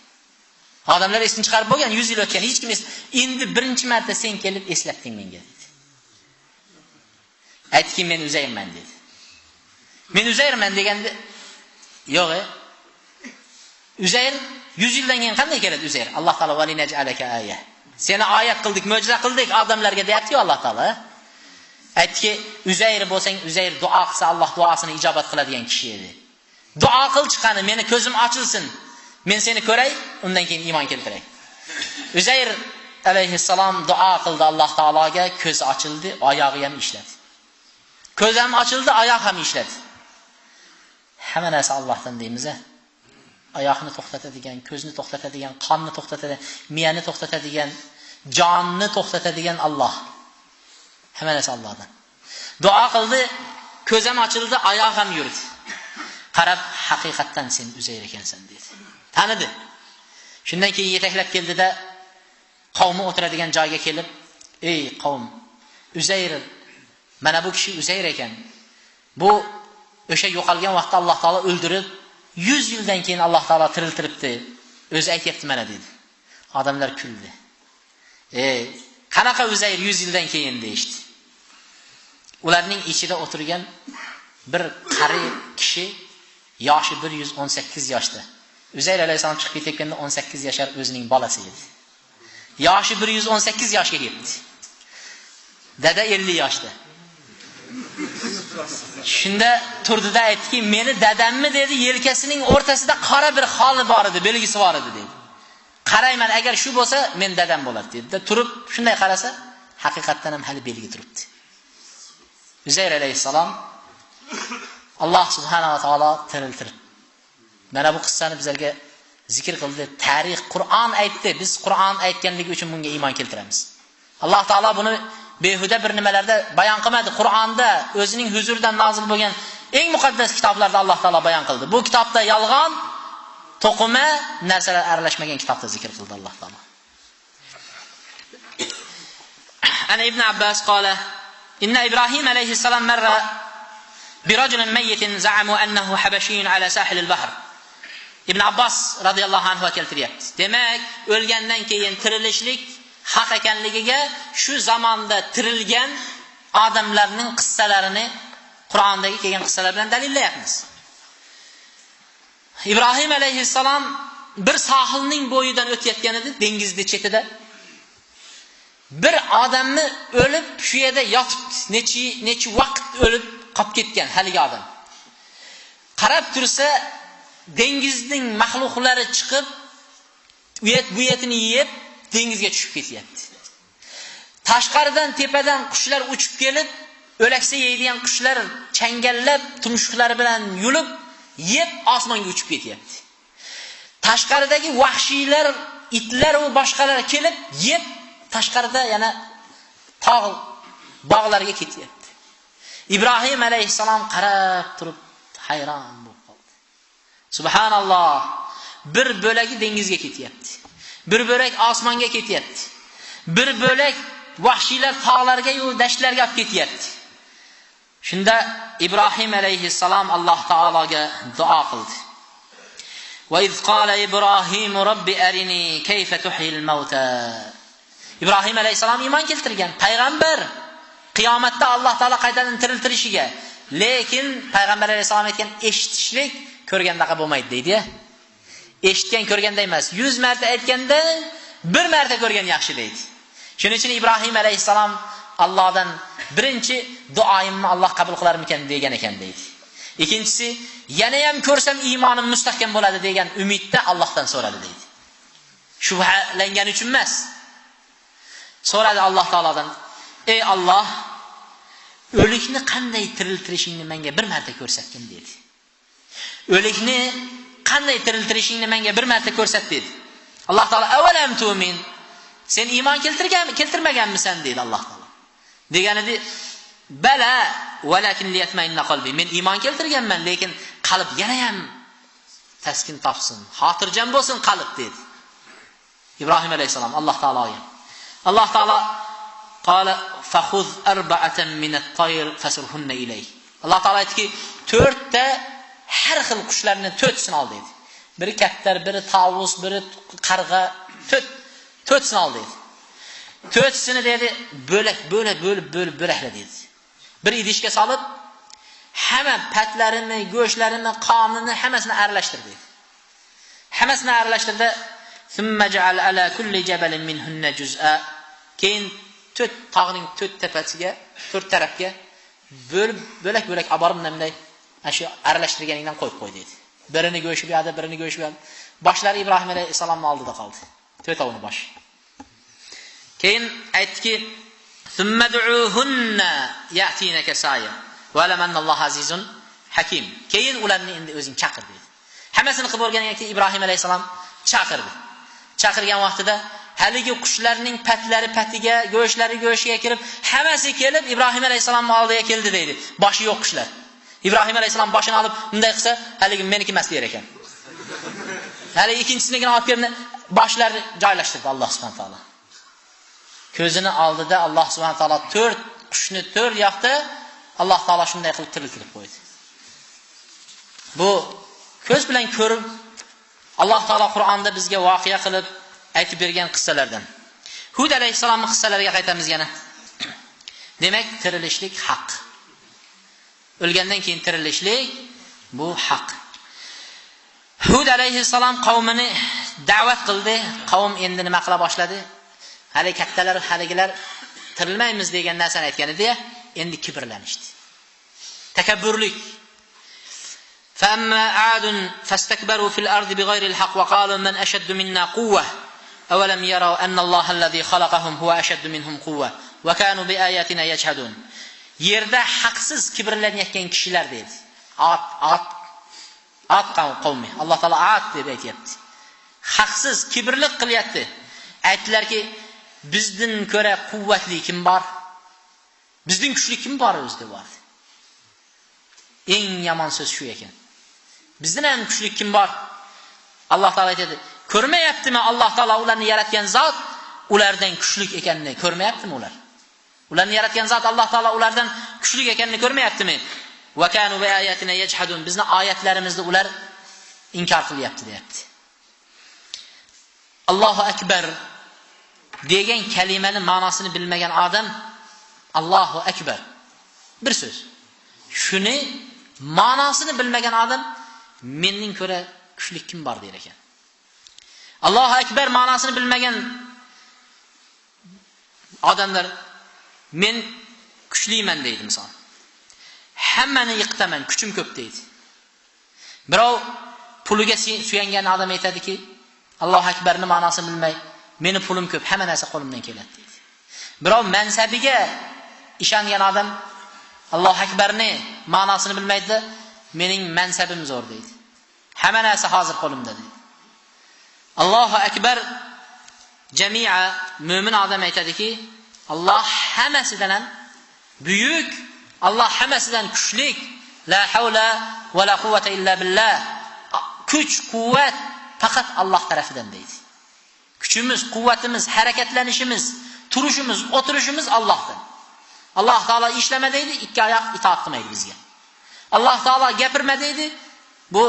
Odamlar esdan chiqarib bo'lgan, 100 yil o'tgan, hech kim endi birinchi marta sen kelib eslatding menga dedi. Aytdiki, men Uzayrman dedi. Men Uzayrman deganda, yo'q, Uzayr 100 yildan keyin qanday keladi Uzayr? Alloh taolo va linaj'alaka aya. Seni oyat qildik, mo'jiza qildik odamlarga deyapti-yu Alloh taolo. Aytdiki, Uzayr bo'lsang, Uzayr duo qilsa Alloh duosini ijobat qiladigan kishi edi. Duo qil chiqani, meni ko'zim ochilsin. Men seni ko'ray, undan keyin iymon keltiray. Uzayr alayhissalom duo qildi Alloh taologa, ko'zi ochildi, oyog'i ham ishladi. Ko'z ham ochildi, oyoq ham ishladi. Hamma narsa Allohdan deymiz-a. Oyoqni to'xtatadigan, ko'zni to'xtatadigan, qonni to'xtatadigan, miyani to'xtatadigan, jonni to'xtatadigan Alloh. Hamma narsa Allohdan. Duo qildi, ko'z ham ochildi, oyoq ham yurdi. Qarab, haqiqatdan sen Uzayr ekansan dedi. Tanidi. Shundan keyin yetaklab keldida qavmi o'tiradigan joyga kelib, "Ey qavm, Uzayr, mana bu kishi Uzayr ekan. Bu o'sha yo'qolgan vaqtda Alloh taolo o'ldirib, 100 yildan keyin Alloh taolo tiriltiribdi. O'zi aytayapti mana" dedi. Odamlar kuldi. "Ey, qanaqa Uzayr 100 yildan keyin?" deyishdi. Ularning ichida o'tirgan bir qari kishi, yoshi 118 yoshda. Uzayr alayhisalom chiqib ketayotganda 18 yashar o'zining bolasi edi. Yoshi 118 yoshga yetdi. Dada 50 yoshda. Shunda turdida aytdiki, meni dadammi dedi, yelkasining o'rtasida qora bir xoli bor edi, belgisi bor edi dedi. Qarayman, agar shu bo'lsa, men dadam bo'ladi dedi. Turib shunday qarasa, haqiqatdan ham hali belgi turibdi. Uzayr alayhissalom Alloh subhanahu va taolo tiriltirib. Mana bu qissani bizlarga zikr qildi. Tarix, Qur'on aytdi. Biz Qur'on aytganligi uchun bunga iymon keltiramiz. Alloh taolo buni behuda bir nimalarda bayon qilmadi. Qur'onda o'zining huzuridan nozil bo'lgan eng muqaddas kitoblarda Alloh taolo bayon qildi. Bu kitobda yolg'on, to'qima narsalar aralashmagan kitobda zikr qildi Alloh taolo. Ana Ibn Abbas qola Inna Ibrohim alayhissalom marra birajulin mayyitin za'amu annahu habashiyyun ala sahilil bahr. Ibn Abbos radhiyallohu anhu keltiryapti. Demak, o'lgandan keyin tirilishlik haq ekanligiga shu zamonda tirilgan odamlarning qissalarini Qur'ondagi kelgan qissalar bilan dalillayapmiz. Ibrohim alayhissalom bir sohilning bo'yidan o'tayotgan edi, dengizni chetida. Bir odamni o'lib shu yerda yotibdi, necha vaqt o'lib qolib ketgan haligi odam. Qarab tursa, dengizning maxluqlari chiqib, bu yetini yeb, dengizga tushib ketyapti. Tashqaridan tepadan qushlar uchib kelib, o'laksa yeydigan qushlar changallab, tumshuqlari bilan yulib, yeb osmonga uchib ketyapti. Tashqaridagi vahshiylar, itlar va boshqalar kelib, yeb tashqarida yana tog' bog'larga ketyapti. Ibrohim alayhissalom qarab turib hayron bo'lib qoldi. Subhanalloh, bir bo'lagi dengizga ketyapti. Bir bo'lak osmonga ketyapti. Bir bo'lak vahshiylar tog'larga va dashtlarga olib ketyapti. Shunda Ibrohim alayhissalom Alloh taologa duo qildi. Va iz qala Ibrohim robbi arini kayfa tuhyil mauta. Ibrohim alayhissalom iymon keltirgan payg'ambar, qiyomatda Alloh taolo qaytadan tiriltirishiga, lekin payg'ambar alayhissalom aytgan eshitishlik ko'rgandaqa bo'lmaydi deydi-ya. Eshitgan ko'rganda emas, 100 marta aytganda bir marta ko'rgan yaxshi deydi. Shuning uchun Ibrohim alayhissalom Allohdan birinchi duoyimni Alloh qabul qilarmikan degan ekan deydi. Ikkinchisi, yana ham ko'rsam iymonim mustahkam bo'ladi degan umidda Allohdan so'radi deydi. Shubhalangan uchun emas. So'radi Alloh taolodan: "Ey Alloh, o'likni qanday tiriltirishingni menga bir marta ko'rsatgin" dedi. O'likni qanday tiriltirishingni menga bir marta ko'rsat dedi. Alloh taolo: "Avalam tu'min? Sen iymon keltirmaganmisan?" dedi Alloh taolo. Deganida: "Bala, valakin liyatmainna qalbi." Men iymon keltirganman, lekin qalb yana ham taskin topsin, xotirjam bo'lsin qalb dedi. Ibrohim alayhisalom Alloh taologa. Alloh taolo qala fakhuz arba'atan min at-tayr fasurhunna ilayk. Alloh taolo aytdiki, 4 ta har xil qushlarni 4sini ol dedi. Biri kaptar, biri tavus, biri qarg'a, 4sini ol dedi. 4sini dedi, bo'lak bo'lak bo'lib bo'lib bo'lakla dedi. Bir idishga solib, hamma patlarini, go'shtlarini, qonini hammasini aralashtir dedi. Hammasini aralashtirdi. Thumma ja'al ala kulli jabalin minhunna juz'a. Keyin 4 tog'ning 4 tepasiga, 4 tarafga bo'lib bo'lak bo'lak olib bunday shu aralashtirganingdan qo'yib qo'y dedi. Birini go'shi bu yoqda, birini go'shi bu yoqda. Boshlari Ibrohim alayhissalomning oldida qoldi. To'rtovini bosh. Keyin aytdiki, "Thumma du'uhunna ya'tinaka sa'ya va alam annalloha azizun hakim." Keyin ularni endi o'zing chaqir dedi. Hammasini qilib bo'lgandan keyin Ibrohim alayhissalom chaqirdi. Chaqirgan vaqtida haligi qushlarning patlari patiga, go'shlari go'shiga kirib, hammasi kelib Ibrohim alayhissalomning oldiga keldi deydi. Boshi yo'q qushlar. Ibrohim alayhissalom boshini olib bunday qilsa, haligi meniki emas der ekan. Hali ikkinchisinigini olib kelib, boshlarini joylashtirdi Alloh subhanahu taolo. Ko'zini oldida Alloh subhanahu taolo 4 qushni 4 yoqda Alloh taolo shunday qilib tiriltirib qo'ydi. Bu ko'z bilan ko'rib Alloh taolo Qur'onda bizga voqea qilib aytib bergan qissalardan. Hud alayhissalomning qissalariga qaytamiz yana. Demak, tirilishlik haq. O'lgandan keyin tirilishlik bu haq. Hud alayhissalom qavmini da'vat qildi. Qavm endi nima qila boshladi? Hali kattalar, haligilar tirilmaymiz degan narsani aytgan edi-ya, endi kibrlanishdi. Takabburlik. فَأَمَّا عَادٌ فَاسْتَكْبَرُوا فِي الْأَرْضِ بِغَيْرِ الْحَقِّ وَقَالُوا مَنْ أَشَدُّ مِنَّا قُوَّةً أَوَلَمْ يَرَوْا أَنَّ اللَّهَ الَّذِي خَلَقَهُمْ هُوَ أَشَدُّ مِنْهُمْ قُوَّةً وَكَانُوا بِآيَاتِنَا يَجْحَدُونَ. Yerda haqsiz kibrlanayotgan kishilar dedi. Ad qavmi. Alloh taolo Ad deb aytayapti. Haqsiz kibrlik qilyapti. Aytdilarki, bizdan ko'ra quvvatli kim bor? Bizdan kuchli kim bor o'zi deb bordi. Eng yomon so'z shu ekan. Bizdan ham kuchli kim bor? Alloh taolo aytadi, ko'rmayaptimi Alloh taolo ularni yaratgan zot ulardan kuchli ekanini ko'rmayaptimi ular? Ularni yaratgan zot Alloh taolo ulardan kuchli ekanini ko'rmayaptimi? Va kanu bi ayatina yajhadun. Bizni oyatlarimizni ular inkor qilyapti deyapti. Allohu akbar degan kalimani ma'nosini bilmagan odam Allohu akbar bir so'z. Shuni ma'nosini bilmagan odam menning ko'ra kuchli kim bor der ekan. Allohu akbar ma'nosini bilmagan odamlar men kuchliman deydi misol. Hammani yiqitaman, kuchim ko'p deydi. Birov puliga suyangan odam aytadiki, Allohu akbarning ma'nosini bilmay, meni pulim ko'p, hamma narsa qo'limdan keladi deydi. Birov mansabiga ishongan odam Allohu akbarning ma'nosini bilmaydi, mening mansabim zo'r deydi. Hamma narsa hozir qo'limda deydi. Allohu akbar jami'a mo'min odam aytadiki, Alloh hammasidan ham buyuk, Alloh hammasidan kuchlik, la havla va la quvvata illa billah. Kuch, quvvat faqat Alloh tarafidan deydi. Kuchimiz, quvvatimiz, harakatlanishimiz, turishimiz, o'tirishimiz Allohdan. Alloh taolo ishlama deydi, ikki oyoq itoat qilmaydi bizga. Alloh taolo gapirma deydi, bu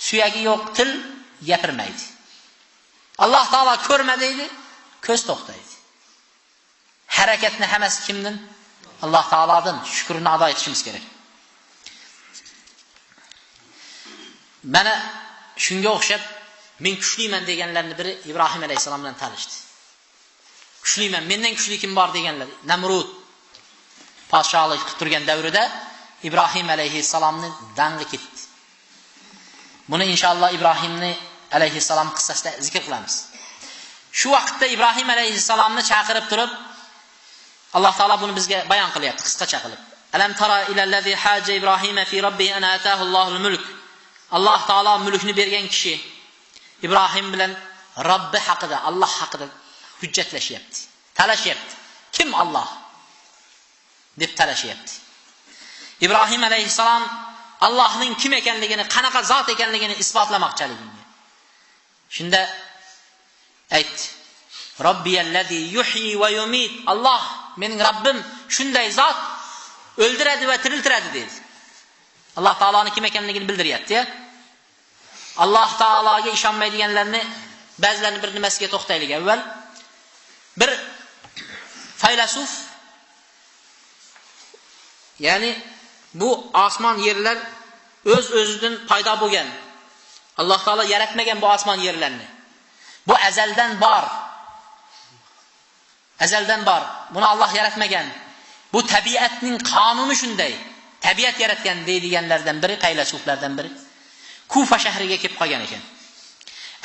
suyagi yo'q til gapirmaydi. Alloh taolo ko'rma deydi, ko'z to'xtaydi. Harakatni hammasi kimdan? Alloh taolodan shukrini ado etishimiz kerak. Mana shunga o'xshab men kuchliman deganlarning biri Ibrohim alayhisalom bilan tanishdi. Kuchliman, mendan kuchli kim bor deganlar. Namrud podshohlik qilib turgan davrida Ibrohim alayhissalomni dang'i ketdi. Buni inshaalloh Ibrohimni alayhissalom qissasida zikr qilamiz. Shu vaqtda Ibrohim alayhissalomni chaqirib turib Alloh taolo buni bizga bayon qilyapti qisqacha qilib. Alam tara ilallazi haja Ibrohima fi robbihi an atahu Allohul mulk. Alloh taolo mulkni bergan kishi Ibrohim bilan Robbi haqida, Alloh haqida hujjatlashyapti, talashyapti. Kim Alloh deb talashyapti. Ibrohim alayhissalom Allohning kim ekanligini, qanaqa zot ekanligini isbotlamoqchiligini. Shunda aytdi: Robbiyallazi yuhyi va yumit. Alloh mening Rabbim shunday zot, o'ldiradi va tiriltiradi dedi. Alloh taoloning kim ekanligini bildiryapti-ya. Alloh taologa ishonmaydiganlarni ba'zilarini bir nimasiga to'xtaylik avval. Bir faylasuf, ya'ni bu osmon yerlar o'z-o'zidan paydo bo'lgan. Alloh taolo yaratmagan bu osmon yerlarni. Bu azaldan bor. Azaldan bor. Buni Alloh yaratmagan. Bu tabiatning qonuni shunday. Tabiat yaratgan deydiganlardan biri, faylasuflardan biri Kufa shahriga kelib qolgan ekan.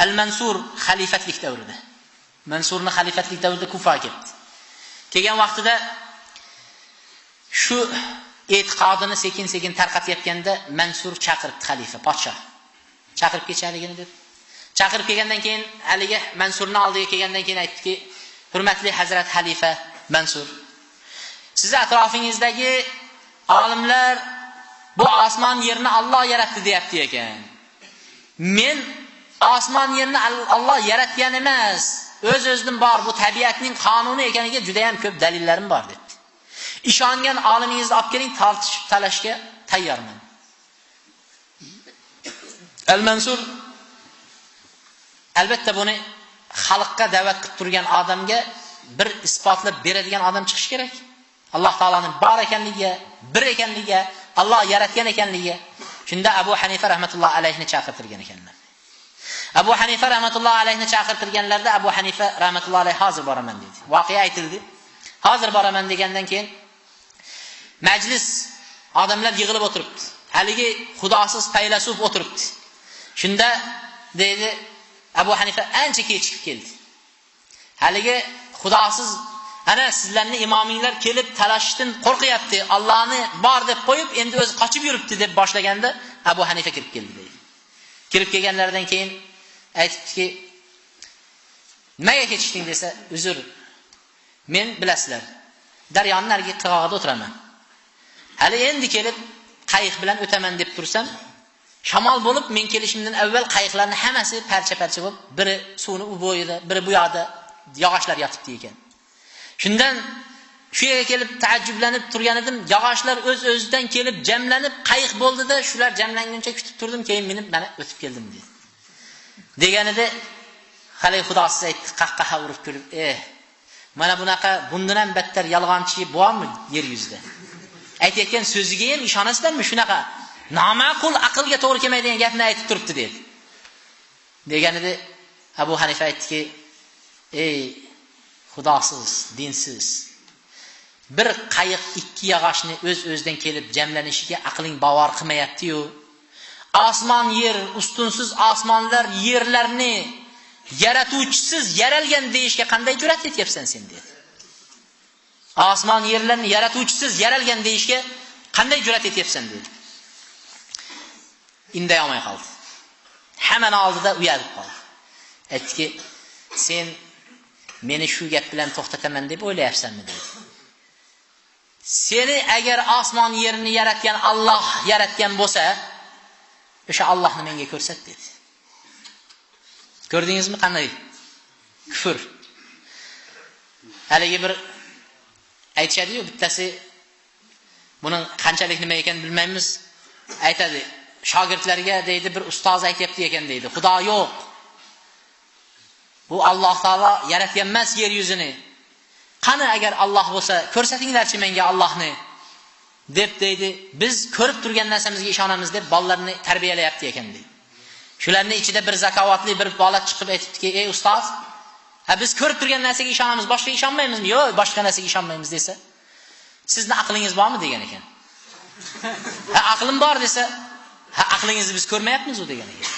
Al-Mansur xalifatlik davrida. Mansurning xalifatlik davrida Kufaga keldi. Kelgan vaqtida shu e'tiqodini sekin-sekin tarqatayotganda Mansur chaqiribdi xalifa, podshoh. Chaqirib kechaligini deb. Chaqirib kelgandan keyin haligi Mansurning oldiga kelgandan keyin aytdiki, hurmatli Hazrat xalifa Mansur, siz atrofingizdagi olimlar bu osmon yerni Alloh yaratdi deyapti ekan. Men osmon yerni Alloh yaratgan emas, o'z-o'zidan bor, bu tabiatning qonuni ekaniga juda ham ko'p dalillarim bor debdi. Ishongan olimingizni olib keling, tortishib talashga tayyorman. Al-Mansur albatta buni xalqqa da'vat qilib turgan odamga bir isbotlab beradigan odam chiqish kerak. Alloh taoloning bor ekanligiga, bir ekanligiga, Alloh yaratgan ekanligiga. Shunda Abu Hanifa rahmatullohi alayhini chaqirtirgan ekanlar. Abu Hanifa rahmatullohi alayhini chaqirtirganlarda Abu Hanifa rahmatullohi alayhi hozir boraman dedi. Voqea aytildi. Hozir boraman degandan keyin majlis odamlar yig'ilib o'tiribdi. Haligi xudosiz faylasuf o'tiribdi. Shunda dedi Abu Hanifa ancha kechikib keldi. Haligi xudosiz ana sizlarning imominglar kelib talashishdan qo'rqyapti. Allohni bor deb qo'yib, endi o'zi qochib yuribdi deb boshlaganda Abu Hanifa kirib keldi deydi. Kirib kelganlaridan keyin aytibdiki, nimaga kechikding desa, uzr, men bilasizlar, daryoning narigi qirg'og'ida o'tiraman. Hali endi kelib qayiq bilan o'taman deb tursam, shamol bo'lib men kelishimdan avval qayiqlarning hammasi parcha-parcha bo'lib, biri suvni u bo'yida, biri bu yoqda yog'ochlar yotibdi ekan. Shundan Shu yerga kelib taajjublanib turgan edim. Yog'ochlar o'z-o'zidan kelib jamlanib qayiq bo'ldi-da, shular jamlanguncha kutib turdim, keyin minib mana o'tib keldim dedi. Deganida hali xudosiz aytdi, qahqaha urib kulib, mana bunaqa bundan ham battar yolg'onchi bormi yer yuzida? Aytayotgan so'ziga ham ishonasizlarmi? Shunaqa noma'qul, aqlga to'g'ri kelmaydigan gapni aytib turibdi dedi. Deganida Abu Hanifa aytdiki, ey xudosiz, dinsiz, bir qayiq ikki yog'ochni o'z-o'zidan kelib jamlanishiga aqling bovar qilmayapti-yu. Osmon yer, ustunsiz osmonlar yerlarni yaratuvchisiz yaralgan deyishga qanday jur'at etyapsan sen dedi. Osmon yerlarni yaratuvchisiz yaralgan deyishga qanday jur'at etyapsan dedi. Inday olmay qoldi. Hammani oldida uyalib qoldi. Aytdiki, sen meni shu gap bilan to'xtataman deb o'ylayapsanmi dedi. Seni agar osmon yerni yaratgan Alloh yaratgan bo'lsa, o'sha Allohni menga ko'rsat dedi. Ko'rdingizmi qanday kufr? Haligi bir aytishadi-yu, bittasi buning qanchalik nima ekanini bilmaymiz, aytadi shogirdlarga deydi, bir ustoz aytayapti ekan deydi, Xudo yo'q. Bu Alloh taolo yaratgan emas yer yuzini. Qani agar Alloh bo'lsa, ko'rsatinglarchi menga Allohni deb deydi. Biz ko'rib turgan narsamizga ishonamiz deb bolalarni tarbiyalayapti ekan deydi. Shularning ichida bir zakovatli bir bola chiqib aytibdiki, ey ustoz, ha biz ko'rib turgan narsaga ishonamiz, boshqa ishonmaymizmi? Yo'q, boshqa narsaga ishonmaymiz desa, sizni aqlingiz bormi degan ekan. Ha aqlim bor desa, ha aqlingizni biz ko'rmayapmiz u degan ekan.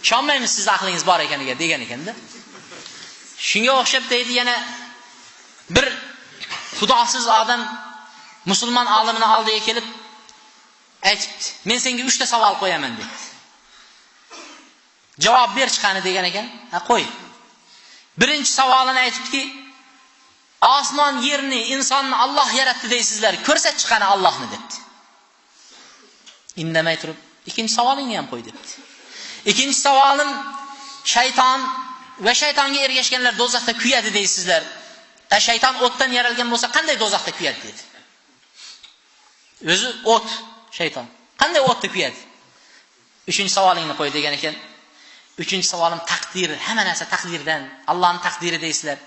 Ishonmaymiz sizni aqlingiz bor ekaniga degan ekanda. Shunga o'xshab deydi yana bir xudosiz odam musulmon olimini oldiga kelib aytibdi, men senga 3 ta savol qo'yaman dedi. Javob ber chiqani degan ekan. Ha qo'y. Birinchi savolini aytibdiki, osmon yerni, insonni Alloh yaratdi deysizlar, ko'rsat chiqani Allohni debdi. Indamay turib, ikkinchi savolingni ham qo'y debdi. Ikkinchi savolim, shayton va shaytonga ergashganlar do'zaxda kuyadi deysizlar. Shayton o'tdan yaralgan bo'lsa, qanday do'zaxda kuyadi dedi. O'zi o't shayton. Qanday o'tda kuyadi? Uchinchi savolingni qo'y degan ekan. Uchinchi savolim taqdir, hamma narsa taqdirdan, Allohning taqdiri deysizlar.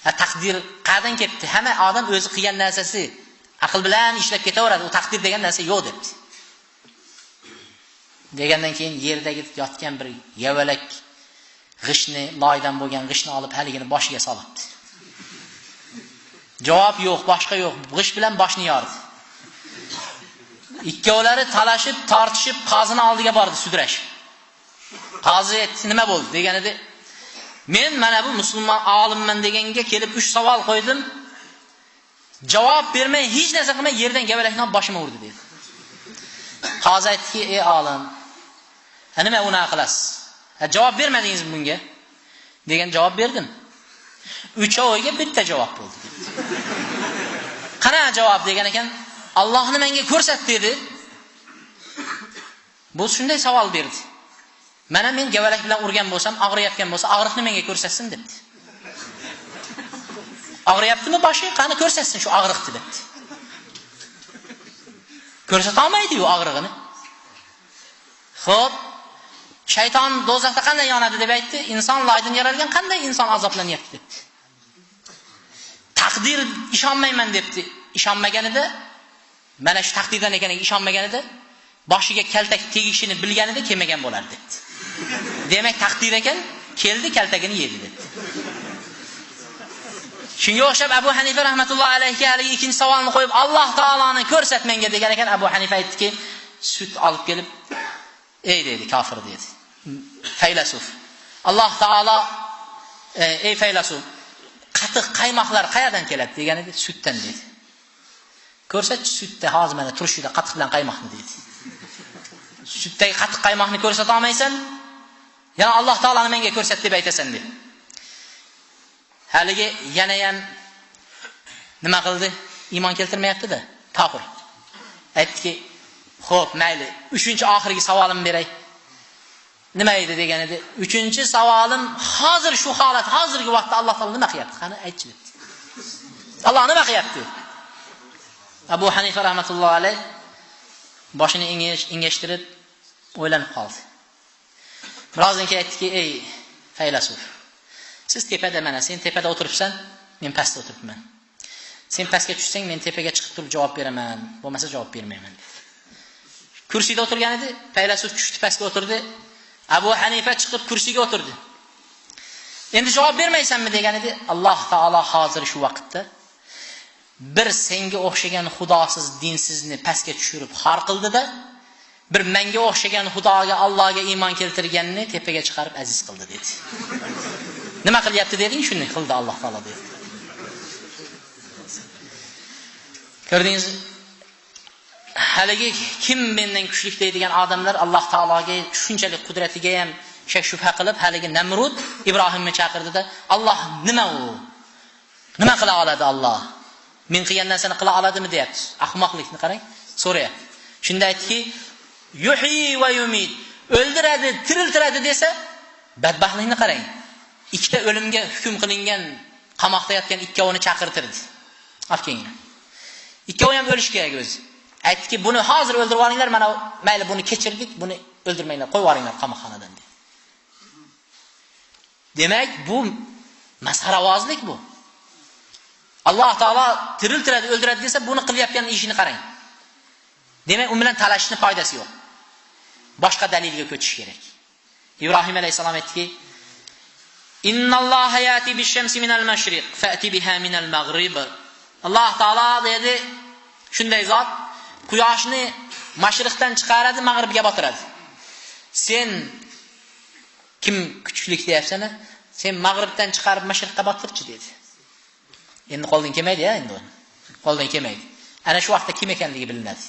Ha taqdir qayerdan kelibdi? Hamma odam o'zi qilgan narsasi aql bilan ishlab ketaveradi, u taqdir degan narsa yo'q debdi. Degandan keyin yerdagi yotgan bir yavalak g'ishni, loydan bo'lgan g'ishni olib haligini boshiga solibdi. Javob yo'q, boshqa yo'q. G'ish bilan boshni yordi. Ikkovlari talashib, tortishib, qozini oldiga bordi sudrashib. Qozi aytdi, nima bo'ldi deganida, men mana bu musulmon olimman deganga kelib 3 savol qo'ydim. Javob bermay, hech narsa qilmay yerdan gavalakni olib boshimga urdi dedi. Qozi aytdiki, ey olim, nima unaqa qilasiz? Javob bermadingizmi bunga? Degan javob berdim. Uchoviga bitta javob bo'ldi dedi. Qana javob degan ekan, Allohni menga ko'rsat dedi. Bu shunday savol berdi. Mana men gavalak bilan urgan bo'lsam, og'riyotgan bo'lsa, og'riqni menga ko'rsatsin debdi. Og'riyaptimi boshi? Qani ko'rsatsin shu og'riqni debdi. Ko'rsata olmaydi-yu og'rig'ini. Xo'p, shayton do'zaxda qanday yonadi deb aytdi. Inson loydan yaralgan, qanday inson azoblanyapti debdi. Taqdir ishonmayman debdi. Ishonmaganida, mana shu taqdirdan ekaniga ishonmaganida, boshiga kaltak tegishini bilganida kelmagan bo'lar debdi. Demak taqdir ekan, keldi kaltagini yedi debdi. Shunga o'xshab Abu Hanifa rahmatullohi alayhi haligi ikkinchi savolni qo'yib, Alloh taoloni ko'rsat menga degan ekan. Abu Hanifa aytdiki, sut olib kelib, ey dedi, kofir dedi. Faylasuf. Alloh taolo ey faylasuf, qatiq qaymoqlar qayerdan keladi deganida, sutdan dedi. Ko'rsatchi sutda hozir mana turishida qatiq bilan qaymoqni dedi. Sutdagi qatiq qaymoqni ko'rsata olmaysan, yana Alloh taoloni menga ko'rsat deb aytasan dedi. Haligi yana ham nima qildi? Iymon keltirmayapti-da, kofir. Aytdiki, xo'p, mayli, uchinchi oxirgi savolimni beray. Nima edi degan edi. Uchinchi savolim, hozir shu holat, hozirgi vaqtda Alloh taolo nima qilyapti? Qani aytchi debdi. Alloh nima qilyapti? Abu Hanifa rahmatullohi alayh boshini engashtirib o'ylanib qoldi. Birozdan keyin aytdiki, ey faylasuf, siz tepada mana, sen tepada o'tiribsan, men pastda o'tiribman. Sen pastga tushsang, men tepaga chiqib turib javob beraman, bo'lmasa javob bermayman dedi. Kursida o'tirgan edi, faylasuf tushdi, pastga o'tirdi. Abu Hanifa chiqib kursiga o'tirdi. Endi javob bermaysanmi degan edi. Alloh taolo hozir shu vaqtda bir senga o'xshagan xudosiz, dinsizni pastga tushirib xor qildi-da, bir menga o'xshagan xudoga, Allohga iymon keltirganni tepaga chiqarib aziz qildi dedi. Nima qilyapti deding, shuni qildi Alloh taolo dedi. Ko'rdingiz, haligi kim mendan kuchli deydigan odamlar Alloh taologa shunchalik qudratiga ham shak shubha qilib, haligi Namrud Ibrohimni chaqirdida, Alloh nima u? Nima qila oladi Alloh? Men qilgan narsani qila oladimi deyapti. Ahmoqlikni qarang, so'rayapti. Shunda aytdiki, yuhyi va yumit, o'ldiradi, tiriltiradi desa, badbaxtlikni qarang. Ikkita o'limga hukm qilingan, qamoqda yotgan ikkovini chaqirtirdi. Olib kelinglar. Ikkovi ham o'lish kerak o'zi. Aytdiki, buni hozir o'ldirib yuboringlar, mana mayli buni kechirdik, buni o'ldirmanglar, qo'yib yuboringlar qamoqxonadan dedi. Demak, bu masxaravozlik bu. Alloh taolo tiriltiradi, o'ldiradi desa, buni qilyotgan ishini qarang. Demak, u bilan talashishning foydasi yo'q. Boshqa dalilga ko'chish kerak. Ibrohim alayhisalom aytdiki, Innalloha yati bish-shamsi minal mashriq, fa'ti biha minal mag'rib. Alloh taolo dedi, shunday zot quyoshni mashriqdan chiqaradi, mag'ribga botiradi. Sen kim kuchlik deyapsan? Sen mag'ribdan chiqarib mashriqqa botirchi dedi. Endi qo'ldan kelmaydi ya, endi. Qo'ldan kelmaydi. Ana shu vaqtda kim ekanligi bilinadi.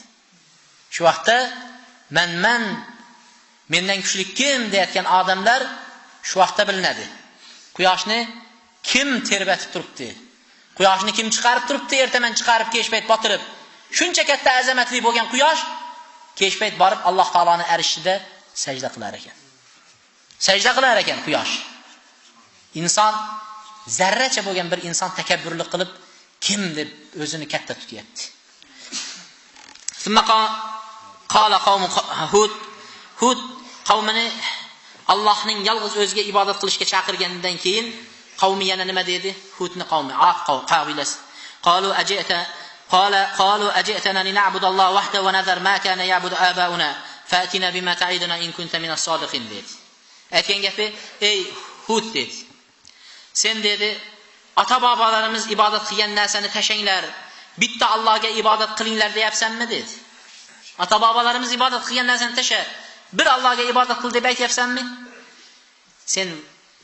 Shu vaqtda men mendan kuchli kim deyotgan odamlar shu vaqtda bilinadi. Quyoshni kim terbatib turibdi? Quyoshni kim chiqarib turibdi? Ertaman chiqarib, kech payt botirib. Shuncha katta azamatli bo'lgan quyosh kech payt borib Alloh taoloning arshida sajda qilar ekan. Sajda qilar ekan quyosh. Inson zarracha bo'lgan bir inson takabburlik qilib kim deb o'zini katta tutyapti. Thumma qala qavmu Hud, Hud qavmini Allohning yolg'iz o'ziga ibodat qilishga chaqirganidan keyin qavmi yana nima dedi? Hudni qavmi, Ad qabilasi. Qalu ajita qala qalu ajitana lina'budalloha wahdahu wa nadhar ma kana ya'budu abauna fa'tina bima ta'iduna in kunta minas sodiqin dedi. Aytgan gapi, ey Hud dedi. Sen dedi, ota bobolarimiz ibodat qilgan narsani tashanglar, bitta Allohga ibodat qilinglar deyapsanmi dedi. Ota bobolarimiz ibodat qilgan narsani tasha, bir Allohga ibodat qil deb aytyapsanmi? Sen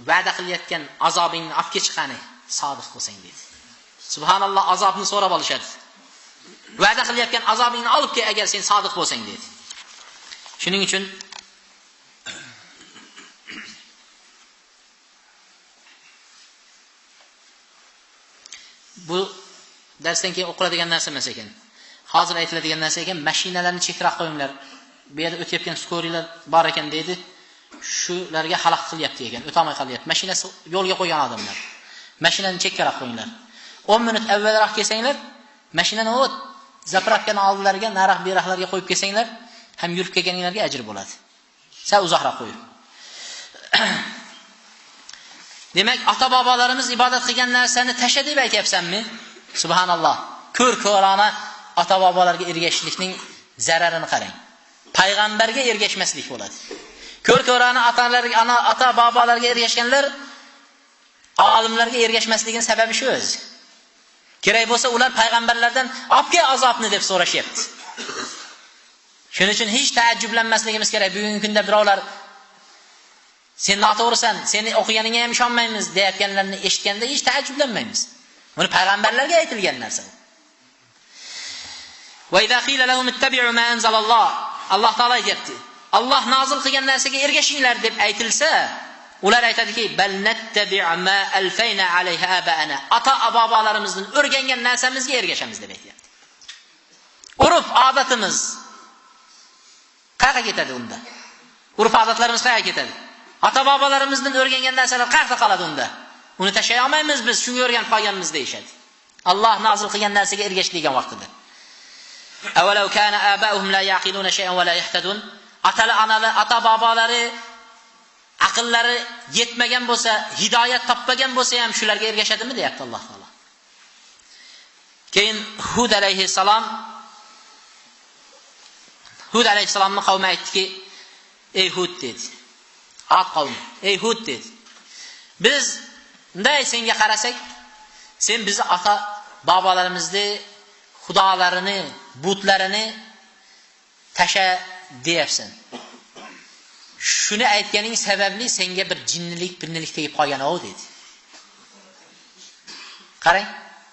va'da qilayotgan azobingni olib kel chiqani, sodiq bo'lsang dedi. Subhanalloh, azobni so'rab olishadi. Va'da qilayotgan azobingni olib kel agar sen sodiq bo'lsang dedi. Shuning uchun bu darsdan keyin o'qiladigan narsa emas ekan. Hozir aytiladigan narsa ekan, mashinalarni chekroq qo'yinglar. Bu yerda o'tayotgan skorilar bor ekan deydi. Shularga xalaqit qilyapti ekan, o'tolmay qolyapti. Mashinasi yo'lga qo'ygan odamlar. Mashinani chekkaroq qo'yinglar. 10 minut avvalroq kelsanglar, mashinani o't zapravkani oldilariga, naraq beraqlarga qo'yib kelsanglar, ham yurib kelganinglarga ajr bo'ladi. Sal uzoqroq qo'ying. Demak, ota-bobolarimiz ibodat qilgan narsani tasha deb aytyapsanmi? Subhanalloh. Ko'r-ko'rona ota-bobolarga ergashishlikning zararini qarang. Payg'ambarga ergashmaslik bo'ladi. Ko'r-ko'rona otalarga, ana ota-bobolarga ergashganlar olimlarga ergashmasligining sababi shu o'zi. Kerak bo'lsa ular payg'ambarlardan olib kel azobni deb so'rashyapti. Shuning uchun hech taajjublanmasligimiz kerak. Bugungi kunda birovlar sen noto'g'risan, seni o'qiganingga ham ishonmaymiz deyotganlarni eshitganda hech taajjublanmaymiz. Buni payg'ambarlarga aytilgan narsa. Va idza qila lahum ittabi'u ma anzalalloh. Alloh taolo aytibdi. Alloh nozil qilgan narsaga ergashinglar deb aytilsa, ular aytadiki, bal nattabi'u ma alfayna alayha aba'ana. Ota bobolarimizdan o'rgangan narsamizga ergashamiz deb aytibdi. Urf odatimiz qayerga ketadi unda? Urf odatlarimiz qayerga ketadi? Ota bobolarimizdan o'rgangan narsalar qayerda qoladi unda? Uni tashlay olmaymiz biz, shunga o'rganib qolganmiz deyishadi. Alloh nozil qilgan narsaga ergashgan vaqtida. Avvalau kana aba'uhum la yaqiluna shay'an va la yahtadun. Atali, anali, ota bobolari aqllari yetmagan bo'lsa, hidoyat topmagan bo'lsa ham shularga ergashadimi deyapti Alloh taolo. Keyin Hud alayhissalom Hud alayhissalomning qavmi aytdiki, ey Hud dedi. Ad qavmi, ey Hud dedi. Biz bunday senga qarasak, sen bizni ota bobolarimizni xudolarini, butlarini tasha deyapsan. Shuni aytganing sababli senga bir jinnilik, pirnilik tegib qolgan o dedi. Qarang,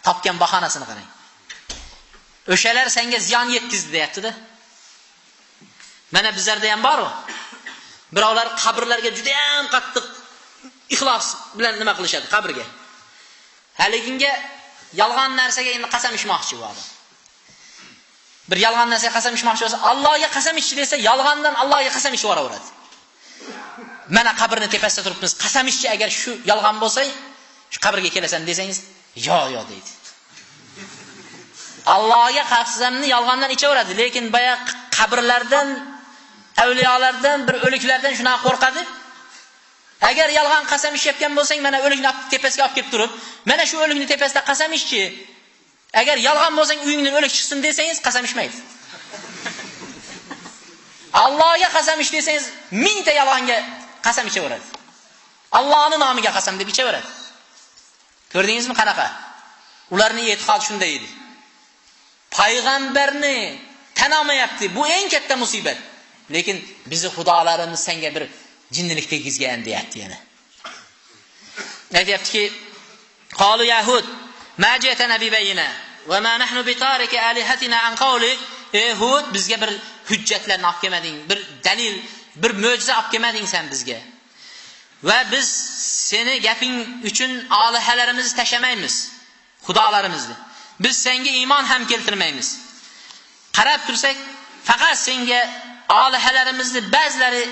topgan bahonasini qarang. O'shalar senga ziyon yetkazdi deyapti-da. Mana bizlarda ham bor-ku. Birovlar qabrlarga juda ham qattiq ixlos bilan nima qilishadi qabrga. Haliginga yolg'on narsaga endi qasam ichmoqchi bu odam. Bir yolg'on narsaga qasam ichmoqchi bo'lsa, Allohga qasam ichchi desa, yolg'ondan Allohga qasam ichib yuboraveradi. Mana qabrni tepasida turibmiz, qasam ichchi agar shu yolg'on bo'lsa, shu qabrga kelasan desangiz, yo yo deydi. Allohga qasamni yolg'ondan ichaveradi, lekin boya qabrlardan, avliyolardan, bir o'liklardan shunaqa qo'rqadi. Agar yolg'on qasam ichayotgan bo'lsang, mana o'likni tepasiga olib kelib turib, mana shu o'likni tepasida qasam ichchi. Agar yolg'on bo'lsang, uyingdan o'lik chiqsin desangiz, qasam ichmaydi. Allohga qasam ich desangiz, mingta yolg'onga qasam ichaveradi. Allohning nomiga qasam deb ichaveradi. Ko'rdingizmi qanaqa? Ularning e'tiqodi shunday edi. Payg'ambarni tanamayapti. Bu eng katta musibat. Lekin bizi xudolarimiz senga bir jinnilik tegizgan deyapti yana. Aytayaptiki, qalu yahud ma ja'tana bi bayina va ma nahnu bi tariki alihatina an qawlik. Ey Hud, bizga bir hujjatlarni olib kelmading, bir dalil, bir mo'jiza olib kelmading sen bizga. Va biz seni gaping uchun olihalarimizni tashamaymiz, xudolarimizni. Biz senga iymon ham keltirmaymiz. Qarab tursak, faqat senga olihalarimizni ba'zilari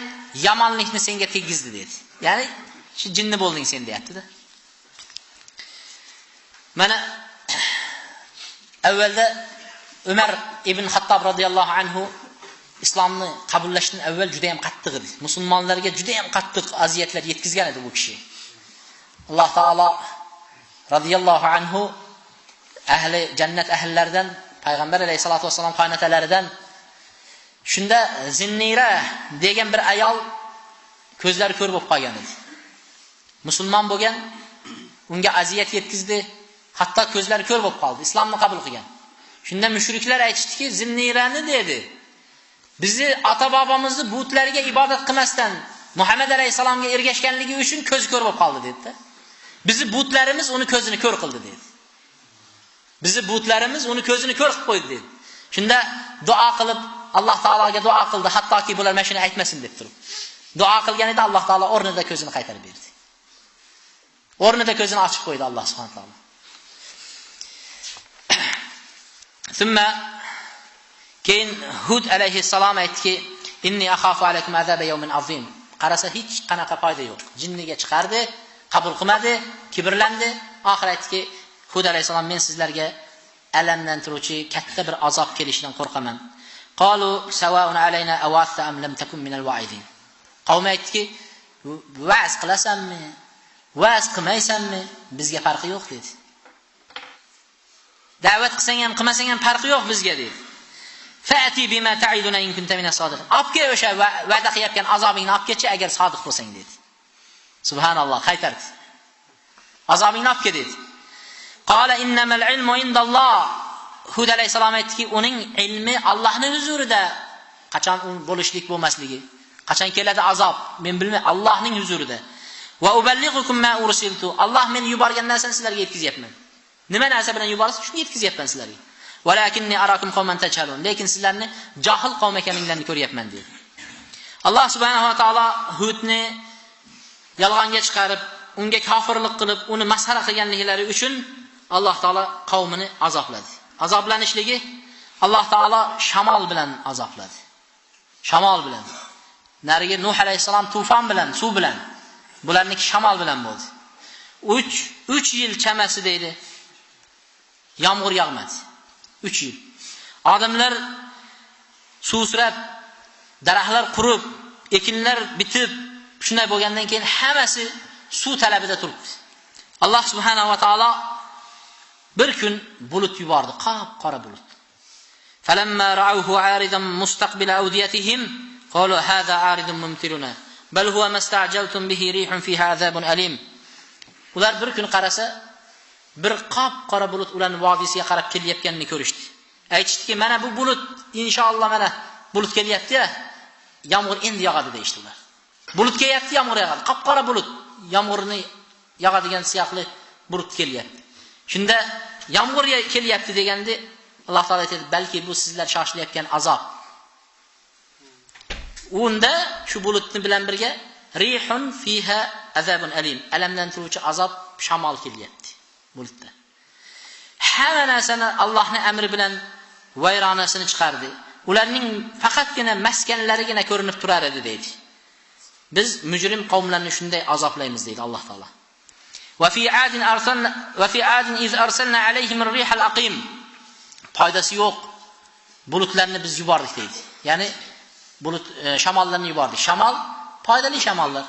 yomonlikni senga tegizdi dedi. Ya'ni shu jinni bo'lding sen deyapti-da. Mana avvalda Umar ibn Xattob radhiyallohu anhu islomni qabullashdan avval juda ham qattiq edi. Musulmonlarga juda ham qattiq aziyatlar yetkazgan edi bu kishi. Alloh taolo radhiyallohu anhu ahli jannat ahllaridan, payg'ambar alayhisolatu vasallam qaynotalaridan. Shunda Zinnira degan bir ayol ko'zlari ko'r bo'lib qolgan edi. Musulmon bo'lgan, unga aziyat yetkazdi, hatto ko'zlari ko'r bo'lib qoldi, islomni qabul qilgan. Shunda mushriklar aytishdiki, Zinnirani dedi. Bizi ota-bobomizni butlariga ibodat qilmasdan Muhammad alayhisalomga ergashganligi uchun ko'zi ko'r bo'lib qoldi dedi. Bizi butlarimiz uni ko'zini ko'r qildi dedi. Bizi butlarimiz uni ko'zini ko'r qilib qo'ydi dedi. Shunda duo qilib Alloh taologa duo qildi, hattoki bular mana shuni aytmasin deb turib. Duo qilganida Alloh taolo o'rnida ko'zini qaytarib berdi. O'rnida ko'zini ochib qo'ydi Alloh subhanahu va taolo. Thumma keyin Hud alayhissalom aytdiki, inni axafu alaykum azaba yawmin azim. Qarasa hech qanaqa foyda yo'q. Jinniga chiqardi, qabul qilmadi, kibrlandi. Oxir aytdiki, Hud alayhissalom men sizlarga alamlantiruvchi katta bir azob kelishidan qo'rqaman. Qalu sawa'un alayna awasta am lam takun minal wa'idin. Qavm aytdiki, va'z qilasanmi, va'z qilmaysanmi, bizga farqi yo'q dedi. Da'vat qilsang ham qilmasang ham farqi yo'q bizga dedi. Fa'ti bima ta'iduna in kunta minas sodiqin. Olib kel o'sha va'da qilayotgan azobingni olib kelchi agar sodiq bo'lsang dedi. Subhanalloh, qaytardi. Azobingni olib kel dedi. Qala innamal ilmu indalloh. Hud alayhisalom aytdiki, uning ilmi Allohning huzurida. Qachon u bo'lishlik bo'lmasligi, qachon keladi azob, men bilmayman, Allohning huzurida. Va uballighukum ma ursiltu. Alloh meni yuborgan narsani sizlarga yetkazyapman. Nima narsa bilan yuborsa, shuni yetkazyapman sizlarga. Walakinni arakum qawman tajhalun. Lekin sizlarni johil qavm ekaninglarni ko'ryapman dedi. Alloh subhanahu va taolo Hudni yolg'onga chiqarib, unga kofirlik qilib, uni masxara qilganliklari uchun Alloh taolo qavmini azobladi. Azoblanishligi Alloh taolo shamol bilan azobladi. Shamol bilan. Narigi Nuh alayhisalom tufon bilan, suv bilan. Bularniki shamol bilan bo'ldi. 3 yil chamasi deydi. Yomg'ir yog'madi. 3 yil. Odamlar suvsirab, daraxtlar qurib, ekinlar bitib, shunday bo'lgandan keyin hammasi suv talabida turibdi. Alloh subhanahu va taolo bir kun bulut yubordi, qop-qora bulut. Falamma ra'awhu 'aridan mustaqbila awdiyatihim qalu hadha 'aridun mumtiruna bal huwa masta'jaltum bihi rihun fiha 'azabun alim. Ular bir kun qarasa, bir qop-qora bulut ularning vodiysiga qarab kelayotganini ko'rishdi. Aytishdiki, mana bu bulut, inshaalloh mana bulut kelyapti-ya, yomg'ir endi yog'adi deyishdi ular. Bulut kelyapti, yomg'ir yog'adi. Qop-qora bulut, yomg'irni yog'adigan siyaqli bulut kelyapti. Shunda yomg'ir kelyapti deganda Alloh taolo aytadi, balki bu sizlar shoshilayotgan azob. Unda shu bulutni bilan birga rihun fiha azabun alim, alamlantiruvchi azob shamol kelyapti bulutda. Hamma narsani Allohning amri bilan vayronasini chiqardi. Ularning faqatgina maskanlarigina ko'rinib turar edi deydi. Biz mujrim qavmlarni shunday azoblaymiz deydi Alloh taolo. Va fi adin arsalna va fi adin iz arsalna alayhim ar-rihal aqim. Foydasi yo'q. Bulutlarni biz yubordik deydi. Ya'ni bulut shamollarni yubordik. Shamol foydali shamollar.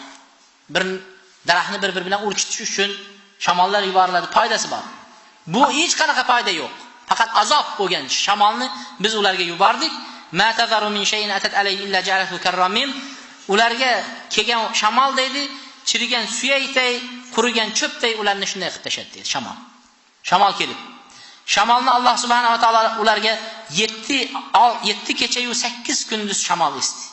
Bir daraxtni bir-biri bilan urchitish uchun shamollar yuboriladi, foydasi bor. Bu hech qanaqa foyda yo'q. Faqat azob bo'lgan shamolni biz ularga yubordik. Ma tazaru min shay'in atat alayhi illa ja'alahu karramim. Ularga kelgan shamol deydi, chirigan suyakday, qurigan cho'pday ularni shunday qilib tashladi deydi shamol. Shamol kelib. Shamolni Alloh subhanahu va taolo ularga 7 kecha-yu 8 kunduz shamol esdi.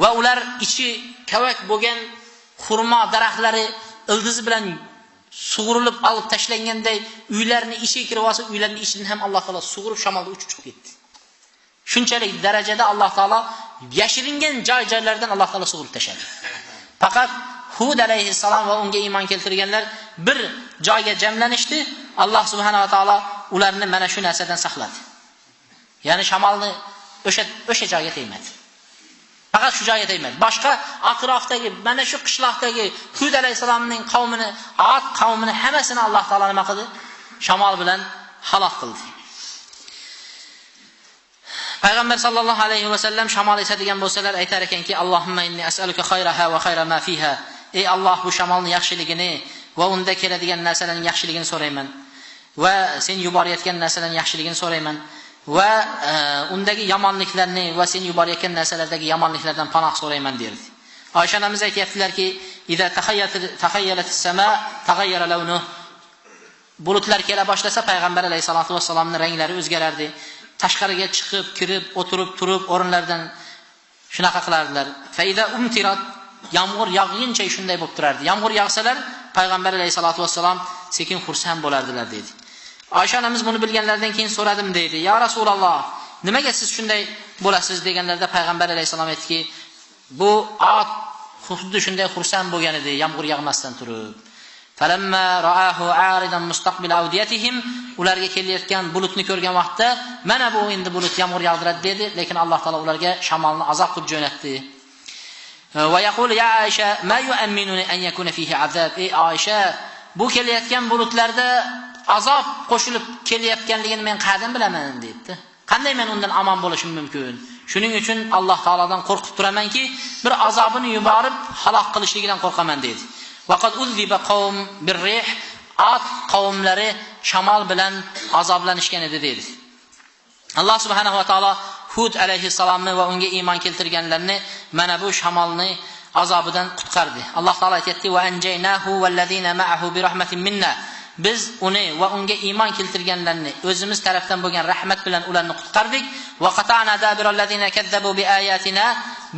Va ular ichi kavak bo'lgan xurmo daraxtlari ildizi bilan sug'urilib olib tashlanganday uylarni ichiga kirib olsa, uylarning ichidan ham Alloh taolo sug'urib shamolda uchib chiqib ketdi. Shunchalik darajada Alloh taolo yashiringan joy-joylardan Alloh taolo sug'urib tashladi. Faqat Hud alayhissalom va unga iymon keltirganlar bir joyga jamlanishdi. Alloh subhanahu va taolo ularni mana shu narsadan saqladi. Ya'ni shamolni o'sha joyga tegmadi. Faqat shu joyga tegmadi. Boshqa atrofdagi, mana shu qishloqdagi Hud alayhissalomning qavmini, Ad qavmini hammasini Alloh taolo nima qildi? Shamol bilan halok qildi. Payg'ambar sallallohu alayhi va sallam shamol esadigan bo'lsalar aytar ekanki, Allohumma inni as'aluka khayraha va khayra ma fiha. Ey Alloh, bu shamolning yaxshiligini va unda keladigan narsalarning yaxshiligini so'rayman. Va sen yuborayotgan narsalarning yaxshiligini so'rayman. Va undagi yomonliklarni va sen yuborayotgan narsalardagi yomonliklardan panoh so'rayman derdi. Oysha onamiz aytayaptilarki, "Iza taxayyalat as-sama taghayyara lawnuhu." Bulutlar kela boshlasa payg'ambar alayhisolatu vassalomning ranglari o'zgarardi. Tashqariga chiqib, kirib, o'tirib, turib o'rinlardan shunaqa qilardilar. Fa iza umtirat, yomg'ir yog'guncha shunday bo'lib turardi. Yomg'ir yog'salar payg'ambar alayhisolatu vassalom sekin xursand bo'lardilar dedi. Oysha onamiz buni bilganlaridan keyin so'radim deydi. Ya Rasululloh, nimaga siz shunday bo'lasiz deganlarida payg'ambar alayhisalom aytdiki, bu ot xuddi shunday xursand bo'lgan edi yomg'ir yog'masdan turib. Falamma ra'ahu 'aridan mustaqbil awdiyatihim, ularga kelayotgan bulutni ko'rgan vaqtda mana bu endi bulut yomg'ir yog'diradi dedi, lekin Alloh taolo ularga shamolni azob qilib jo'natdi. Va yaqul ya Aisha ma yu'minuni an yakuna fihi azab. Ey Aisha, bu kelayotgan bulutlarda azob qo'shilib kelayotganligini men qayerdan bilaman deydi. Qanday men undan omon bo'lishim mumkin? Shuning uchun Alloh taolodan qo'rqib turamanki, bir azobini yuborib halok qilishligidan qo'rqaman deydi. Vaqad uzziba qavm birrih, Ad qavmlari shamol bilan azoblanishgan edi deydi. Alloh subhanahu va taolo Hud alayhissalomni va unga iymon keltirganlarni mana bu shamolni azobidan qutqardi. Alloh taolo aytdi: "Va anjaynahu vallazina ma'ahu bi rahmatin minna." Biz uni va unga iymon keltirganlarni o'zimiz tarafdan bo'lgan rahmat bilan ularni qutqardik. Va qata'na dabirallazina kazzabu bi ayatina,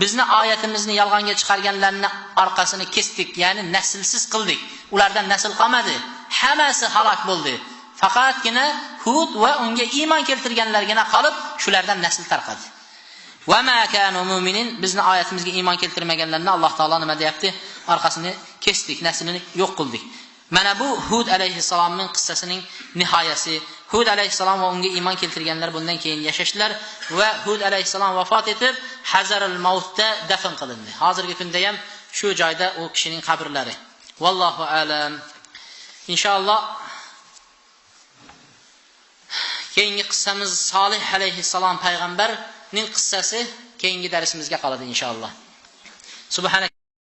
bizni oyatimizni yolg'onga chiqarganlarni orqasini kesdik, ya'ni naslsiz qildik. Ulardan nasl qolmadi, hammasi halok bo'ldi. Faqatgina Hud va unga iymon keltirganlargina qolib, shulardan nasl tarqadi. Va ma kanu mu'minin, bizni oyatimizga iymon keltirmaganlarni Alloh taolo nima deyapti? Orqasini kesdik, naslini yo'q qildik. Mana bu Hud alayhissalomning qissasining nihoyasi. Hud alayhissalom va unga iymon keltirganlar bundan keyin yashashdilar va Hud alayhissalom vafot etib, Hazarul Mautda dafn qilindi. Hozirgi kunda ham shu joyda u kishining qabrlari. Vallohu alam. Inshaalloh Keyingi qissamiz Solih alayhissalom payg'ambarning qissasi keyingi darsimizga qoladi inshaalloh. Subhanak.